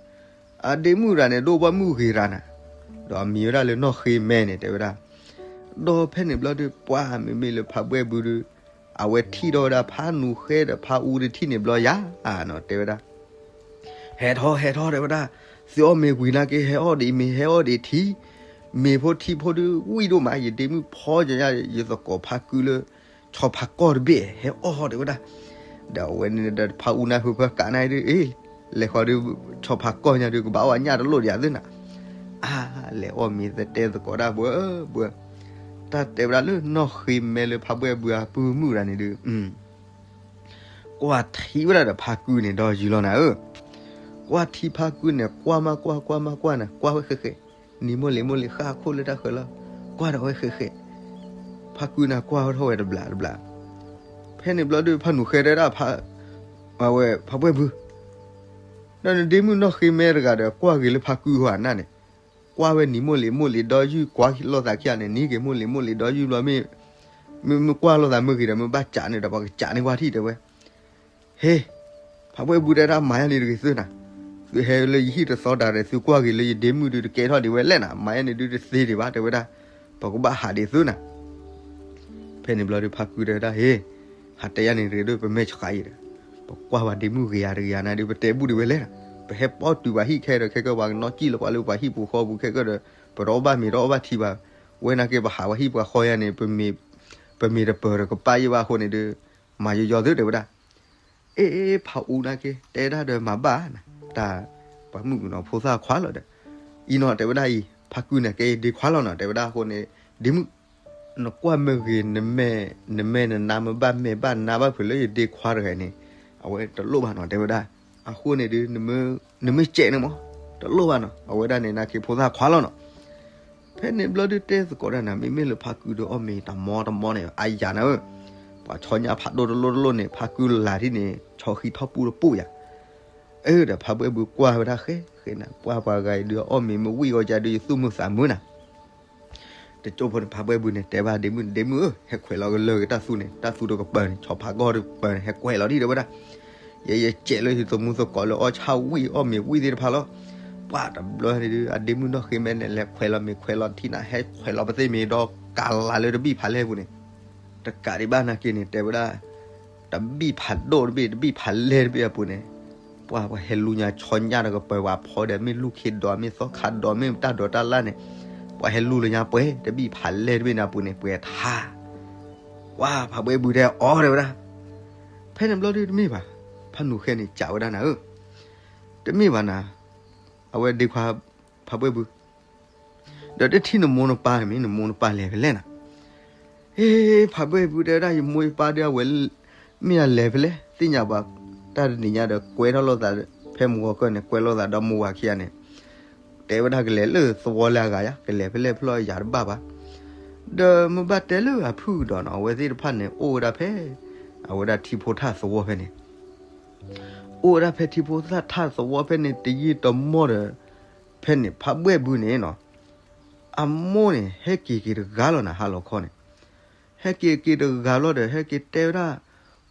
အဒ့မုၣ်တဂၤန့ၣ် ဒိၣ်ဘၣ်မုၣ်ဂ့ၤတဂၤနၤ, ဒီးအမံၤဝဲဒၣ်လၢနီၢ်ဃ့မဲန့ၣ် တဲဝဲဒၣ်, ဒီးဖဲန့ၣ်ဘျီဒုး ပှၢ် မ့မ့ၢ်လၢဖးဘှဲၣ်ဘုဒုး အဝဲထံၣ်ထီၣ်ဝဲဒၣ်ဖးနူာ်ဃဲဒီးဖးအူတထံၣ်န့ၣ်ဘျီယၤ, တဲဝဲဒၣ် ဟဲထီၣ် ဟဲထီၣ် တဲဝဲဒၣ်, သုအီၣ်မ့ၤဝံၤနာ်က့ ဟဲအီၣ်ဒံးမ့ၤ ဟဲအီၣ်ဒံးထံ, မ့ၤဖိထံဖိဒုး ဝံၣ်ဒိၣ်မး ယဒ့မုၣ်ဖီကညါ ယသကိးဖးကုလၢ ဆီဖးကီၢ်တဘ့ၣ် ဟဲအီၣ် တဲဝဲဒၣ်, ဒီးအဝဲန့ၣ်ဒီးဖးအူနၢ်ဟူဖၢကးနၢ်ဒုး အ့ လဲၤဃီၤဒုး ဆီဖးကီၢ်ညါဒုး ကဘၣ်အီၣ်အညၣ်တလိၣ်ဒံးသုနၤ, အါ လဲၤအီၣ်မ့ၤသတဲသကိးတၢ်ဘှဲဘှဲ, တၢ်တဲဝဲဒၣ်လၢနီၢ်ဃ့မဲလၢဖးဘှဲၣ်ဘုအပုၢ်မုၣ်တဂၤန့ၣ်ဒုး ကွၢ်ထံဝဲဒၣ်ဒီးဖးကုန့ၣ် ဒီးယုၢ်လီၤနၤဧၢ, ကွၢ်ထံဖးကုန့ၣ် ကွၢ်မးကွၢ် ကွၢ်မးကွၢ်နၤ ကွၢ်ဝဲဃဲးဃဲး, နံၤမိၢ်လံၤမိၢ်လံၤဃၣ်အခိၣ်လၢတၢ်ဃၢၤလီၤ, ကွၢ်ဒီးဝဲဃဲးဃဲး, ဖးကုန့ၣ်ကွၢ်ထီၣ်ဝဲတဘျီတဘျီ, ဖဲန့ၣ်ဘျီဒုး ဖးနူာ်ဃဲတဲဒၣ် အဝဲ ဖးဘှဲၣ်ဘု ဒီးနဒ့မုၣ်နီၢ်ဃ့မဲတဂၤဒီး ကွၢ်ဂ့ၤလၢဖးကုဟီနၤန့ၣ်, ကွၢ်ဝဲနံၤမိၢ်လံၤမိၢ်လံၤဒီးယုၢ် ကွၢ်လိာ်သးခံဂၤန့ၣ် နံၤက့ၤမိၢ်လံၤမိၢ်လံၤဒီးယုၢ်ဘျီမ့ၢ်, မ့ၢ်ကွၢ်လိာ်သးမုၢ်ဂ့ၤဒီး မ့ၢ်ဘၣ်ကးန့ၣ်ဒီး ပှၤကးန့ၢ်ကွၢ်ထံၣ်တဲဝဲ, ဟ့, ဖးဘှဲၣ်ဘုတဲဒၣ် မၤယါန့ၣ်တဂ့ၤသုနၤ, သုဟဲလၢယဟံၣ်တသီတၢ်ဒီး သုကွၢ်ဂ့ၤလၢယဒ့မုၣ်ဒုး တကဲထီၣ်ဒံးဝဲလဲၣ်နၤ, မၤယါန့ၣ်ဒုးတသ့ဒံးဘၣ် တဲဝဲဒၣ်, ပကဘၣ်ဟးဒံးသုနၤ ဖဲန့ၣ်ဘျီဒုး ဖးကုတဲဝဲဒၣ် ဟ့, ဟးတဲယါန့ၣ်တဂ့ၤဒီး ပမဲာ်ဆှးအံၤဒီး, ပကွၢ်ပှၤဒ့မုၣ်ဂ့ၤယၤတဂ့ၤယၤနၤဒုး ပတဲဘူၣ်ဒံးဝဲလဲၣ်, ပဟဲပိာ်တုၤပှၤဟံၣ်ခဲဒီး ခဲကၢၢ်ပှၤကနီၣ်စံၣ်လၢပှၤလၢပှၤဟံၣ်ပူၤဃီပူၤခဲကၢၢ်ဒီး ပတအီၣ်ဘၣ်မ့ၤတအီၣ်ဘၣ်ထံဘၣ်, ဝဲနာ်က့ပဟးပှၤဟံၣ်ပှၤဃီယါန့ၣ် ပမ့ၢ်တပၢၤဒီးကပၣ်ယဲၢ်ဘၣ်အဃိန့ၣ်ဒီး မၤယီၤယီၤသုတဲဝဲဒၣ် အ့ ဖးအူနာ်က့ တဲဒၣ်ဒီးမၤဘၣ်နၤ, တၢ်ပှၤမုၣ်ကနီၤဖိသၣ်ခွါလီၤဒီး, အံၤနီၤ တဲဝဲဒၣ်အံၤ ဖးကုန့ၣ် ကဲယဒ့ခွါလီၤနီၤ တဲဝဲဒၣ်အဃိန့ၣ်, ဒ့မုၣ်, နကွၢ်မ့ၢ်ဂ့ၤ နမဲာ်နနါမ့ၢ်ဘၣ်မဲာ်ဘၣ်နါဘၣ်ဖုးလၢယဒ့ခွါတဂၤန့ၣ်, အဝဲတလိၣ်ဘၣ်နီၤ တဲဝဲဒၣ်, အဃိန့ၣ်ဒုး နမ့ၢ်စဲးန့ၣ်မး, တလိၣ်ဘၣ်နီၤ အဝဲဒၣ်န့ၣ် နာ်က့ဖိသၣ်ခွါလီၤနီၤ ဖဲန့ၣ်ဘျီဒုးတဲသကိးတၢ်နၤ မ့မ့ၢ်လၢဖးကုဒီးအီၣ်မ့ၤတမီတမီန့ၣ် အါယၤနၤဧၢ, ပှၤ အဆီညၣ်ဖးဒိၣ်တလိၣ်တလိၣ်န့ၣ် ဖါကုလၤထံၣ်န့ၣ် ဆီဃံထီၣ်ပူတပိၢ်ယၤ. အၢ ဒီးဖါဘှဲၣ်ဘုကွၢ်ဝဲဒၣ်ဃဲ ဃဲနၤ ပှၢ်ပှၤဂၤအံၤဒုးအီၣ်မ့ၤမ့ၢ်ဝံၣ်ဂီၤကဒီး ယသူၣ်မုာ်သးမုာ်နၤ. တကၠိဖိန့ၣ် ဖါဘှဲၣ်ဘုန့ၣ် တဲဘၣ်ဒ့မုၣ် ဒ့မုၣ်ဧၢ ဟဲခွဲးလီၤကလၢာ်က့ၤတၢ်သူန့ၣ် တၢ်သူတကပၤန့ၣ် ဆီဖါကီၢ်တကပၤန့ၣ် ဟဲကွဲးလီၤဒံး တဲဝဲဒၣ်. ယဲယစဲးလၢယသမူသကိးလၢအီၣ်ဆၣ်ဝံၣ်အီၣ်မ့ၤဝံၣ်သ့ၣ်တဖၣ်လီၤ. ပှၢ်တဘျီန့ၣ်ဒုး အဒ့မုၣ်နီၢ်ဃ့မဲန့ၣ် လဲၤခွဲးလီၤမ့ၤခွဲးလီၤထံနၤ ဟဲခွဲးလီၤပသ့ၣ်မ့ၤဒီးကလၤလၢတဘံၣ်ဖးလဲၢ်ပူၤန့ၣ် တကးဒံးဘၣ်နာ်က့န့ၣ် တဲဝဲဒၣ် တဘံၣ်ဖးဒိၣ်တဘ့ၣ် တဘံၣ်ဖးလဲၢ်တဘ့ၣ်အပူၤန့ၣ် ပှၤပှၤဟဲလူညါဆီညၣ်တကပၤ ပှၤဖီဒီးမ့ၢ်လူၢ်ခ့ဒီး မ့ၢ်သီခါဒီး မ့ၢ်တၢ်ဒိးတၢ်လၣ်န့ၣ် ပှၤဟဲလူလၢညါပှဲၤ တဘံၣ်ဖးလဲၢ်တဘ့ၣ်န့ၣ်အပူၤန့ၣ် ပှဲၤထါ ပှၢ်ဖါဘှဲၣ်ဘုတဲအီၤတဲဝဲဒၣ်. ဖဲန့ၣ်ဘျီဒုးတမ့ၢ်ဘၣ် ဖါနူၤဃဲန့ၣ် ကးဝဲဒၣ်နၤဧၢ, တမ့ၢ်ဘၣ်နၤ, အဝဲဒ့ခွါ ဖါဘှဲၣ်ဘု ဒီးတထံၣ်နမိၢ်နပၢ်န့ၣ်မ့ၢ် နမိၢ်နပၢ်လဲၤဖဲလဲၣ်နၤ. ဟ့ ဖါဘှဲၣ်ဘုတဲဝဲဒၣ် ယမိၢ်ယပၢ်ဒီးအဝဲ မ့ၢ်အလဲၤဖဲလဲၣ် သ့ၣ်ညါဘၣ်, တၢ်တနံၤညါဒီးကွဲထီၣ်လိာ်သး ဖဲမုၢ်ဂီၤကၢၢ်န့ၣ် ကွဲလိာ်သးဒီးမိၢ်ဝၤခံဂၤန့ၣ်, တဲဝဲဒၣ်ကလဲၤလၢသဝီလၢအဂၤယါ ကလဲၤဖဲလဲၣ်ဖဲလဲၣ်ယၤတဘၣ်ဘၣ်. ဒီးမ့ၢ်ဘၣ်တဲလၢအဖုၣ်ကဒီးနီၤ အဝဲသ့ၣ်တဖၣ်န့ၣ် အိၣ်ဝဲဒၣ်ဖဲ အဝဲဒၣ်ထံဖိထၣ်သဝီဖဲန့ၣ် အိၣ်ဝဲဒၣ်ဖဲထံဖိထၣ်သဝီဖဲန့ၣ် တယံာ်တမီၢ်ဒီး ဖဲန့ၣ် ဖါဘှဲၣ်ဘုန့ၣ်နီၤ, အမိၢ်န့ၣ် ဟဲက့ၤက့ၤတဂၤလီၤနၤ ဟါလီၤခီန့ၣ်, ဟဲက့ၤက့ၤတဂၤလီၤဒီး ဟဲက့ၤတဲဝဲဒၣ်,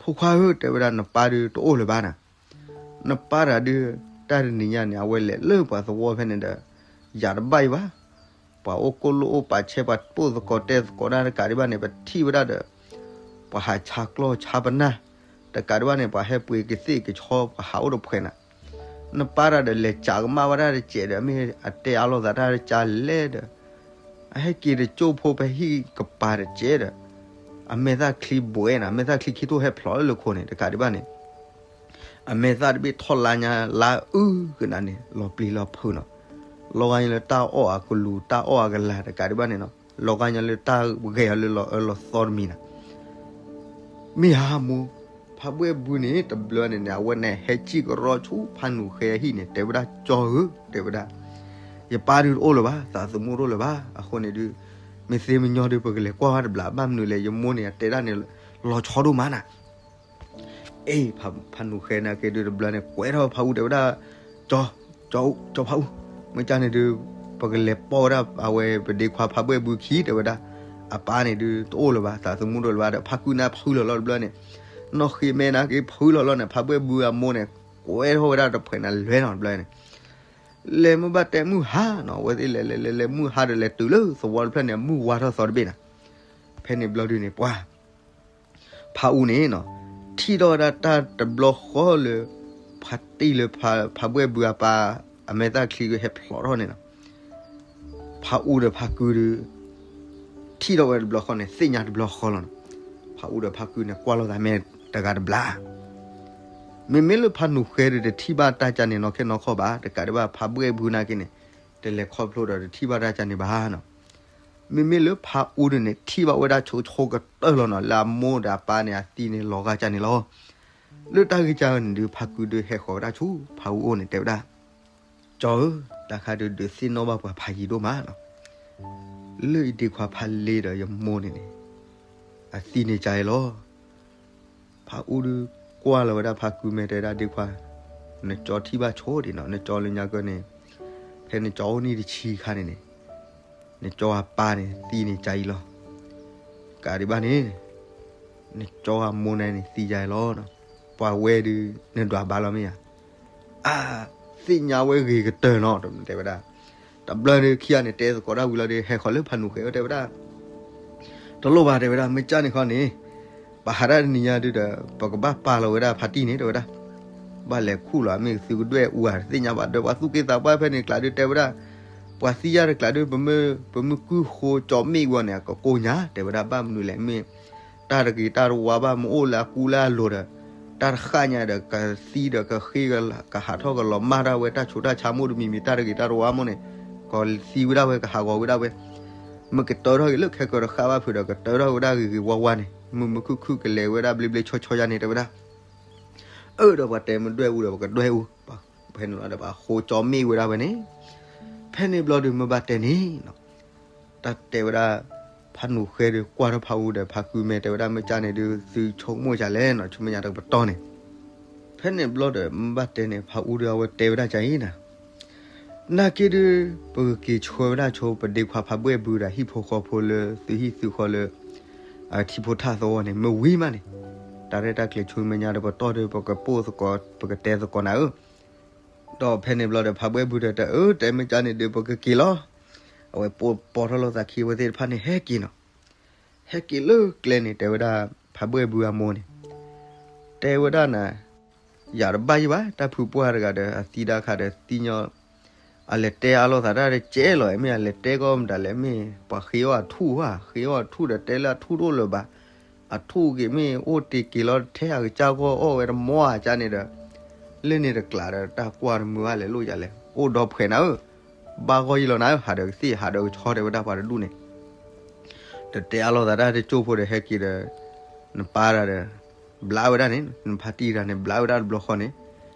ဖိခွါဧၢ တဲဝဲဒၣ် နပၢ်ဒုးတအိၣ်လၢၤဘၣ်နၤ, နပၢ်တၢ်ဒုး တၢ်တနံၤညါန့ၣ် အဝဲလဲၤလၢပှၤသဝီဖဲန့ၣ်ဒီး ယၤတဘၣ်အံၤဘၣ်, ပှၤအိၣ်ကိၢ်လိၣ်အိၣ်ပာ်ဆဲး ပှၤပိာ်သကိးတဲသကိးတၢ်တကးဒံးဘၣ်န့ၣ် ပထံၣ်ဝဲဒၣ်ဒီး ပှၤဟးဆါကျီၢ်ဆါပနၢ်, တကးဒံးဘၣ်န့ၣ် ပှၤဟဲပှ့ၤကသ့ၣ်ကဆီ ပှၤဟးအိၣ်တဖှဲးနၤ, နပၢ်တၢ်ဒီးလဲၤကးကမၣ်ဝဲဒၣ်တစဲးဒီး မ့ၢ်အတဲအါလိာ်သးတၢ်တကးလဲၣ်ဒီး အဟဲက့ၤတကၠိဖိပဟံၣ်ကပၤတစဲးဒီး အမဲာ်သၣ်ချံဘှဲးနၤ အမဲာ်သၣ်ချံခံထိၣ်ဟဲဖျိးလၢလၢခိၣ်န့ၣ် တကးဒံးဘၣ်န့ၣ် အမဲာ်သၣ်တဘ့ၣ်ထီၣ်လါညါလါအုၣ်ကနၤန့ၣ် လီၤပျံၤလီၤဖုးနီၤ, လီၤဂာ်ညါလၢတၢ်အီၣ်အကလူး တၢ်အီၣ်အကလၤ တကးဒံးဘၣ်န့ၣ်နီၤ, လီၤဂာ်ညါလၢတၢ်ဂဲၤအီၤလၢလီၤအၢလီၤသီတမံၤနၤ မ့ၢ်ဧါမိၢ်, ဖါဘှဲၣ်ဘုန့ၣ် တဘျီန့ၣ်န့ၣ် အဝဲန့ၣ်ဟဲစံၣ်ကရီဆူဖါနူၤဃဲအဟံၣ်န့ၣ် တဲဝဲဒၣ် ကၠီဧၢ တဲဝဲဒၣ်, ယပၢ်ဒုးတအိၣ်လၢၤဘၣ် သးသမူတအိၣ်လၢၤဘၣ်, အဃိန့ၣ်ဒုး မ့ၢ်သ့မညီဒုး ပကလဲၤကွၢ်ဝဲတဘျီ ဘၣ်မနုၤလဲၣ် ယမိၢ်န့ၣ် အတဲဒၣ်န့ၣ် လီၤဆီဒိၣ်မးနၤ အ့ ဖါနူၤဃဲနာ်က့ဒုးတဘျီန့ၣ် ကွဲးထီၣ်ဖါအူတဲဝဲဒၣ်, ကၠီ, ကၠီအူ, ကၠီဖါအူ, မ့ၢ်ကန့ၣ်ဒုး ပကလဲၤပိာ်ဝဲဒၣ် အဝဲပဒ့ခွါဖါဘှဲၣ်ဘုခံ တဲဝဲဒၣ်, အပၢ်န့ၣ်ဒုးတအိၣ်လၢၤဘၣ် သးသမူတအိၣ်လၢၤဘၣ်ဒီး ဖါကုန့ၣ်ဖုလီၤလီၤတဘျီန့ၣ်, နီၢ်ဃ့မဲနာ်က့ဖုလီၤလီၤန့ၣ် ဖါဘှဲၣ်ဘုအမိၢ်န့ၣ် ကွဲးထီၣ်ဝဲဒၣ်တဖှဲးန့ၣ် လဲၤနီၤတဘျီန့ၣ်, လဲၤမ့ၢ်ဘၣ်တဲမုၢ်ဟါနီၤ အဝဲသ့ၣ်လဲၤလဲၤလဲၤလဲၤမုၢ်ဟါဒီးလဲၤတုၤလၢသဝီတဖျၢၣ်န့ၣ် အမုၢ်ဝါထီၣ်သီတဘ့ၣ်နၤ, ဖဲန့ၣ်ဘျီဒုးန့ၣ် ပှၤ ဖါအူန့ၣ်နီၤ, ထံၣ်ထီၣ်ဝဲဒၣ်တၢ်တဘျီဃီလၢ ဖါတံၢ်လၢဖါဘှဲၣ်ဘုအပၢ် အမဲာ်သၣ်ချံကဟဲဖျိးထီၣ်န့ၣ်နီၤ, ဖါအူဒီးဖါကုဒုး ထံၣ်ထီၣ်ဝဲတဘျီဃီန့ၣ် သ့ၣ်ညါတဘျီဃီလီၤနီၤ, ဖါအူဒီးဖါကုန့ၣ် ကွၢ်လိာ်သးမ့ၢ်တဂၤတဘျီ မ့မ့ၢ်လၢဖါနူၤဃဲဒုးတထံၣ်ဘၣ်တၢ်ကန့ၣ်နီၢ်ခဲနီၢ်ခီဘၣ် တကးဒံးဘၣ် ဖါဘှဲၣ်ဘုနာ်က့န့ၣ် တလဲၤခီဖျိဒီးတထံၣ်ဘၣ်တၢ်ကန့ၣ်ဘၣ်နီၤ, မ့မ့ၢ်လၢဖါအူဒုးန့ၣ် ထံၣ်ဘၣ်ဝဲဒၣ်ဆိဆိကတၢၢ်လီၤနီၤ လၢအမိၢ်ဒီးအပၢ်န့ၣ် အသံန့ၣ်လီၤဂာ်ကန့ၣ်လီၤ, လၢတၢ်ဂ့ၢ်ကန့ၣ်ဒုး ဖါကုဒုးဟဲဃီၤဝဲဒၣ်ဆူဖါအူအိၣ်န့ၣ် တဲဝဲဒၣ်, ကၠီဧၢ, တၢ်ခါဒုးဒုးသ့ၣ်နီၣ်ဘၣ်ပှၤဖးယံၤဒိၣ်မးနီၤ, လၢအံၤဒ့ခွါဖးလ့ဒီးယမိၢ်န့ၣ်န့ၣ် အသံန့ၣ်ကအံၤလီၤ ဖးအူဒုးကွၢ်လီၤဝဲဒၣ်ဖးကုမဲာ်တဲဒၣ်ဒ့ခွါ, နကၠီထံၣ်ဘၣ်ဆိဒံးနီၤ နကၠီလၢညါကန့ၣ်, ဖဲနကၠီအိၣ်နံၣ်တဆံခါန့ၣ်န့ၣ်, နကၠီအပၢ်န့ၣ်သံန့ၣ်ကအံၤလီၤ, ကးဒံးဘၣ်န့ၣ်, နကၠီအမိၢ်န့ၣ်န့ၣ်သံယၤလီၤ, ပှၤဝဲဒုး နဒွးဘၣ်လီၤမ့ၢ်ဧါ အါ, သ့ၣ်ညါဝဲဂ့ၤကတၢၢ်နီၤ တဲဝဲဒၣ်, တဘျီန့ၣ်ခံဂၤန့ၣ်တဲသကိးတၢ်ဝံၤလီၤဒီး ဟဲဃီၤလၢဖးနူၤဃဲဝဲတဲဝဲဒၣ်, တလိၣ်ဘၣ်တဲဝဲဒၣ် မ့ၢ်ကန့ၣ်ခီန့ၣ်, ပဟးတၢ်တနံၤညါဒုးဒီး ပကဘၣ်ပာ်လီၤဝဲဒၣ်ဖါတံၢ်န့ၣ်တဲဝဲဒၣ်, ဘၣ်လဲၤခူၣ်လီၤမ့ၢ်သုကဒွဲၣ်အူဧါ တသ့ၣ်ညါဘၣ်ဒီး ပှၤသူၣ်က့သးပှၢ်ဖဲန့ၣ်ကျါဒုးတဲဝဲဒၣ်, ပှၤသံယါတကျါဒုး ပမ့ၢ်ကုၢ်ဃိကၠီမ့ၣ်ဝဲန့ၣ် အကကိညါ တဲဝဲဒၣ် ဘၣ်မနုၤလဲၣ် မ့ၢ် တၢ်တဂ့ၤတၢ်တဝါဘၣ် မ့ၢ်အိၣ်လၢအကူလၢအလိၤဒီး တၢ်တဃၣ်ညါဒီး ကသံဒီးကဃ့ ကဟးထီၣ်ကလီၤမၢ်တၢ်ဝဲ တၢ်ဆိးတၢ်ဆါမ့ၢ်တမံၤမံၤ တၢ်တဂ့ၤတၢ်တဝါမ့ၢ်န့ၣ် ကသံဝဲဒၣ်ဝဲ ကဟးဂီၤဝဲဒၣ်ဝဲ, မ့ၢ်ကတၢထီၣ်က့ၤလၢခဲကၢၤတဃၣ်ဘၣ်ဖုးဒီး ကတၢထီၣ်ဝဲဒၣ်ဂ့ၤဂ့ၤဝါဝါန့ၣ် မုာ်မုာ်ခုၣ်ခုၣ်ကလဲၤဝဲဒၣ်ဘျ့ဘျ့ဆီဆီယါန့ၣ် တဲဝဲဒၣ် အၢ ဒီးပှၤတဲမ့ၢ်ဒွဲၣ်အူဒီး ပကဒွဲၣ်အူ, ဖဲန့ၣ်လီၤဒီး ပှၤဃိကၠီမ့ၣ်ဝဲဒၣ်ဝဲန့ၣ်, ဖဲန့ၣ်ဘျီဒုးမ့ၢ်ဘၣ်တဲန့ၣ်, တၢ်တဲဝဲဒၣ်, ဖးနူာ်ဃဲဒုးကွၢ်ထီၣ်ဖးအူဒီး ဖးကုမဲာ်တဲဝဲဒၣ် မ့ၢ်ကၢ်န့ၣ်ဒုး သုဆိကမိၣ်ကလဲၣ်နီၤ, ဆူမဲာ်ညါတကပတီၢ်န့ၣ်. ဖဲန့ၣ်ဘျီဒီး မ့ၢ်ဘၣ်တဲန့ၣ် ဖးအူဒုးအဝဲတဲဝဲဒၣ်ကၢ်အံၤနၤ, နာ်က့ဒုး ပကက့ၤဆှၢဝဲဒၣ်ဆိ ပဒ့ခွါဖးဘှဲၣ်ဘုဒီး ဟံၣ်ဖိဃီဖိလၢသုဟံၣ်သုဃီလၢ အထံဖိထၣ်သဝီန့ၣ် မ့ၢ်ဝံၤမးန့ၣ်, တၢ်ရဲၣ်တၢ်ကျဲၤဆူမဲာ်ညါတကပတီၢ်ဒီး ပကပိၢ်သကိး ပကတဲသကိးနၤဧၢ. ဒီးဖဲန့ၣ်ဘျီဒီး ဖးဘှဲၣ်ဘုဒီး တအၢ တဲမ့ၢ်ကၢ်န့ၣ်ဒုး ပကက့ၤလီၤ. အဝဲပိာ်ပီထီၣ်လိာ်သးခံဝဲသ့ၣ်တဖၣ်န့ၣ် ဟဲက့ၤနီၤ. ဟဲက့ၤလၢကျဲန့ၣ် တဲဝဲဒၣ် ဖးဘှဲၣ်ဘုအမိၢ်န့ၣ် တဲဝဲဒၣ်နၤ, ယၤတဘၣ်ယံၤဘၣ်, တၢ်ဖုပှၢ်တဂၤဒီး အသံဒၣ်ခါဒီးသံညီ, အလဲၤတဲအါလိာ်သးတၢ်တကဲလီၤ, မ့ၢ်အလဲၤတဲကီၢ်မတၤလဲၣ်, မ့ၢ်ပှၤဃ့အီၣ်အထူၣ်ဧါ, ဃ့အီၣ်အထူၣ်ဒီး တဲလၢအထူၣ်တအိၣ်လၢၤဘၣ်, အထူၣ်က့ၤမ့ၢ်အိၣ်တ့ၢ်က့ၤလီၤ ထဲအကစၢ်ဂီၢ်အီၣ်ဝဲတမီအကၢ်န့ၣ်ဒီး လၢန့ၣ်တကျးဒီး တၢ်ကွၢ်တမုာ်ဘၣ်လဲၤလိာ်ယၤလဲၣ်, အိၣ်ဒီဖှဲးနၤဧၢ, ဘၣ်ဂီၢ်ယံၤလီၤနၤဧၢ, ဟးဒီးကသ့ၣ် ဟးဒီးကဆီတဲဝဲဒၣ်ပှၤတဒူၣ်န့ၣ် တတဲအါလိာ်သးတၢ်တကၠိၢ်ဖိဒီး ဟဲက့ၤဒီး နပၢ်တၢ်ဒီး ဘျးဝဲဒၣ်န့ၣ်, နဖါတံၢ်တၢ်န့ၣ် ဘျးဝဲဒၣ်တဘျီဃီန့ၣ်,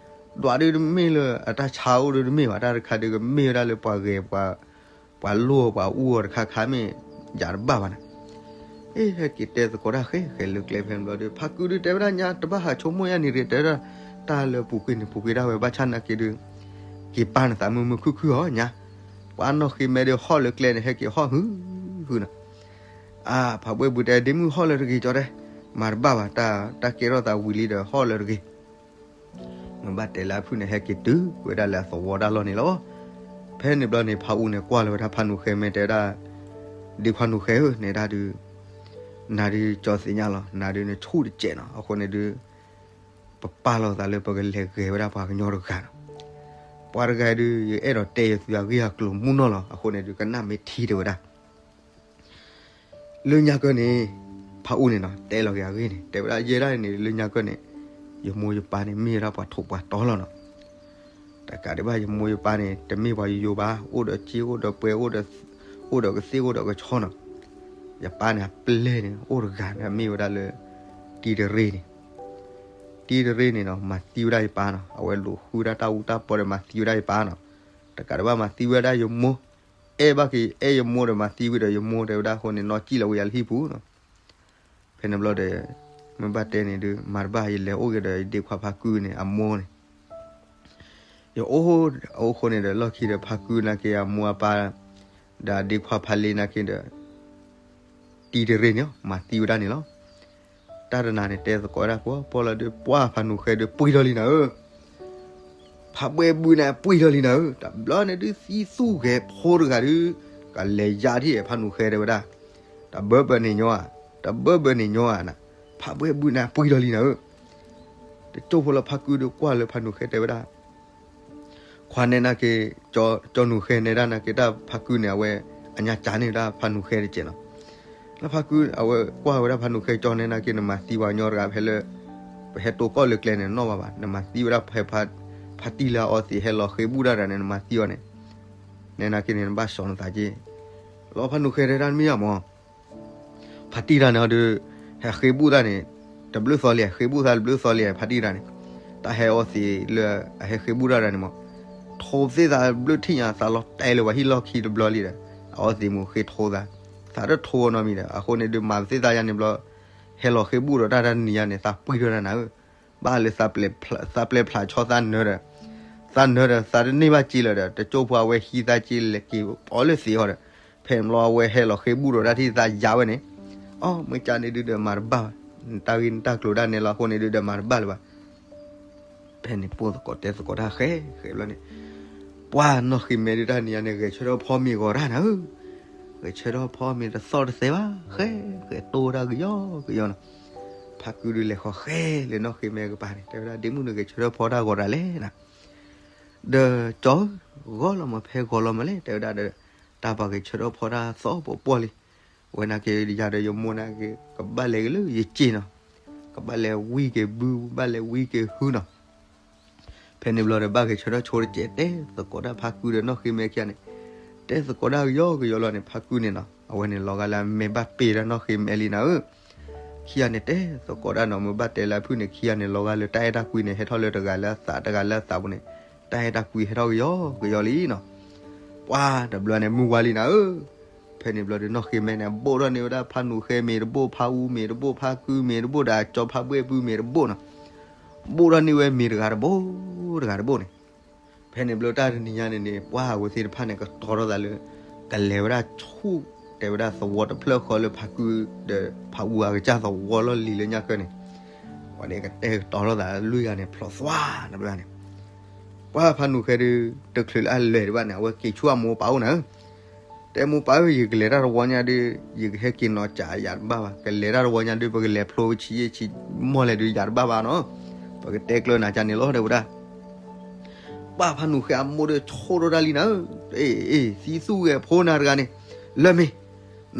ဒွးဒုးတမ့ၢ်လၢအတၢ်ဆါအိၣ်ဒုးတမ့ၢ်ဘၣ်, တၢ်တခါဒုးကမ့ၢ်ဝဲဒၣ်လၢပှၤဂဲၤ ပှၤလိၢ်ပှၤအူအီၤတခါခါမ့ၢ် ယၤတဘၣ်ဘၣ်နၤ. အ့ ဟဲက့ၤတဲသကိးတၢ်ဃဲဃဲလၢကျဲဖဲန့ၣ်ဘျီဒီး ဖါကုဒုးတဲဝဲဒၣ် ညါတဘၣ်ဟးဆိကမိၣ်ယါန့ၣ်ရ့ တဲဝဲဒၣ်, တၢ်လၢပူၤကွံာ်န့ၣ် ပူၤကွံာ်ဒၣ်ဝဲ ဘၣ်ဆၣ်နာ်က့ဒုး က့ၤပာ်နသးမုာ်မုာ်ခုၣ်ခုၣ်အီၤညါ, ပှၤနီၢ်ဃ့မဲဒုးဟီၣ်လၢကျဲန့ၣ် ဟဲက့ၤဟီၣ်ဟုဟုနီၤ. အါ ဖးဘှဲၣ်ဘုတဲ ဒ့မုၣ်ဟီၣ်လၢတဂ့ၤကၠီတဲ, မၤတဘၣ်ဘၣ်, တၢ်ကဲထီၣ်သးဝံၤလံဒီးဟီၣ်လၢတဂ့ၤ. မ့ၢ်ဘၣ်တဲလၢအဖုၣ်န့ၣ် ဟဲက့ၤတုၤဝဲဒၣ်လၢအသဝီတၢ်လီၢ်န့ၣ်လီၤ. ဖဲန့ၣ်ဘျီန့ၣ် ဖါအူန့ၣ် ကွၢ်လီၤဝဲဒၣ်ဖါနူာ်ဃဲမဲာ် တဲဝဲဒၣ်, ဒ့ခွါနူာ်ဃဲဧၢ, နဲဒၣ်ဒုး နၤဒုးကၠီသ့ၣ်ညါလီၤ, နၤဒုးနဆူၣ်တစဲးနီၤ, အဃိန့ၣ်ဒုး ပပာ်လီၤသးလၢပကလဲၤဂဲၤဝဲဒၣ်ပှၤကညီတဂၤနီၤ. ပှၤတဂၤဒုး ယအဲၣ်ဒိးတဲယသုအဂ့ၢ်အကျိၤမူနီၢ်လီၤ, အဃိန့ၣ်ဒုး ကနၣ်မ့ၢ်ထံတဲဝဲဒၣ် လၢညါကၢၢ်န့ၣ်, ဖါအူန့ၣ်နီၤ တဲလီၤက့ၤအဂ့ၢ်န့ၣ် တဲဝဲဒၣ် ယဲဒၣ်န့ၣ် လၢညါကၢၢ်န့ၣ် ယမိၢ်ယပၢ်န့ၣ် မ့ၢ်ဝဲဒၣ်ပှၤထိးပှၤတီလီၤနီၤ. တကးဒံးဘၣ် ယမိၢ်ယပၢ်န့ၣ် တမ့ၢ်ပှၤယိယိဘၣ်, အိၣ်ဒီးစ့ အိၣ်ဒီးပှဲၤ, အိၣ်ဒီးကသ့ၣ် အိၣ်ဒီးကဆီနီၤ. ယပၢ်န့ၣ် အပျဲၢ်န့ၣ် အိၣ်တဂၤန့ၣ် မ့ၢ်ဝဲဒၣ်လၢ တံတရ့န့ၣ် တံတရ့န့ၣ်နီၤ မၤသံဝဲဒၣ်ယပၢ်နီၤ, အဝဲလူၤဃုဒၣ်တၢ်အူတၢ်ပီဒီး မၤသံဝဲဒၣ်ယပၢ်နီၤ. တကးဒံးဘၣ် မၤသံဝဲဒၣ်ယမိၢ်, အဲၣ်ဘၣ်က့ၤ အဲၣ်ယမိၢ်ဒီး မၤသံဝံၤဒီး ယမိၢ်တဲဝဲဒၣ် အဃိန့ၣ် နီၢ်စံၣ်လီၤဝဲယၤလၢဟံၣ်ပူၤနီၤ. ဖဲန့ၣ်ဘျီဒီး မ့ၢ်ဘၣ်တဲန့ၣ်ဒုး မၤတဘၣ် ယလဲၤအိၣ်က့ၤဒီး ယဒ့ခွါဖါကုန့ၣ် အမိၢ်န့ၣ် ယအိၣ်, အအိၣ်ဃိန့ၣ်ဒီး လီၢ်ခံဒီး ဖါကုနာ်က့ အမိၢ်အပၢ် ဒီးဒ့ခွါဖါလ့နာ်က့ဒီး တံတရ့န့ၣ် မၤသံဝဲဒၣ်န့ၣ်လီၤ. တၢ်တနၤန့ၣ် တဲသကိးဝဲဒၣ်ပှီၢ်ပှီၢ်လီၤဒီး ပှၢ်ဖါနူာ်ဃဲဒီး ပှံၢ်ထီၣ်လံနၤဧၢ, ဖးဘှဲၣ်ဘုန့ၣ် ပှံၢ်ထီၣ်လံနၤဧၢ, တဘျီန့ၣ်ဒုး သံသူၣ်ဂဲၤဖိတဂၤဒုး ကလဲၤယါထံၣ်ဖါနူာ်ဃဲတဲဝဲဒၣ်, တဘၢဘၢန့ၣ်ညီဧါ, တဘၢဘၢန့ၣ်ညီဧါနၤ, ဖးဘှဲၣ်ဘုန့ၣ် ပှံၢ်ထီၣ်လံနၤဧၢ. တကၠိဖိလၢဖါကုဒီးကွၢ်လၢဖါနူာ်ဃဲတဲဝဲဒၣ် ခွါနဲနာ်က့, ကၠီနူာ်ဃဲနဲဒၣ်နာ်က့ တၢ်ဖါကုန့ၣ် အဝဲအညါကၢန့ၢ်ဒၣ်ဖါနူာ်ဃဲတကဲးနီၤ. လၢဖါကု အဝဲကွၢ်ဝဲဒၣ်ဖါနူာ်ဃဲ ကၠီနဲနာ်က့ နမၤသံပှၤကညီတဂၤဖဲလၢ ပဟဲတိၢ်ကီၢ်လၢကျဲန့ၣ် နီၣ်ဘၣ်ဘၣ်, နမၤသံဝဲဒၣ်ဖဲ ဖါတံၢ်လၢအအီသံး ဟဲလီၤဃ့ဘူၣ်တၢ်တဂၤန့ၣ် နမၤသံအီၤန့ၣ်, နဲနာ်က့န့ၣ် နဘၣ်စီၤနသးက့, လီၤဖါနူာ်ဃဲတဲဒၣ်မ့ၢ်ယါမး ဖါတံၢ်တၢ်န့ၣ်ဒီး ဟဲဃ့ဘူၣ်တၢ်န့ၣ် တဘျုးသီလံ, ဃ့ဘူၣ်တၢ်တဘျုးသီလံ ဖါတံၢ်တၢ်န့ၣ်, တၢ်ဟဲအီသံးလၢအဟဲဃ့ဘူၣ်တၢ်တၢ်န့ၣ်မး, ထိးသ့ၣ်သးဘျုးထံၣ်ညါ သးလီၤတဲာ်လၢပှၤဟံၣ်လီၢ်ခံတဘျီလံဒီး အအီသံးမူးဃ့ထိးသး, သးတထိးနီတမံၤဒီး အဃိန့ၣ်ဒုး မၤသ့ၣ်သးယါန့ၣ်ဘျီ ဟဲလီၤဃ့ဘူၣ်ဒီးတၢ်တနံၤယါန့ၣ် သးပှံၢ်ထီၣ်တၢ်နၤဧၢ, ဘၣ်လၢ သးပျဲၢ်ဖျးဆီသးနၢၤဒီး, သးနၢၤဒီး သးတန့ၢ်ဘၣ်စ့လၢၤဒီး တကၠိဖိအဝဲဟံးသးက့လဲၤက့ၤပီလၢသံးအီၤဒီး, ဖဲန့ၣ်ဘျီအဝဲဟဲလီၤဃ့ဘူၣ်ဒီးတၢ်ထံၣ်သးယါဝဲန့ၣ်, အီ မ့ၢ်ကၢန့ၣ်ဒုးဒီးမၤတဘၣ်ဘၣ်, နတၢ်ဂ့ၢ်နတၢ်ကျိၤဒၣ်နဲလီၤအဃိန့ၣ်ဒုးဒီးမၤတဘၣ်လၢၤဘၣ်. ဖဲန့ၣ်ပိၢ်သကိးတဲသကိးတၢ်ဃဲဃဲဘျီန့ၣ်, ပှၤနီၢ်ဃ့မဲဒုးတၢ်နံၤညါန့ၣ် ဂဲၤဆၢထၢၣ်ဖီမ့ၤဂီၤတၢ်နၤဧၢ, ဂဲၤဆၢထၢၣ်ဖီမ့ၤတသီၣ်တသဲဘၣ်, ဃဲဃဲတိၢ်တၢ်ကယီကယီနီၤ, ဖါကုဒုးလဲၤဃီၤဃဲလၢနီၢ်ဃ့မဲကပၤန့ၣ် တဲဝဲဒၣ် ဒ့မုၣ်နဂဲၤဆၢထၢၣ်ဖီတၢ်ဂီၤတၢ်လဲၣ်နၤ, ဒီးကၠီဧၢ, ဂီၤလီၤမး ဖဲဂီၤလီၤမးလဲၣ် တဲဝဲဒၣ်ဒီး, တၢ်ပှၤဂဲၤဆၢထၢၣ်ဖီတၢ်သီၣ်ပှီၢ်ပှီၢ်လံ, ဝဲနာ်က့ယၤဒီးယမိၢ်နာ်က့ ကဘၣ်လဲၤက့ၤလၢယစ့နီၤ, ကဘၣ်လဲၤဝံက့ၤဘု ဘၣ်လဲၤဝံက့ၤဟုနီၤ. ဖဲန့ၣ်ဘျီဒီး ဘၣ်ဂဲၤဆၢထၢၣ်ဆိတစဲး တဲသကိးတၢ်ဖါကုဒီးနီၢ်ဃ့မဲခံဂၤန့ၣ်, တဲသကိးတၢ်ကယီကယီလီၤန့ၣ် ဖါကုန့ၣ်နီၤ အဝဲန့ၣ်လီၤဂာ်လၢအမဲာ်ဘၣ်ပ့ၤတၢ်နီၢ်ဃ့မဲလံနၤဧၢ, ခံဂၤန့ၣ်တဲသကိးတၢ်နီၤ မ့ၢ်ဘၣ်တဲလၢအဖုၣ်န့ၣ် ခံဂၤန့ၣ်လီၤဂာ်လၢတၢ်အဲၣ်တၢ်ကွံန့ၣ် ဟဲထီၣ်လၢတဂၤလၢအသးတဂၤလၢအသးပူၤန့ၣ်, တၢ်အဲၣ်တၢ်ကွံဟဲထီၣ်ကယီကယီလံနီၤ. ပှၤတဘျီန့ၣ် မုၢ်ဝါလံနၤဧၢ, ဖဲ ဖဲန့ၣ်ဘျီဒီးနီၢ်ဃ့မဲန့ၣ် ဘိၣ်ထီၣ်န့ၢ်ဝဲဒၣ်ဖးနူၤဃဲမ့ၤတဘိၣ်, ဖးအူမ့ၤတဘိၣ်, ဖးကုမ့ၤတဘိၣ်ဒီး ကၠီဖးဘှဲၣ်ဘုမ့ၤတဘိၣ်နီၤ. ဘိၣ်ထီၣ်န့ၢ်ဝဲမ့ၤတဂၤတဘိၣ်, တဂၤတဘိၣ်န့ၣ်. ဖဲန့ၣ်ဘျီတၢ်တနံၤညါန့ၣ်န့ၣ် ပှၢ်အဝဲသ့ၣ်တဖၣ်န့ၣ် ကတီၤထီၣ်သးလၢ ကလဲၤဝဲဒၣ်ဆူၣ် တဲဝဲဒၣ်သဝီတဖျၢၣ်ဃီလၢဖးကုဒီး ဖးအူအကစၢ်သဝီလီၢ်လံၤလၢညါကၢန့ၣ်, ဝဲန့ၣ်ကတဲကတီၤထီၣ်သးလွံၢ်ဂၤန့ၣ် ဖျိးသွါန့ၣ်ဘျီန့ၣ် ပှၢ်ဖးနူၤဃဲဒီး တချုးလၢအလဲၤဒံးဘၣ်န့ၣ် အဝဲက့ၤဆူၣ်အမိၢ်ပၢ်အိၣ်နၤဧၢ, တဲမိၢ်ပၢ်ဧၢ ယကလဲၤတၢ်တဝီညါဒီး ယကဟဲက့ၤနီၤကးယၤတဘၣ်ဘၣ်, ကလဲၤတၢ်တဝီညါဒီး ပကလဲၤဖျိဆံးယဲၢ်ဆံးမီၢ်လဲၣ်ဒီးယၤတဘၣ်ဘၣ်နီၤ, ပကတဲကျၢၤနၤကန့ၣ်လီၤ တဲဝဲဒၣ်. ပှၢ်ဖးနူၤဃဲအမိၢ်ဒီးဆိၣ်ထီၣ်တၢ်လံနၤဧၢ, အ့ အ့ သံသူၣ်ဂဲၤဖိနၤတဂၤန့ၣ်, လၢမ့ၢ်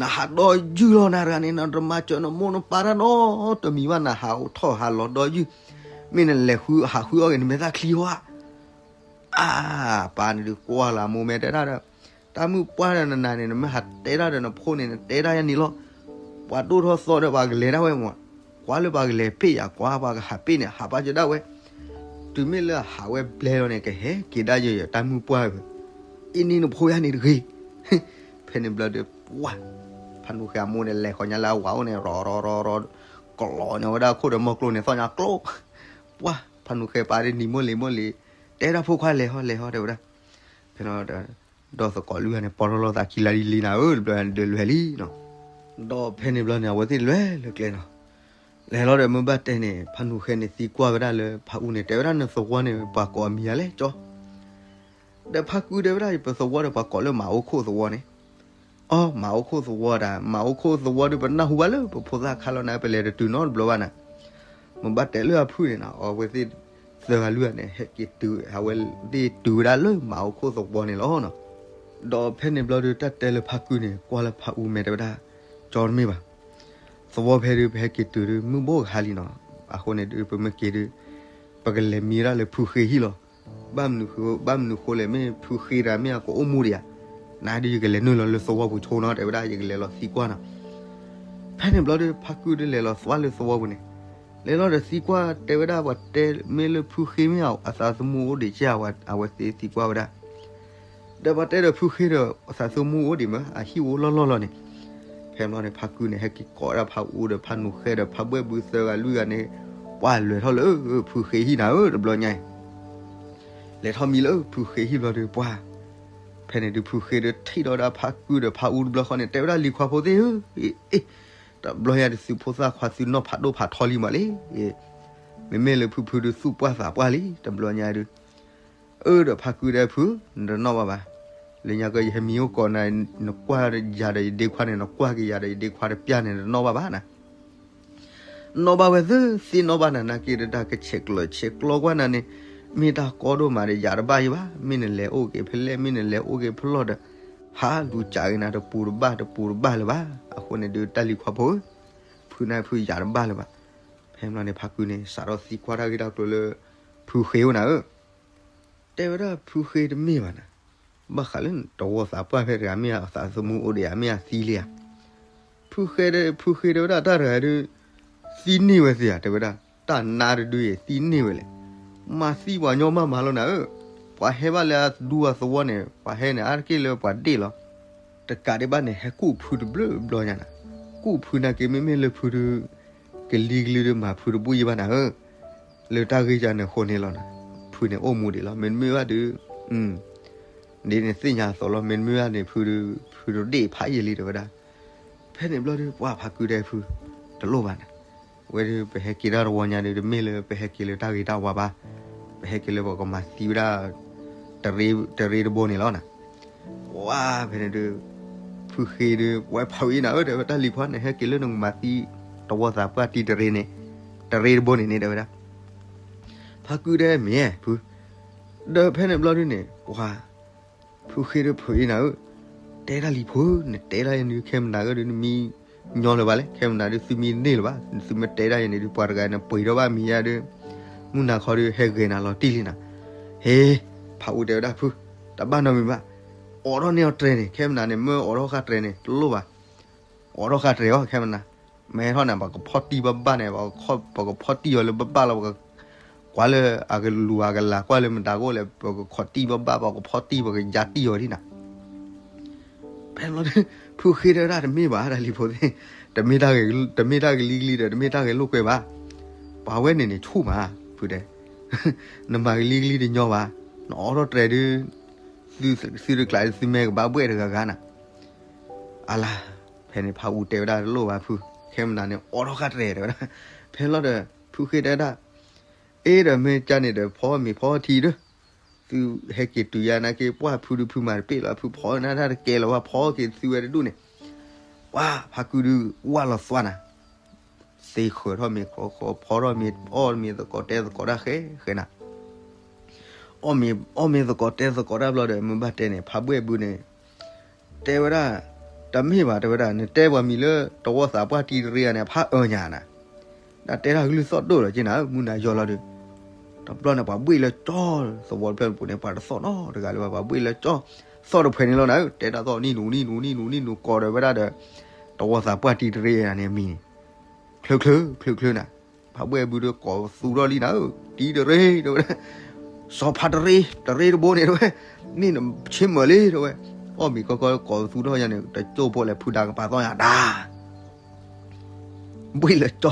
နဟးဒီးယုၢ်လီၤနၤတဂၤန့ၣ် နတမၤစၢၤနမိၢ်နပၢ်တၢ်နီတမံၤဘၣ်, နဟးအိၣ်ထီၣ်ဟးလီၤဒီးယုၢ်, မ့ၢ်နလဲၤဃုဟးဃုအီၣ်က့ၤ နမဲာ်သၣ်ချံဧါ. အါ ပၢ်န့ၣ်ဒုးကွၢ်လၢအမိၢ်မဲာ်တဲဒၣ်ဒီး, တၢ်မုၢ်ပှၢ်ဒီးနနၤန့ၣ် နမ့ၢ်ဟးတဲဒၣ်ဒီးနဖိန့ၣ် နတဲဒၣ်ယၤန့ၣ်လီၤ. ပှၤဒိၣ်ထီၣ်သီဒီးပှၤကလဲၤဒၣ်ဝဲမး, ကွၢ်လၢပှၤကလဲၤပ့ၣ်ယၤ ကွၢ်ပှၤကဟးပ့ၣ်န့ၣ် ဟးဘၣ်ကၢဒၣ်ဝဲ, တုၤမ့ၢ်လၢဟးဝဲဘျဲလီၤန့ၣ် ကဟဲက့ၤဒၣ်ယဲယဲ တၢ်မုၢ်ပှၢ်ဧၢ, အ့န့ၣ်နဖိယၤန့ၣ်တဂ့ၤ. ဖဲန့ၣ်ဘျီဒီး ပှၢ် ဖးနူၤဃဲအမိၢ်န့ၣ် လဲၤဃီၤညါလၢအဝၤအိၣ်န့ၣ် ရီၤရီၤရီၤရီၤ ကလီၤန့ၢ်ဝဲဒၣ်ခိၣ်ဒီးမီၢ်ကျိန့ၣ် သီၣ်ညါကျိ, ပှၢ် ဖးနူၤဃဲပၢ်ဒီးနံၤမိၢ်လံၤမိၢ်လံၤ, တဲဒၣ်ဖိခွါလဲၤဟီလဲၤဟီတဲဝဲဒၣ်, ဖဲန့ၣ် ဒီးသကိးလွံၢ်ဂၤန့ၣ် ပီၢ်ထီၣ်လိာ်သးခံလါလံလံနၤဧၢ တဘျီဒီးလွဲၤလံနီၤ. ဒီးဖဲန့ၣ်ဘျီန့ၣ် အဝဲသ့ၣ်လဲၤလၢကျဲနီၤ, လဲၤလီၤဒီးမ့ၢ်ဘၣ်တဲန့ၣ် ဖးနူၤဃဲန့ၣ်သံကွၢ်ဝဲဒၣ်လၢဖးအူန့ၣ် တဲဝဲဒၣ်နသဝီန့ၣ် ပှၤကိးအမံၤဧါလဲၣ်ကၠီ ဒီးဖးကုတဲဝဲဒၣ် ပသဝီဒီးပှၤကိးလၢမၤအိၣ်ခိၣ်သဝီန့ၣ်, အီ မၤအိၣ်ခိၣ်သဝီဒၣ် မၤအိၣ်ခိၣ်သဝီဒီးပနၢ်ဟူဘၣ်လၢပဖိသၣ်ခါလီၤနၤ ပလဲၤတတုၤနီတဘျီဘၣ်နၤ, မ့ၢ်ဘၣ်တဲလၢအဖုၣ်န့ၣ်နီၤ အဝဲသ့ၣ်သၢဂၤလွံၢ်ဂၤန့ၣ် ဟဲက့ၤတုၤ အဝဲသ့ၣ်တုၤဝဲဒၣ်လၢမၤအိၣ်ခိၣ်သဝီန့ၣ်လီၤနီၤ. ဒီးဖဲန့ၣ်ဘျီဒီးတၢ်တဲလၢဖးကုန့ၣ် ကွၢ်လၢဖးအူမဲာ်တဲဝဲဒၣ်, ကၠီတမ့ၢ်ဘၣ် သဝီဖဲဒုး ပဟဲက့ၤတုၤဒုး မုၢ်ဘိၣ်ကဟါလံနီၤ, အဃိန့ၣ်ဒုး ပမ့ၢ်က့ၤဒုး ပကလဲၤမံဝဲဒၣ်လၢဖုဃ့ဟံၣ်လီၤ. ဘၣ်မနုၤဃိ ဘၣ်မနုၤဃိလဲၣ် မ့ၢ်ဖုဃ့တၢ်မ့ၢ်အကအိၣ်မူဒံးဧါ, နဒုးယကလဲၤနုာ်လီၤလၢသဝီပူၤဆိနီၤ တဲဝဲဒၣ် ယကလဲၤလီၤသံကွၢ်နီၤ. ဖဲန့ၣ်ဘျီဒီး ဖးကုဒီးလဲၤလီၤသွါလၢသဝီပူၤန့ၣ်, လဲၤလီၤဒီးသံကွၢ်တဲဝဲဒၣ် ပှၤတဲမ့ၢ်လၢဖုဃ့မ့ၢ်အသးသမူအိၣ်ဒံးကဲဧါ အဝဲသ့ၣ်သံကွၢ်ဝဲဒၣ် ဒီးပှၤတဲဒီးဖုဃ့ဒီး အသးသမူအိၣ်ဒံးမး အဟံၣ်အိၣ်လီၢ်လီၢ်လီၤန့ၣ်, ဖဲဘျီန့ၣ် ဖးကုန့ၣ် ဟဲက့ၤကိးဒၣ်ဖးအူဒီးဖးနူၤဃဲဒီးဖးဘှဲၣ်ဘုသၢဂၤလွံၢ်ဂၤန့ၣ်, ပှၤလဲၤထီၣ်လၢဖုဃ့ဟံၣ်နၤဧၢ တဘျီညါအံၤ, လဲၤထီၣ်မံလၢဖုဃ့ဟံၣ်ဘျီဒီးပှၤ ဖဲန့ၣ်ဒုးဖုဃ့ဒီးထံၣ်ဒီးဒၣ်ဖးကုဒီးဖးအူတဘျီဃီန့ၣ် တဲဝဲဒၣ်လံၤခွါဖိသ့ၣ်ဧၢ, အ့ တဘျီညါဒုး သုးဖိသၣ်ခွါသုနီၢ်ဖးဒိၣ်ဖးထီလံမးလံ, မ့မ့ၢ်လၢဖုဖုဒုးသူၣ်ပှၢ်သးပှၢ်လံ တဘျီညါဒုး အၢ ဒီးဖးကုဒီးဖု, နတနီၣ်ဘၣ်ဘၣ်, လၢညါကီး ယဟဲမံအိၣ်ကိးနၤ, နကွၢ်ယၤဒီးယဒ့ခွါန့ၣ် နကွၢ်က့ၤယၤဒီးယဒ့ခွါတပျၢ်န့ၣ် နတနီၣ်ဘၣ်ဘၣ်နၤ, နီၣ်ဘၣ်ဝဲသ့ၣ်သ့ၣ်နီၣ်ဘၣ်နၤ နာ်က့ဒီးတၢ်ကဆဲးကျိးဆဲးကျိးကွၢ်နၤန့ၣ်, မ့ၢ်တၢ်ကီဒိၣ်မးဒီးယၤတဘၣ်ယံၤဘၣ်, မ့ၢ်နလဲၤအိၣ်က့ၤဖဲလဲၣ် မ့ၢ်နလဲၤအိၣ်က့ၤဖဲလဲၣ်ဒီး, ဟးလူၤကးက့ၤနၤတပူၤတဘၣ်တပူၤတဘၣ်လၢၤဘၣ်, အဃိန့ၣ်ဒုးတၢ်လံၤခွါဖိဧၢ, ဖုန့ၣ်ဖုယၤတဘၣ်လၢၤဘၣ်, ဖဲန့ၣ်ဖးကုန့ၣ် စးထီၣ်သံကွၢ်တၢ်ဂ့ၢ်တၢ်ကျိၤလၢ ဖုဃ့အိၣ်နၤဧၢ တဲဝဲဒၣ်ဖုဃ့တမ့ၢ်ဘၣ်နၤ, ဘၣ်ဃးလၢတဝီသးပှၢ်ဖဲတဂၤ မ့ၢ်အသးသမူအိၣ်ဒံးဧါ မ့ၢ်အသံလံဧါ, ဖုဃ့, ဖုဃ့တဲဝဲဒၣ်တၢ်တဂၤဒုး, သံန့ၢ်ဝဲသ့ဧါ တဲဝဲဒၣ်, တၢ်နါတဒုအံၤသံန့ၢ်ဝဲလဲၣ်, မၤသံပှၤညီမးမၤလီၤနၤဧၢ, ပှၤဟဲဘၣ်လၢအဒူအသဝီန့ၣ် ပှၤဟဲန့ၣ် အါတက့ၢ်လၢပှၤဒ့ၣ်လီၤ, တကးဒံးဘၣ်န့ၣ် ဟဲကူၣ်ဖုတဘျုးဘျီညါနၤ, ကူၣ်ဖုနာ်က့ မ့မ့ၢ်လၢဖုဒုး ကလံၤကလံၤဒီးမၤဖုတဘူၣ်ယံၤဘၣ်နၤဧၢ, လၢတၢ်ဂ့ၢ်ကန့ၣ်အဃိန့ၣ်လီၤနၤ, ဖုန့ၣ်အိၣ်မူဒံးလီၤ မ့တမ့ၢ်ဘၣ်ဒုး, ဒ်န့ၣ်သ့ၣ်ညါအသိးလီၤ မ့တမ့ၢ်ဘၣ်န့ၣ် ဖုဒုး ဖုတဒ့ၣ်ဖးယံာ်လံ တဲဝဲဒၣ်, ဖဲန့ၣ်ဘျီဒုး ပှၢ်ဖးကုဒီးဖု, တလိၣ်ဘၣ်နၤ, ဝဲဒုး ပဟဲက့ၤတၢ်တဝီညါဒုး တမ့ၢ်လၢပဟဲက့ၤလၢတၢ်ဂ့ၤတၢ်ဝါဘၣ်, ပဟဲက့ၤလၢပကမၤသံဝဲဒၣ် တရ့တဘိန့ၣ်လီၤနၤ, ပှၢ်ဖဲန့ၣ်ဒုး, ဖုဃ့ဒုး ပဝဲဖးဝံနၤဧၢ တဲဝဲတၢ်လံၤခွါန့ၣ် ဟဲက့ၤလၢနကမၤသံ တဝီသးပှၢ်တံၤတရ့န့ၣ်, တရ့တဘိန့ၣ်န့ၣ် တဲဝဲဒၣ်, ဖးကုဒီးမ့ၢ်ဖု, ဒီးဖဲန့ၣ်ဘျီဒုးန့ၣ် ပှၢ် ဖုဃ့ဒီးဖုအံၤနၤဧၢ, တဲတၢ်လံၤဖိ နတဲဒၣ်ယဲန့ၣ် ခဲမနၤဧၢဒုး နမံညီလၢၤဘၣ်လဲၣ်, ခဲမနၤဒုး သုမံတန့ၢ်လၢၤဘၣ်, သုမ့ၢ်တဲဒၣ်ယဲန့ၣ်ဒုး ပှၤတဂၤန့ၣ် ပှ့ၤထီၣ်ဘၣ်မံၤယါဒုး, မုၢ်နၤခီဒုး ဟဲဂဲၤနၤလီၤတံၢ်လံနၤ, ဟ့, ဖးအူတဲဝဲဒၣ်ဖု, တဘၣ်နီတမံၤဘၣ်, အိးထီၣ်န့ၢ်အီၤတြဲၤန့ၣ် ခဲမနၤန့ၣ် မ့ၢ်အိးထီၣ်ဃာ်တြဲၤန့ၣ် တလိၣ်ဘၣ်, အိးထီၣ်ဃာ်တြဲၤအီၤ ခဲမနၤ, မ့ၢ်ဟဲထီၣ်န့ၣ် ပှၤကဖီၣ်တံၢ်ဘၣ်ဘၣ်န့ၣ် ပှၤကဖီၣ်တံၢ်အီၤလၢဘၣ်ဘၣ်လီၤ, ကွၢ်လၢအကလူၤအကလၤ ကွၢ်လၢမတၤကအိၣ်လဲၣ် ပှၤကခိးတံၢ်ဘၣ်ဘၣ် ပှၤကဖီၣ်တံၢ် ပှၤကယါတံၢ်အီၤဒ်နၤ, ဖဲန့ၣ်ဘျီဒီး ဖုဃ့တဲဝဲဒၣ် တမ့ၢ်ဘၣ် တၢ်လံၤဖိသ့ၣ်, တမ့ၢ်တၢ်ဂ့ၤ, တမ့ၢ်တၢ်ကလံၤကလံၤဒီး တမ့ၢ်တၢ်ဂ့ၤလိာ်ကွဲဘၣ်. ပှၤဝဲန့ၣ်န့ၣ်ဆူၣ်မး, ဖုတဲ, နမၤကလံၤကလံၤတညီဘၣ်, နအိးထီၣ်တြဲၤဒုး, သုတကျးသုမဲာ်ကဘၣ်ဘှဲၣ်တဂၤဂၤနၤ. အလါ, ဖဲန့ၣ်ဖးအူတဲဝဲဒၣ် တလိၣ်ဘၣ်ဖု, ခဲမနၤန့ၣ် အိးထီၣ်ဃာ်တြဲၤတဲဝဲဒၣ်. ဖဲလီၤဒီး ဖုဃ့တဲဝဲဒၣ် အ့ဒီးမ့ၢ်ကန့ၣ်ဒီး ဖီမ့ၤဖီထံဒီး, သုဟဲက့ၤတုၤယါနာ်က့ ပှၢ်ဖုဒုးဖုမၤတပ့ၢ်လီၤ ဖုဖီနၤတၢ်တကဲလၢၤဘၣ် ဖီက့ၤသုဝဲတဒူၣ်န့ၣ်, ပှၢ်ဖးကုဒုးဝၢ်လီၤသွါနၤ, သ့ဃၢၤထီၣ်မ့ၤခီခီ ဖီထီၣ်မ့ၤအီၣ်မ့ၤသကိးတဲသကိးတၢ်ဃဲဃဲနၤ, အီၣ်မ့ၤအီၣ်မ့ၤသကိးတဲသကိးတၢ်ဘျီဒီး မ့ၢ်ဘၣ်တဲန့ၣ် ဖးဘှဲၣ်ဘုန့ၣ် တဲဝဲဒၣ်, တမ့ၢ်ဘၣ် တဲဝဲဒၣ် နတဲပှၤမံၤလၢ တဝီသးပှၢ်တံၤတရ့အံၤန့ၣ် ဖးအၢညါနၤ, ဒၣ်တဲတၢ်ကလုၢ်သီၣ်ဒိၣ်လီၤက့နၤ မုၢ်နၤယီၤလီၤဒီး, တဘျီန့ၣ် ပှၤဘှ့ၣ်လၢကၠီ, သဝီတဖျၢၣ်ပူၤန့ၣ် ပှၤတသီၣ်နီတဂၤလၢၤဘၣ် ပှၤဘှ့ၣ်လၢကၠီ, သီၣ်တဖှဲးန့ၣ်လီၤနၤ တဲတၢ်သီၣ်နံၣ်နူနံၣ်နူနံၣ်နူကိးဒီးဝဲဒၣ်ဒီး, တဝီသးပှၢ်တံၤတရ့အံၤန့ၣ်အမံၤန့ၣ်, ချၢချၢချၢချၢနၤ, ဖးဘှဲၣ်ဘုဒီးကိးသူထီၣ်လံနၤဧၢ, တံၤတရ့တဲဝဲဒၣ် စီၤဖးတရ့ တရ့တဘိန့ၣ်တဲဝဲ, န့ၣ်နဆ့မၢၢ်လံတဲဝဲ, အီၣ်မ့ၤကီကီကိးသူထီၣ်ယါန့ၣ် တကၠိဖိလဲၤဖုဒါကပၤသီၣ်ညါဒါ, ဘှ့ၣ်လၢကၠီ,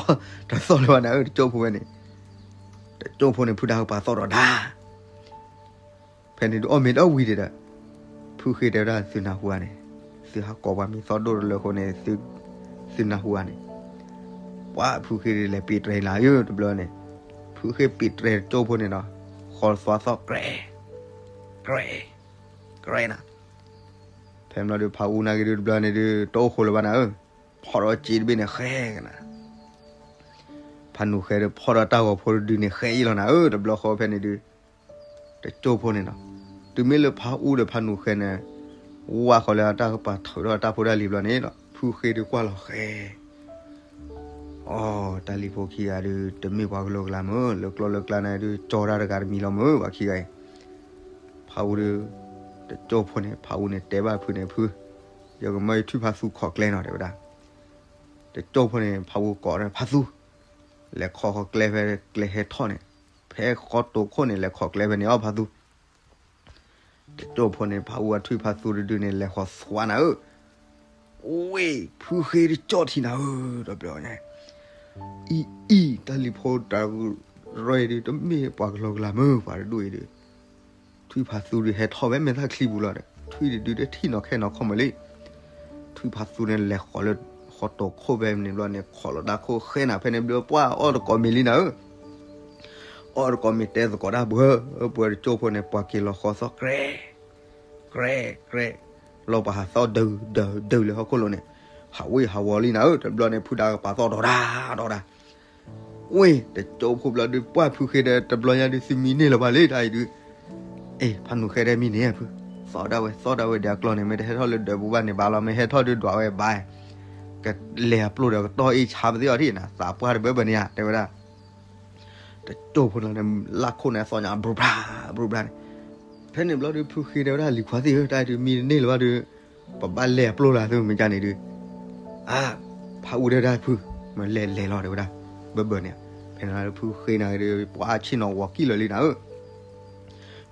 တသီၣ်လၢၤဘၣ်နၤဧၢ တကၠိဖိဝဲန့ၣ်, တကၠိဖိန့ၣ် ဖုဒါကပၤသီၣ်ဒီးဒါ ဖဲန့ၣ်ဒုးအီၣ်မ့ၤဒီးဝံၤဒံးဒီး, ဖုဃ့တဲဝဲဒၣ် သုနၢ်ဟူဧါန့ၣ်, သုဟးကိးပှၤမံၤသီၣ်ဒိၣ်တလၢအဃိန့ၣ်, သုနၢ်ဟူဧါန့ၣ်, ပှၢ်ဖုဃ့ဒုးလဲၤပ့ၤတြဲၤလၢယိာ်တဘျီန့ၣ်, ဖုဃ့ပ့ၤတြဲၤတကၠိဖိန့ၣ်ဒီး, ဃီသွါသီၣ်ကြဲ, ကြဲ, ကြဲနၤ, ဖဲမ့ၢ်လီၤဒုး ဖးအူနာ်က့ဒုးတဘျီန့ၣ်ဒုး တအိၣ်ဃိလၢၤဘၣ်နၤဧၢ, ဖီၣ်ဒီးစ့တဘ့ၣ်န့ၣ်ဃဲကနၤ ဖးနူာ်ဃဲဒီးဖီၣ်ဒီးတၢ်ဂီၤဖိတဒုန့ၣ် ဃဲအံၤလီၤနၤဧၢ, တဘျီဃီဖဲန့ၣ်ဒုး, တကၠိဖိန့ၣ်နီၤ, တုၤမ့ၢ်လၢဖးအူဒီးဖးနူာ်ဃဲန့ၣ်, ဝၢ်ဃီလၢတၢ်ကပၤထုးထီၣ်တၢ်ဖိတၢ်လံၤဘျီန့ၣ်ဒီး ဖုဃ့ဒုးကွၢ်လီၤဃဲ, အိ, တၢ်လံၤဖိခံဂၤဒုး တမ့ၢ်ပှၤကလီကလီမ့ၢ်, လၢကျီလၢကျါန့ၣ်ဒုး ကၠီတၢ်တဂၤတမံၤလီၤမ့ၢ် ပှၤခံဂၤအံၤ, ဖးအူဒုး, တကၠိဖိန့ၣ် ဖးအူန့ၣ် တဲဘၣ်ဖုန့ၣ် ဖု, ယကမၢယထွံၣ်ဖးသူခိးကျဲနီၤ တဲဝဲဒၣ် တကၠိဖိန့ၣ် ဖးအူကိးန့ၣ် ဖးသူ, လဲၤခိးဃီၤကျဲဖဲကျဲဟဲထီၣ်န့ၣ်, ဖဲဃီတိာ်ခိၣ်န့ၣ် လဲၤခိးကျဲဖဲန့ၣ်အီၤ ဖးသူ, တကၠိဖိန့ၣ် ဖးအူအထွံၣ်ဖးသူတဒုန့ၣ် လဲၤဃီၤသွါနၤဧၢ, ဝ့ၢ် ဖုဃ့တကၠီၣ်ထံနၤဧၢ, ဒီးဘျီညါ အံၤအံၤ တၢ်လံၤဖိတၢ်ရၢအံၤဒုး တမ့ၢ်ပှၤကလီကလီမ့ၢ် ပှၤတဒူၣ်အံၤဒုး, ထွံၣ်ဖးသူဒုးဟဲထီၣ်ဝဲမဲာ်သၣ်ချံပူၤလီၤဒီး ထွံၣ်တဒုဒုးထံၣ်နီၢ်ခဲနီၢ်ခီၣ်မးလံ, ထွံၣ်ဖးသူန့ၣ် လဲၤဃီၤလၢဃီတိာ်ခိၣ်ဖဲန့ၣ်ဘျီန့ၣ် ခိးလီၤတၢ်ခိၣ်ဃဲနၤ ဖဲန့ၣ်ဘျီ ပှၢ်အီၣ်တကိးမ့ၤလံနၤဧၢ, အီၣ်တကိးမ့ၤတဲသကိးတၢ်ဘၣ်, ပှၤတကၠိဖိန့ၣ် ပှၤက့ၤလီၤဃီၤသီၣ်ကြဲ, ကြဲ, ကြဲ, လီၤပှၤဟးသီၣ်ဒုးဒုးဒုးလၢဟီၣ်ခိၣ်လိၤန့ၣ်, ဟးဝ့ၢ်ဟးဝီၤလံနၤဧၢ, တဘျီန့ၣ် ဖုဒါကပၤသီၣ်ဒီးဒါဒီးဒါ ဝ့ၢ် တကၠိဖိဘျီဒုး ပှၢ်ဖုဃ့ဒီး တဘျီညါဒုး သုမံန့ၢ်လၢၤဘၣ်လံ တၢ်အံၤဒုး, အ့ ဖးနူာ်ဃဲဒီးမံန့ၢ်ဖု, သီၣ်ဒၣ်ဝဲ သီၣ်ဒၣ်ဝဲဒီးအကျီၢ်န့ၣ် မ့ၢ်တဟဲထီၣ်လၢဒၢးပူၤဘၣ်န့ၣ်ဘၣ်လီၤ, မ့ၢ်ဟဲထီၣ်ဒုးဒွးဝဲဘၣ်, ကလဲၤအပျိၢ်ဒီးကတီၢ်အ့ၣ်ဆါပသ့ၣ်အီၤထံၣ်နၤ, သးပှၢ်တဘၢဘၢန့ၣ်ဧါ တဲဝဲဒၣ် တကၠိဖိလီၤန့ၣ် လၢခိၣ်န့ၣ် အသီၣ်ညါ ဘြူၤဘြါ ဘြူၤဘြါန့ၣ်, ဖဲန့ၣ်ဘျီဒုး ဖုဃ့တဲဝဲဒၣ် လံၤခွါသ့ၣ်ဧၢ တၢ်အံၤဒုး မံတန့ၢ်လၢၤဘၣ်ဒုး ပဘၣ်လဲၤအပျိၢ်လၢသုမ့ၢ်ကန့ၣ်ဒုး, အါ, ဖးအူဒၣ်ဒၣ်ဖု, မ့ၢ်လဲၤလဲၤလီၤတဲဝဲဒၣ်, ဘၢဘၢန့ၣ်, ဖဲန့ၣ်လီၤဒုး ဖုဃ့နၤက့ၤဒုး ပှၤဆ့ၣ်နီၤဝီၤကံၣ်လီၤလံနၤဧၢ,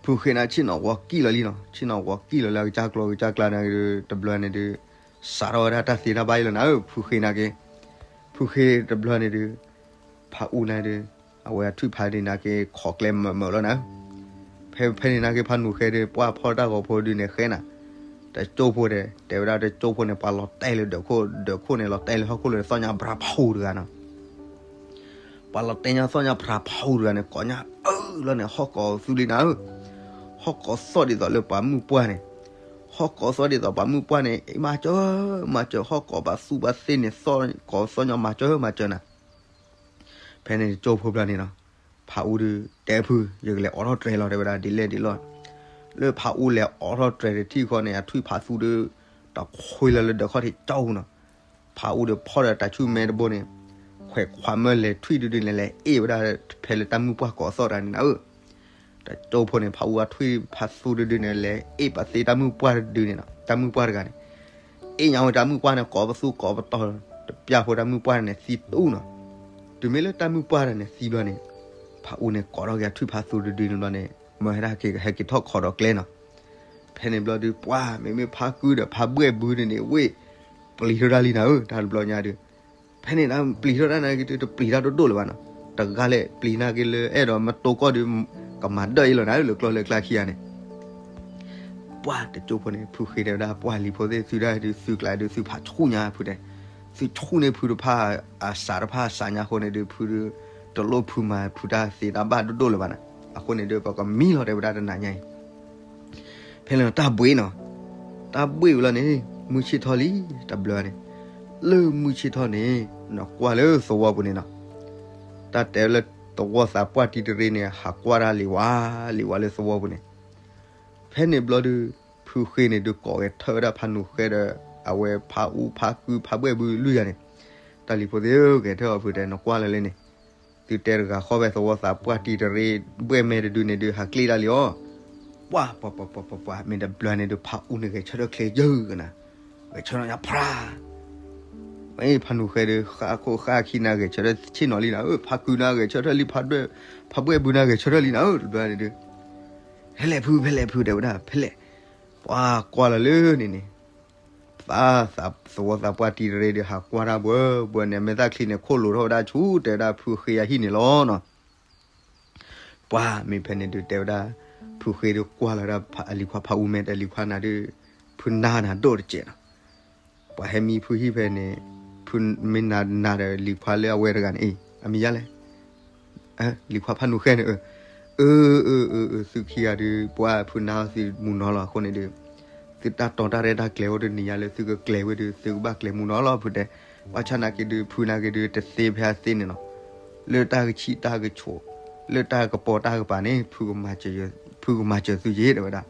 ဖုဃ့နၤဆ့ၣ်နီၤဝီၤကံၣ်လီၤလံနီၤ, ဆ့ၣ်နီၤဝီၤကံၣ်လီၤလၢအကစၢ်ကျိၤကစၢ်ကျါန့ၣ်က့ၤဒုး တဘျီန့ၣ်ဒုး, စးထီၣ်ဝဲဒၣ်တၢ်သ့တၢ်ဘၣ်အံၤလီၤနၤဧၢ, ဖုဃ့နၤက့ၤ, ဖုဃ့တဘျီန့ၣ်ဒုး ဖးအူနၤဒုး, အဝဲအထွံၣ်ဖးဒုးနၤက့ၤ ခိးကျဲမၢၢ်မၢၢ်လီၤနၤ, ဖဲဖဲန့ၣ်နၤက့ၤ ဖးနူာ်ဃဲဒုး ပှၢ်ဖီၣ်တၢ်ဂီၤဖိဒုးန့ၣ်ဃဲနၤ, တကၠိဖိဒီး တဲဝဲဒၣ်တကၠိဖိန့ၣ် ပှၤလီၤတဲာ်လၢဒၢးခိၣ်, ဒၢးခိၣ်န့ၣ် လီၤတဲာ်လၢဟီၣ်ခိၣ်လိၤ သီၣ်ညါဘြၤဖးအူတဂၤနီၤ, ပှၤလီၤတဲာ်ညါသီၣ်ညါဘြၤဖးအူတဂၤန့ၣ် ကိးညါအၢၣ်လီၤန့ၣ် ဟီၣ်ကိးသူလံနၤဧၢ, ဟီၣ်ကိးသီၣ်ဒ်သိးလၢပှၤမုၢ်ပှၢ်န့ၣ်, ဟီၣ်ကိးသီၣ်ဒ်သိးပှၤမုၢ်ပှၢ်န့ၣ် မၤစၢၤ, မၤစၢၤ, ဟီၣ်ကိးပှၤသူပှၤသ့န့ၣ် သီၣ်ကိးသီၣ်ညါမၤစၢၤ မၤစၢၤနၤ ဖဲန့ၣ်တကၠိဖိဘျီန့ၣ်နီၤ, ဖးအူဒုး တဲဖု ယကလဲၤအိးထီၣ်တြဲၤလီၤ တဲဝဲဒၣ် ဒ်လဲၣ်ဒ်လဲၣ်, လၢဖးအူလဲၤအိးထီၣ်တြဲၤတထံၣ်ဃီန့ၣ် အထွံၣ်ဖးသူဒုး တခွ့လၢလၢဒၢးခီၣ်ထံးကၠီပူၤနီၤ, ဖးအူဒီးဖီၣ်ဒီးတၤဆူၣ်မဲတဘိန့ၣ်, ခွဲးခွးမၢလဲၤထွံၣ်ဒုဒုန့ၣ် လဲၤအ့ၣ်ဝဲဒၣ်ဖဲလၢတၢ်မုၢ်ပှၢ်ကိးသီၣ်တဂၤန့ၣ်နၤဧၢ တကၠိဖိန့ၣ် ဖးအူအထွံၣ်ဖးသူတဒုန့ၣ် လဲၤအ့ၣ်ပသ့တၢ်မုၢ်ပှၢ်တဒုန့ၣ်နီၤ, တၢ်မုၢ်ပှၢ်တဂၤန့ၣ်, အ့ၣ်ညါဝဲတၢ်မုၢ်ပှၢ်န့ၣ် ကိးပသူကိးပတီၢ်, တပျၢ်ဖိတၢ်မုၢ်ပှၢ်န့ၣ်သံတူၢ်နီၤ, တုၤမ့ၢ်လၢတၢ်မုၢ်ပှၢ်တဂၤန့ၣ်သံဘျီန့ၣ်, ဖးအူန့ၣ်ကိးထီၣ်က့ၤအထွံၣ်ဖးသူတဒုန့ၣ်ဘျီန့ၣ်, မၢဟဲဒၣ်က့ၤဟဲက့ၤထီၣ်ခိးဒီးကျဲနီၤ, ဖဲန့ၣ်ဘျီဒုး ပှၤမ့မ့ၢ်ဖါကုဒီးဖါဘှဲၣ်ဘုန့ၣ်န့ၣ် ဝ့ၢ်ပျံၤထီၣ်တၢ်လံနၤဧၢ တၢ်တဘျီညါဒုး ဖဲန့ၣ်တၢ်ပျံၤထီၣ်တၢ်နာ်က့ဒုး တပျံၤတၢ်ဒိၣ်ဒိၣ်လၢၤဘၣ်နီၤ. တဂၤလဲၣ်ပျံၤနာ်က့လၢအဲၣ်ဒိးမတိကီၢ်ဒုး ကမၤဒၢၣ်အံၤလီၤနၤဧၢ လၢကျီၢ်လၢကျါခံဂၤန့ၣ် ပှၤတကၠိဖိန့ၣ် ဖုဃ့တဲဝဲဒၣ် ပှၤလံၤဖိသ့ၣ် သုဒၣ်ဒုး သုကျါဒုး သုဖးဆူၣ်ညါဖုတဲ, သုဆူၣ်န့ၢ်ဖုတဖၣ် အစးတဖၣ်စးညါအဃိန့ၣ်ဒုး ဖုဒုး တလိၣ်ဖုမၤဖုတၢ်သ့တၢ်ဘၣ်ဒိၣ်ဒိၣ်လၢၤဘၣ်နၤ. အဃိန့ၣ်ဒုး ပကမံလီၤတဲဝဲဒၣ်တနၤညါအံၤ ဖဲန့ၣ်တၢ်ဘှ့ၣ်နီၤ, တၢ်ဘှ့ၣ်ဝံၤလီၤန့ၣ် မုၢ်ဆ့ၣ်ထီၣ်လံ တဘျီန့ၣ်, လၢမုၢ်ဆ့ၣ်ထီၣ်န့ၣ် နကွၢ်လၢသဝီပူၤန့ၣ်နီၤ, တၢ်တဲလၢသဝီသးပှၢ်တံၤတရ့န့ၣ် ဟးကွၢ်တၢ်လံၤဝါလံၤဝါလၢသဝီပူၤန့ၣ်, ဖဲန့ၣ်ဘျီဒုး ဖုဃ့န့ၣ်ဒုးကိးဂဲၤထၢၣ်ဝဲဒၣ်ဖးနူၤဃဲဒီး အဝဲဖးအူဖးကုဖးဘှဲၣ်ဘုလွံၢ်ဂၤန့ၣ်, တၢ်လံၤဖိသ့ၣ်ဧၢ ဂဲၤထၢၣ်အီၤဖုတဲ နကွၢ်လၢာ်လၢန့ၣ် သုတဲတဂၤဃီဖဲသဝီသးပှၢ်တံၤတရ့ဘှဲၣ်မဲတဒုန့ၣ်ဒုး ဟးကျ့တၢ်လံအီၤ, ပှၤ ပှၤ ပှၤ ပှၤ ပှၤ မ့ၢ်တဘျီန့ၣ်ဒုး ဖးအူန့ၣ်ဂဲၤဆၢထၢၣ်ချ့ယၢၢ်ကနၤ, ဂဲၤဆၢထၢၣ်ညါဖျါ ဖးနူၤဃဲဒီး ဃၣ်ခိၣ်ဃၣ်ခံနၤဂဲၤဆၢထၢၣ်ဆ့ၣ်နီၤလံနၤဧၢ, ဖးကုနၤဂဲၤဆၢထၢၣ်လံ, ဖးဘှဲၣ်ဘုနၤဂဲၤဆၢထၢၣ်လံနၤဧၢ, တဘျီန့ၣ်ဒုး ဖဲလဲၣ်ဖု ဖဲလဲၣ်ဖု တဲဝဲဒၣ် ဖဲလဲၣ်, ပှၤကွၢ်လီၤလၢန့ၣ်န့ၣ် သဝီသးပှၢ်တံၤတရ့ဒီး ဟးကွၢ်တၢ်ဘှဲဘှဲန့ၣ် မဲာ်သၣ်ချံန့ၣ် ခိၣ်လိာ်ထီၣ်ဝဲဒၣ်ဆူ တဲဝဲဒၣ်ဖုဃ့အဟံၣ်န့ၣ်လီၤနီၤ. ပှၤမ့ၢ်ဖဲန့ၣ်ဒုးတဲဝဲဒၣ် ဖုဃ့ဒုးကွၢ်လီၤဒၣ်အလံၤခွါဖးအူမဲာ်ဒီး လံၤခွါနၤဒုး ဖုနၤနၤဒိၣ်တစဲးနီၤ. ပှၤဟဲမံဖုဟံၣ်ဖဲန့ၣ် ဖုမ့ၢ်နၤနၤဒီးလံၤခွါလၢအဝဲတဂၤန့ၣ် အမံၤယါလဲၣ် လံၤခွါဖးနူၤဃဲန့ၣ် အၢ အၢ အၢ အၢ သုခံဂၤဒုး ပှၤဖုနၤသုမူနီၤလီၤအဃိန့ၣ်ဒုး သုတၢ်တီတၢ်ရဲၣ်တၢ်ကျဲၤအိၣ်တနံၤညါလၢသုကကျဲၤဝဲဒုး သုကဘၣ်ကျဲၤမူနီၤလီၤ ဖုတဲ, ဘၣ်ဆၣ်နာ်က့ဒုး ဖုနာ်က့ဒုး တသ့ဖဲအသ့န့ၣ်နီၤ, လၢတၢ်ကဆံးတၢ်ကဆိး လၢတၢ်ကပီၤတၢ်ကပၤန့ၣ် ဖုကမၤစၢၤသုယ့ၤ တဲဝဲဒၣ်.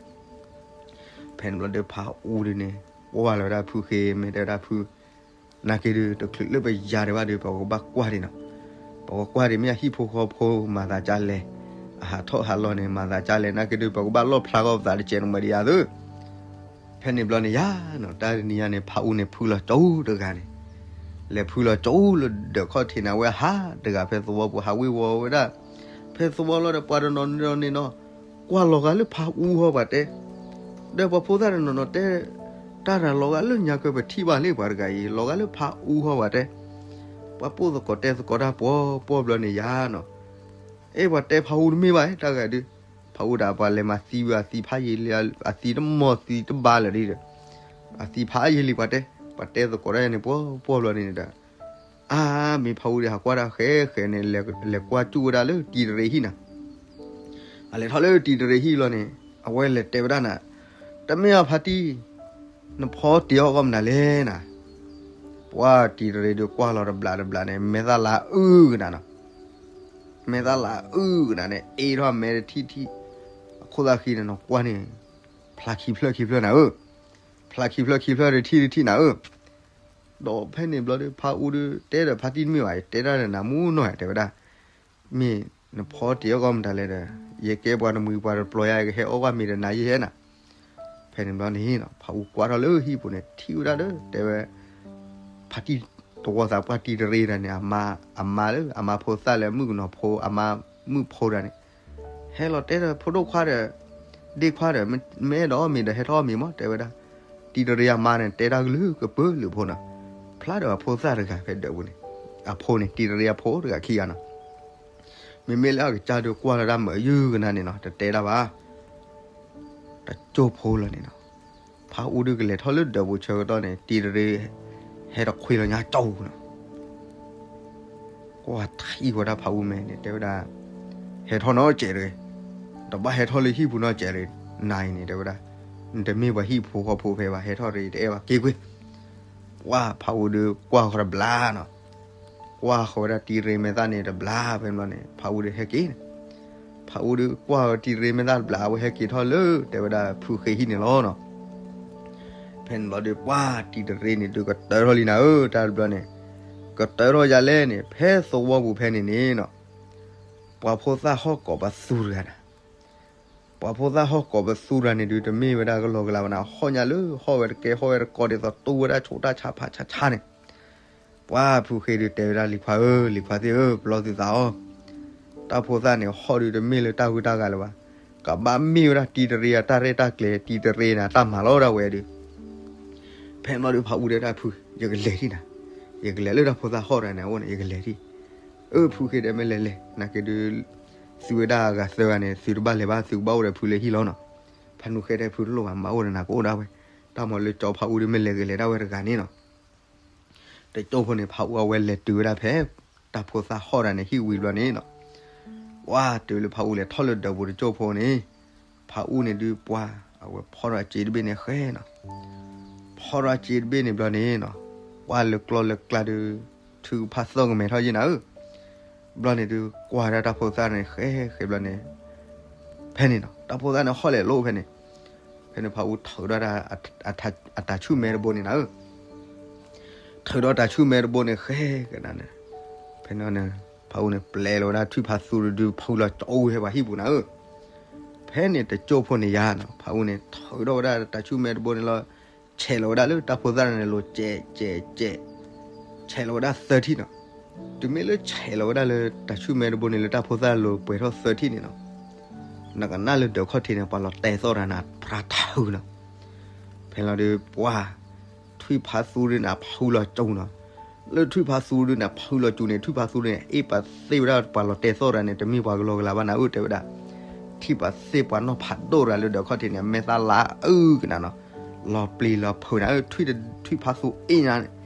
ဖဲန့ၣ်ဘျီဒီးဖးအူဒုးန့ၣ် ကွၢ်လီၤဝဲဒၣ်ဖုဃ့ မ့ၢ်တဲဝဲဒၣ်ဖု နာ်က့ဒုး တချုးလၢပယၤဒံးဘၣ်ဒီး ပကဘၣ်ကွၢ်ဒံးနီၤ, ပကကွၢ်ဒံးမ့ၢ်အဟံၣ်ဖိဃီဖိမၤသးကလဲၣ်, အဟးထီၣ်ဟးလီၤန့ၣ် မၤသးကလဲၣ် နာ်က့ဒုး ပကဘၣ်လီၣ်ဖျါကီၢ်ပသးတစဲးန့ၣ်မ့ၢ်ဒံးယၤသု ဖဲန့ၣ်ဘျီန့ၣ်ယါနီၤ တၢ်တနံၤညါန့ၣ် ဖးအူန့ၣ်ဖုလီၤကၠိတဂၤန့ၣ်, လဲၤဖုလီၤကၠိလၢဒၢးခီၣ်ထံးန့ၣ် အဝဲဟးတဂၤဖဲသဝီပူၤ ဟးဝ့ၤဝီၤဝဲဒၣ် ဖဲသဝီလီၤဒီး ပှၤတနီၤနီၤန့ၣ်နီၤ ကွၢ်လီၤဂာ်လၢဖးအူဟီပှၤတဲ, ဒီးပှၤဖိသၣ်တနီၤနီၤတဲ တၢ်တၢ်လီၤဂာ်လၢညါကၢပထံၣ်ဘၣ်လံ ပှၤတဂၤအံၤ လီၤဂာ်လၢဖးအူဟီပှၤတဲ, ပှၤပိၢ်သကိးတဲသကိးတၢ်ပှီၤပှီၢ်ဘျီန့ၣ်ယါနီၤ, အဲ ပှၤတဲဖးအူတမ့ၢ်ဘၣ် တၢ်ဂၤဒုး, ဖးအူဒၣ်ပှၤလဲၤမၤသံဝဲအသံဖးယံာ်လံ, အသံတမီၢ်သံတဘါလၢာ်ဒ်ဒီး, အသံဖးယံာ်လံပှၤတဲ, ပှၤတဲသကိးတၢ်န့ၣ်ပှီၤပှီၢ်ဘျီန့ၣ်ဒီး, အါ မ့ၢ်ဖးအူဒၣ်ဟးကွၢ်တၢ်ဃဲဃဲန့ၣ် လဲၤကွၢ်စူၣ်ဝဲဒၣ်လၢတံၤတရ့ဟံၣ်နၤ အလဲၤထီၣ်လၢတံၤတရ့ဟံၣ်လီၤန့ၣ် အဝဲလဲၤတဲဝဲဒၣ်နၤ, တမ့ၢ်အဖါတံၢ်, နဖီတ့ၢ်အီၣ်ဂီၢ်မနုၤလဲၣ်နၤ, ပှၤတံၤတရ့ဒုးကွၢ်လီၤတဘျးတဘျးန့ၣ် မဲာ်သၣ်လၤအုကနၤနီၤ, မဲာ်သၣ်လၤအုကနၤန့ၣ် အ့ထီၣ်မဲတထံၣ်ထံၣ်, အခိၣ်သၣ်ဃံန့ၣ်နီၤ ကွၢ်န့ၣ်, ဖျါခံဖျၢၣ်ခံဖျၢၣ်နၤဧၢ, ဖျါခံဖျၢၣ်ခံဖျၢၣ်တထံၣ်တထံၣ်နၤဧၢ ဒီးဖဲန့ၣ်ဘျီဒီး ဖးအူဒီး တဲဒီးဖါတံၢ်တမ့ၢ်ဘၣ် တဲတၢ်ဒီးနၤမူနီၤ တဲဝဲဒၣ်, မ့ၢ်နဖီတ့ၢ်အီၣ်ဂီၢ်မတၤလဲၣ်ဒီး ယကဲပှၤတမှံၤပှၤတပျီၤယၤ ယကဟဲအီၣ်ဂီၢ်မ့ၤဒီးနၤယဟဲနၤ, ဖဲန့ၣ်ဘျီန့ၣ် ဖးအူကွၢ်ထီၣ်လၢဟံၣ်ပူၤန့ၣ် ထံၣ်ဝဲဒၣ်ဒီး တဲဝဲ ဖါတံၢ်တဝီသးပှၢ်တံၤတရ့တဂၤန့ၣ် အမါ အမါလၢ အမါဖိသၣ်လၢမုၣ်ကနီၤဖိ အမါမုၣ်ဖိတဂၤန့ၣ် ဟဲလီၤတဲဒီးဖိဒိၣ်ခွါဒီး ဒ့ခွါဒီး မ့ၢ်အဲၣ်ဒိးအီၣ်မ့ၤဒီးဟဲထီၣ်အီၣ်မ့ၤမး တဲဝဲဒၣ်, တံၤတရ့အမါန့ၣ် တဲတၢ်ကလုာ်ကပၢၤလုာ်ဖိနီၤ, ဖျါဒီးအဖိသၣ်တဂၤဖဲဒၢးပူၤန့ၣ်, အဖိန့ၣ် တံၤတရ့အဖိတဂၤခံဂၤနီၤ, မ့မ့ၢ်လၢအကစၢ်ဒုးကွၢ်လီၤတၢ်မုာ်ယုၢ်ကနၤန့ၣ်နီၤ တတဲတၢ်ဘၣ် တကၠိဖိလီၤန့ၣ်နီၤ, ဖးအူဒုးကလဲၤထီၣ်လၢဒၢးပူၤဆၢကတီၢ်န့ၣ် တံၤတရ့ ဟဲတခွ့လီၤညါကၠီနီၤ, ကွၢ်ထံၣ်ဝဲဒၣ်ဖးအူမဲာ်န့ၣ် တဲဝဲဒၣ်, ဟဲထီၣ်နီတစဲးတဂ့ၤ, တဘၣ်ဟဲထီၣ်လၢဟံၣ်ပူၤနီတစဲးတဂ့ၤ, နၤအံၤန့ၣ် တဲဝဲဒၣ်, နတမ့ၢ်ပှၤဟံၣ်ဖိဃီဖိဖဲဘၣ် ဟဲထီၣ်တဂ့ၤ တအဲၣ်ဘၣ်က့ၤကွံာ်, ကွၢ်ဖးအူဒုးကွၢ်ဃီတဘျါနီၤ ကွၢ်ဃီၤဝဲဒၣ်တံၤတရ့မဲာ်သၣ်န့ၣ်တဘျါဖဲန့ၣ်ဘျီန့ၣ် ဖးအူဒုးဟဲက့ၤန့ၣ်, ဖးအူဒုးကွၢ်ဃီၤတံၤတရ့မဲာ်သၣ်တဘျါ အဝဲဟဲက့ၤထီၣ်လၢ တဲဝဲဒၣ်ဖုဃ့ဟံၣ်န့ၣ်လီၤနီၤ, ဖဲန့ၣ်ဘျီဒီး ပှၤတံၤတရ့န့ၣ်ဒုးကတၢၢ်ထီၣ်လံနၤဧၢ တၢ်တဘျီန့ၣ်, ကတၢၢ်ထီၣ်ယၤလဲၣ်န့ၣ် ဖဲသဝီပူၤဖဲန့ၣ်န့ၣ်နီၤ, ပှၤဖိသၣ်ဟီၣ်ကိးပသူတဂၤန့ၣ် ပှၤဖိသၣ်ဟီၣ်ကိးပသူတဂၤန့ၣ်ဒုး တမ့ၢ်ဝဲဒၣ်ကလီကလးဘၣ်နၤ ဟီၣ်ညါလၢဟီၣ်ဝဲတကဲဟီၣ်ဝဲတကီးဒ်သိးတူၢ်ဝဲဒၣ်ဆိးတၢ်ဆါဖးဆါဆါန့ၣ်, ပှၤဖုဃ့ဒုးတဲဝဲဒၣ်လံၤခွါဧၢ လံၤခွါသ့ၣ်ဧၢ ပလီၢ်သုသးအီၤ, တၢ်ဖိသၣ်န့ၣ် ဟီၣ်ဒုးတမ့ၢ်လၢတၢ်ဂုၤတၢ်ဂၤလၢၤဘၣ်, ကဘၣ်မ့ၢ်ဝဲဒၣ်တံၤတရ့အတၢ်ရဲၣ်တၢ်ကျဲၤ တံၤတရ့န့ၣ် တၢ်မၤလီၤဒၣ်ဝဲဒီး ဖဲန့ၣ်ဘျီဒီး ဖးအူတဲဒၣ်ဖု ယကလဲၤထံၣ်နၤ, ယကလဲၤလၢတၢ်ဖိသၣ်ဟီၣ်တဂၤန့ၣ်အအိၣ်န့ၣ် ယကလဲၤထံၣ်. အၢ ဖုဃ့တဲ မ့ၢ်လဲၤလဲၤ နာ်က့ဒုး သုဝဲဒၣ်အဂၤသၢဂၤန့ၣ် သုတဘၣ်လဲၤဘၣ် သုကဘၣ်အိၣ်ဒီးဖုလၢဟံၣ်လီၤနီၤ. ဖးနူဃ့တဲ ဖုတလိၣ်ဘၣ် မၤအိၣ်ဒီးနၤကအိၣ်ဒၣ်ဝဲ. တၢ်မၤလၢကၠီဖးအူဒီး မ့ၢ်လဲၤကလဲၤဒၣ်ဝဲတဂၤန့ၣ်နီၤ. တကၠိၢ်ဖိန့ၣ် ဖးအူအဝဲလဲၤတုၤဝဲဒၣ်ဖဲ တၢ်ဖိသၣ်ဟီၣ်တဂၤန့ၣ် ဟံၣ်ဝံၤဘျီန့ၣ်နီၤ, ပှၤတုၤလၢဖးအူလဲၤထီၣ်လၢဒၢးပူၤတကၠိၢ်ဖိန့ၣ်, ဖးအူန့ၣ်ဒုးပှၤ အဝဲဖီထီၣ်အစ့တဘ့ၣ်န့ၣ်ဃဲနီၤ. ဖီထီၣ်အစ့တဘ့ၣ်န့ၣ်ဘျီန့ၣ်နီၤ, ပှၤလၢကျီလၢကျါဒုး ထုကဖၣ်သီၣ်ကမဲာ်ထီၣ်ယဲၢ်နၤဧၢ. ဘျီန့ၣ်ဒုး ကွၢ်ဒၣ်တၢ်ဖိသၣ်န့ၣ် ဃဲဃဲဘျီန့ၣ် ဖဲန့ၣ်နီၤ တၢ်ဖိသၣ်န့ၣ်ဟီၣ်လဲၤလိာ်ဖဲန့ၣ်, ဖဲန့ၣ်ဖးအူထုးထီၣ်ဒၣ် အတၤဆူၣ်မဲတဘိန့ၣ်နၤဧၢ. ထုးထီၣ်တၤဆူၣ်မဲတဘိန့ၣ် ဃဲကဒါန့ၣ်, ဖဲန့ၣ်န့ၣ် ဖးအူန့ၣ် ပျဲလီၤဝဲဒၣ်ထွံၣ်ဖးသူတဒု ဖုလီၤကၠိဝဲပှၤဟံၣ်ပူၤနၤဧၢ. ဖဲန့ၣ်တကၠိၢ်ဖိန့ၣ်ယါနီၤ ဖးအူန့ၣ် ထုးထီၣ်ဝဲဒၣ်တၤဆူၣ်မဲတဘိန့ၣ်လီၤ. ဆဲးလီၤဝဲဒၣ်လၢတၢ်ဖိသၣ်န့ၣ်လိၤ ကဲးကဲးကဲး, ဆဲးလီၤဝဲဒၣ်သၢထံၣ်နီၤ. တုၤမ့ၢ်လၢဆဲးလီၤဝဲဒၣ်လၢတၤဆူၣ်မဲတဘိန့ၣ် လၢတၢ်ဖိသၣ်လိၤပှဲၤထီၣ်သၢထံၣ်န့ၣ်နီၤ, နကနၣ်လၢဒၢးခီၣ်ထံးန့ၣ် ပှၤလီၤတဲာ်သီၣ်တၢ်နၤ ပြးထၢနီၤ. ဖဲလီၤဒုးပှၤ ထွံၣ်ဖးသူဒုးန့ၣ် ဖုလီၤကၠိနီၤ. လၢထွံၣ်ဖးသူဒုးန့ၣ် ဖုလီၤကၠိန့ၣ် ထွံၣ်ဖးသူန့ၣ် အ့ၣ်ပာ်သ့ၣ်ဝဲဒၣ်ပှၤလီၤတဲာ်သီၣ်တၢ်န့ၣ် တမ့ၢ်ပှၤကလီကလၤဘၣ်နၤဧၢ တဲဝဲဒၣ်. ထံၣ်ပာ်သ့ၣ်ပှၤနီၢ်ဖးဒိၣ်တဂၤလၢဒၢးခီၣ်ထံးန့ၣ် အမဲာ်သၣ်လါအုကနၤနီၤ, လီၤပျံၤလီၤဖုးနၤဧၢ, ထွံၣ်ဖးသူအ့ၣ်ညါ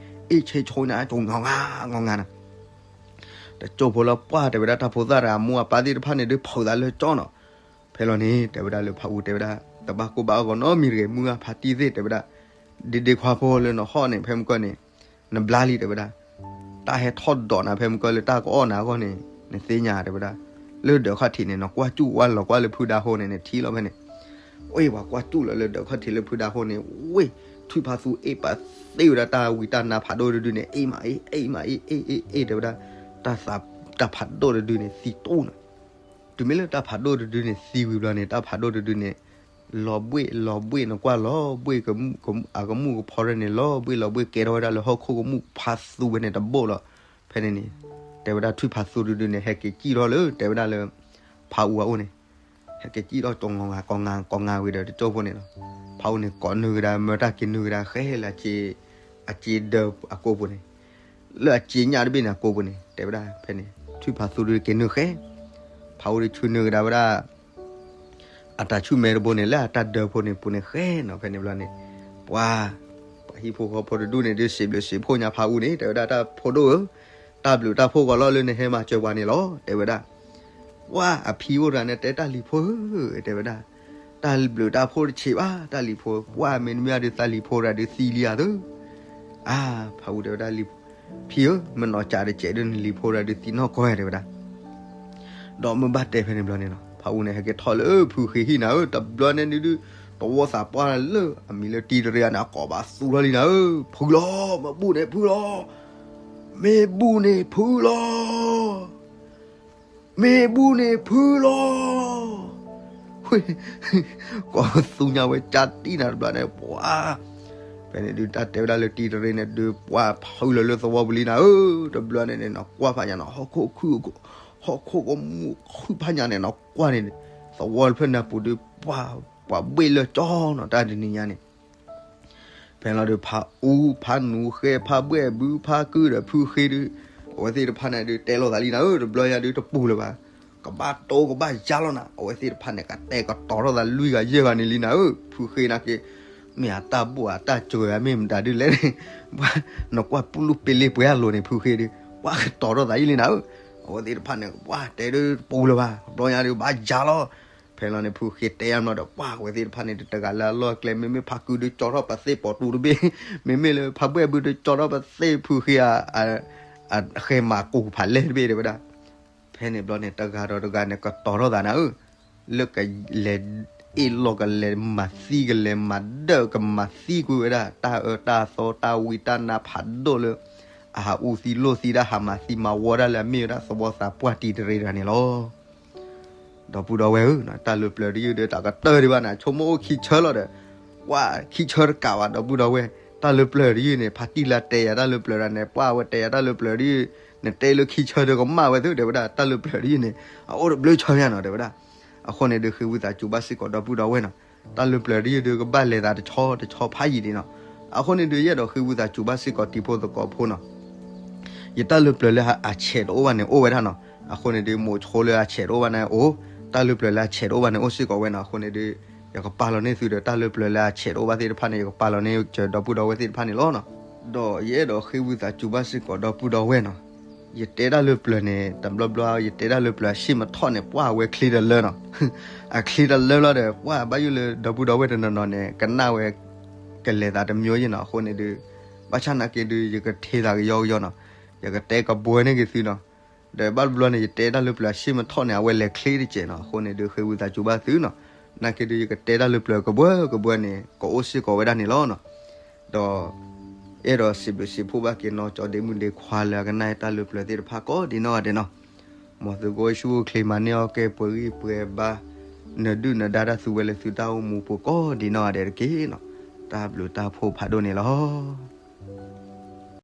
အ့ၣ်ဆ့ဆိနၤ ကၠိငီၤငါငီၤငါနီၤ. တကၠိၢ်ဖိလၢပှၢ်တဲဝဲဒၣ် တၢ်ဖိသၣ်တဂၤ အမိၢ်အပၢ်သ့ၣ်တဖၣ်န့ၣ် ဒုးဖုးသးလၢကၠီနီၤ. ဖဲလီၤန့ၣ် တဲဝဲဒၣ်လၢဖးအူတဲဝဲဒၣ် တဘၣ်ကိၢ်ဘၣ်အီၣ်ဂီၤနီတမံၤတဂ့ၤ မုၢ်ဂၤဖါတံၢ်သ့ၣ် တဲဝဲဒၣ်, ဒ့ဒ့ခွါဖိလၢနဟီၣ်န့ၣ် ဖဲမုၢ်ကီၢ်န့ၣ် နဘျါလံ တဲဝဲဒၣ်. တၢ်ဟဲထီၣ်ဒိးနၤဖဲမုၢ်ကီၢ်လၢတၢ်ကအီၣ်နၤအဂီၢ်န့ၣ် နသ့ၣ်ညါ တဲဝဲဒၣ်. လၢဒၢးခီၣ်ထံးန့ၣ် နကွၢ်စူၣ်ဝဲလီၤကွၢ်လၢဖုဒါဟိန့ၣ် နထံၣ်လီၤဖဲန့ၣ်. ဝ့ၢ်ပှၤကွၢ်စူၣ်လီၤလၢဒၢးခီၣ်ထံးလၢဖုဒါဟိန့ၣ် ဝ့ၢ်ထွံၣ်ဖးသူအ့ၣ်ပာ်သ့ၣ်ဝဲဒၣ်တၢ်ဝံတၢ်နါဖးဒိၣ်တဒုန့ၣ် အ့ၣ်မးအ့ၣ် အ့ၣ်မးအ့ၣ် အ့ၣ်အ့ၣ်အ့ၣ် တဲဝဲဒၣ်. တၢ်သး တၢ်ဖးဒိၣ်တဒုန့ၣ် သံတူၢ်နီၤ. တုၤမ့ၢ်လၢတၢ်ဖးဒိၣ်တဒုန့ၣ် သံဝံၤဘျီန့ၣ် တၢ်ဖးဒိၣ်တဒုန့ၣ် လီၤဘှ့ၣ်လီၤဘှ့ၣ် နကွၢ်လီၤဘှ့ၣ် အကမူၣ်ကဖီရဲၣ်န့ၣ် လီၤဘှ့ၣ်လီၤဘှ့ၣ် ကဲထီၣ်ဝဲဒၣ်လၢဟီၣ်ခိၣ်ကမူၣ်ဖးသူဝဲန့ၣ်တဘိလီၤ. ဖဲန့ၣ်န့ၣ် တဲဝဲဒၣ်ထွံၣ်ဖးသူတဒုန့ၣ် ဟဲက့ၤစံၣ်ထီၣ်လၢ တဲဝဲဒၣ်လၢ ဖးအူအအိၣ်န့ၣ် ဟဲက့ၤစံၣ်ထီၣ်ကၠီငီၤငါ ကီငါ ကီငါဝံၤဒီး တကၠိၢ်ဖိန့ၣ်လီၤ. ဖးအူန့ၣ် ကိးနုာ်ကဒါ မၢတၢ်က့ၤနုာ်ကဒါ ဃဲလၢ အစ့ဒၢးအကိာ်ပူၤန့ၣ် လၢအစ့ညၣ်တဘ့ၣ်န့ၣ် အကိာ်ပူၤန့ၣ် တဲဝဲဒၣ်ဖဲန့ၣ် ထွံၣ်ဖးသူဒုးက့ၤနုာ်ဃဲ, ဖးအူဒုးဆူနုာ်ကဒါဝဲဒၣ် အတၢ်ဆူၣ်မဲတဘိန့ၣ် လၢအတၢ်ဒၢးဖိန့ၣ်ပူၤန့ၣ်ဃဲနီၤ. ဖဲန့ၣ်ဘျီန့ၣ် ပှၤ ပှၤဟံၣ်ဖိဃီဖိတဒူၣ်န့ၣ် ဒုးစံးဘျုးစံးဖှိၣ်ညါဖးအူန့ၣ် တဲဝဲဒၣ် တၢ်ဖိဒိၣ်ဧၢ, တၢ်ဘျုးတၢ်ဖှိၣ်ဂီၤလီၤလၢနဟဲမၤစၢၤပှၤန့ၣ်လီၤ တဲဝဲဒၣ်. ပှၤအဖံအိၣ်တဂၤန့ၣ် တဲတၢ်လံၤဖိဧၢ, တဲဝဲဒၣ်, တၢ်ဘျုးတၢ်ဖှိၣ်တဆံးဘၣ် တၢ်လံၤဖိ, ပှၤမ့တမ့ၢ်ဒီးသးလံၤဖိတဂၤဒုးသံလံဧါသၢ. အါ ဖးအူတဲဝဲဒၣ်လံၤ, ဖံဧၢ, မ့ၢ်နီၢ်ကၠးတစဲးဒုးနလံၤဖိတဂၤဒုးသံနီၢ်ကီၢ်ဧါ တဲဝဲဒၣ်. ဒီးမ့ၢ်ဘၣ်တဲဖဲန့ၣ်ဘျီန့ၣ်လီၤ ဖးအူန့ၣ် ဟဲက့ၤထီၣ်လၢဖုဃ့ဟံၣ်နၤဧၢ, တဘျီန့ၣ်ဒုး သဝီသးပှၢ်လၢအမံၤလၢတံၤတရံးဧါန့ၣ် အကိးဘၣ်သူထီၣ်လံနၤဧၢ, ဖုလီၤ, မ့ၢ်ဘူၣ်န့ၣ်ဖုလီၤ, မ့ၢ်ဘူၣ်န့ၣ်ဖုလီၤ, မ့ၢ်ဘူၣ်န့ၣ်ဖုလီၤ. ကိးသူညါဝဲကၠၢ်တံၢ်နၤတဘျီန့ၣ် ပှၤ ဖဲန့ၣ်ဒုး တၢ်တဲဝဲဒၣ်လၢတံၤတရံးန့ၣ်ဒုး ပှၤဖုလီၤလၢသဝီပူၤလံနၤဧၢ, တဘျီန့ၣ်န့ၣ် နကွၢ်ဖးညါန့ၣ် ဟီၣ်ခိၣ်ခုၣ်, ဟီၣ်ခိၣ်ကမူၣ်ခုၣ်ဖးညါန့ၣ် နကွၢ်န့ၣ် သဝီတဖျၢၣ်န့ၣ်ပူၤဒုး ပှၤ ပှၤဘှ့ၣ်လၢကၠီနီၤ တၢ်တနံၤညါန့ၣ် ဖဲလီၤဒုး ဖးအူ ဖးနူဃဲ ဖးဘှဲၣ်ဘု ဖးကုဒီးဖုဃ့ဒုး အဝဲသ့ၣ်တဖၣ်န့ၣ်ဒုး တဲလိာ်သးလံနၤဧၢ, တဘျီညါဒုးတပူၤလၢၤဘၣ်, ကဘၣ်တိကဘၣ်ယါလီၤနၤ, အဝဲသ့ၣ်တဖၣ်န့ၣ် ကတဲာ်ကတီၤထီၣ်သးလွံၢ်ဂၤယဲၢ်ဂၤန့ၣ်လံနၤဧၢ, ဖုဃ့နာ်က့ မ့ၢ်အတၢ်ဘူၣ်အတၢ်စၢၤမ့ၢ်မတၤဒုးလဲၣ်န့ၣ်, ပှၤ နကွၢ်ပူၤလူၢ်ပ့လ့ပှဲၤအလိၤန့ၣ် ဖုဃ့ဒုး ပှၤကတီၤထီၣ်သးယံာ်လံနၤဧၢ, အဝဲသ့ၣ်တဖၣ်န့ၣ် ပှၤတဲဒုးတပူၤလၢၤဘၣ်, တဘျီညါဒုးဘၣ်ယါလီၤ ဖဲလီၤန့ၣ် ဖုဃ့တဲယါမနီၤဒီး ပှၤအဝဲသ့ၣ်တဖၣ်န့ၣ် တဂၤလၢအလီၢ်အကျဲ မ့မ့ၢ်ဖးကုဒုး ကၠီထီၣ်ပသ့ၣ်ပိာ်တူၤတဘ့ၣ်, မ့မ့ၢ်လၢဖးဘှဲၣ်ဘုဒုး ကၠီထီၣ်ပသ့ၣ်ဖုဃ့ဧါ, အဃဲမၤကူၤဖးလဲၢ်တဘ့ၣ်တဲဝဲဒၣ်. ဖဲန့ၣ်ဘျီန့ၣ် တဂၤဒီးတဂၤန့ၣ် ကတီၤထီၣ်သးနၤဧၢ, လၢကလဲၤအ့ၣ်လိာ် ကလဲၤမၤသံ ကလဲၤမၤဒၢး ကမၤသံကွံာ်ဝဲဒၣ် တၢ်အၢတၢ်သီ တၢ်ဝံတၢ်နါဖးဒိၣ်လၢ အဟးအူသံလိၢ်သံတၢ် ဟးမၤသံမၤဝီတၢ်လၢအမ့ၢ်ဝဲဒၣ် သဝီသးပှၢ်တံၤတရံးတဂၤန့ၣ်လီၤ. ဒီပုၢ်ဒီဝဲၢ်ဧၢ, တၢ်လၢပျၢၤတယုၢ်ဒီး တၢ်ကတၢၢ်ဒံးဘၣ်နၤ, ဆိကမိၣ်အိၣ်ခံဆၢလီၤဒီး ပှၤခံဆၢတကးဘၣ် ဒီပုၢ်ဒီဝဲၢ်, တၢ်လၢပျၢၤတယုၢ်န့ၣ် ဖါတံၢ်လၢတဲယၤတၢ်လၢပျၢၤတဂၤန့ၣ် ပှၤဝဲတဲယၤတၢ်လၢပျၢၤတယုၢ်, နတဲလၢခံဆၢဒီးကမၣ်ဝဲသု တဲဝဲဒၣ်, တၢ်လၢပျၢၤတယုၢ်န့ၣ် အအိၣ်တဘျုးဆၢမးနီၤ တဲဝဲဒၣ်. အဃိန့ၣ်ဒုး ဃ့ဝံသးစူၤဘၣ်စ့ၢ်ကီးဒီပုၢ်ဒီဝဲၢ်နီၤ, တၢ်လၢပျၢၤဒ်ယဒုးကဘၣ်လဲၤသးတဆီတဆီဖးယံာ်ဒံးနီၤ. အဃိန့ၣ်ဒုး ယအဲၣ်ဒိးဃ့ဝံသးစူၤဘၣ်စ့ၢ်ကီးတံၤဖိသကိးဖိနီၤ, ယတၢ်လၢပျၢၤလၢအဆဲးတအိၣ်ဘၣ်န့ၣ် အိၣ်ဝဲဒၣ်နီၤ. အဃိန့ၣ်ဒုး မိးဆိလၢအဆဲးတအိၣ်ဘၣ်န့ၣ်အိၣ်, တၢ်လၢပျၢၤလၢအဆဲးတအိၣ်ဘၣ်န့ၣ် အိၣ်စ့ၢ်ကီးဝဲနီၤ. အဃိန့ၣ်ဒုး ယကပာ်လီၤန့ၢ်သုဒီး တၢ်လၢပျၢၤလၢအဆဲးတအိၣ်ဘၣ်သ့ၣ်တဖၣ်န့ၣ် ယကပာ်လီၤန့ၢ်စၢၤဒီပုၢ်ဒီဝဲၢ်သ့ၣ်တဖၣ်န့ၣ်လီၤနီၤ. ဒီးယအဲၣ်ဒိးဃ့ဝံသးစူၤဘၣ်စ့ၢ်ကီးဒီပုၢ်ဒီဝဲၢ်နီၤ, ယတဲတၢ်လၢပျၢၤန့ၣ် တဘျီဘျီ ယတဲတၢ်လၢပျၢၤအဆ့ၣ်မထီၣ်န့ၣ် ပှၢ်ဝဲချ့တလၢနီၤ. အချ့တလၢလီၤဒီး ပှၢ်ဘၣ်ယိၣ်လၢဒီပုၢ်ဒီဝဲၢ်တနီၤနီၤန့ၣ် ကနၣ်ဝဲ ကလဲၤသးတမံၤယ့ၢ်နီၤ. အဃိန့ၣ်ဒုး ဘၣ်ဆၣ်နာ်က့ဒုး ယကထ့သးကယီကယီနီၤ, ယကတဲကဘှဲန့ၢ်က့ၤသုနီၤ. ဒီးဘၣ်တဘျီန့ၣ် ယတဲတၢ်လၢပျၢၤအဆ့ၣ်မထီၣ်န့ၣ် အဝဲလဲၤချ့တစဲးနီၤ. အဃိန့ၣ်ဒုး ဃ့ဝံသးစူၤဘၣ်သုနီၤ. နာ်က့ဒုး ယကတဲတၢ်လၢပျၢၤကဘှဲကဘှဲန့ၣ် ကအိၣ်စ့ၢ်ကီးဝဲဒၣ်န့ၣ်လီၤနီၤ. ဒီး အဲၣ်ဒိးစံးဘျုးစံးဖှိၣ်ဘၣ်က့ၤနီၢ်ကၠီဒ့မုၣ်ဒ့ခွါလၢအကနၣ်တၢ်လၢပျၢၤသ့ၣ်တဖၣ်ကိးဒံးနီၢ်ဂၤဒဲးနီၤ. မ်သုကအိၣ်ဆူၣ်အိၣ်ချ့မၤန့ၢ်အီၣ်ကဲပှဲၤဂံၢ်ပှဲၤဘါ, နဒုၣ်နဒါတၢ်သူဝဲလၢသုတၢ်အိၣ်မူပူၤကိးဒံးနီၢ်ဂၤဒဲးတက့ၢ်နီၤ. တၢ်ဘျုးတၢ်ဖှိၣ်ဖးဒိၣ်န့ၣ်လီၤ.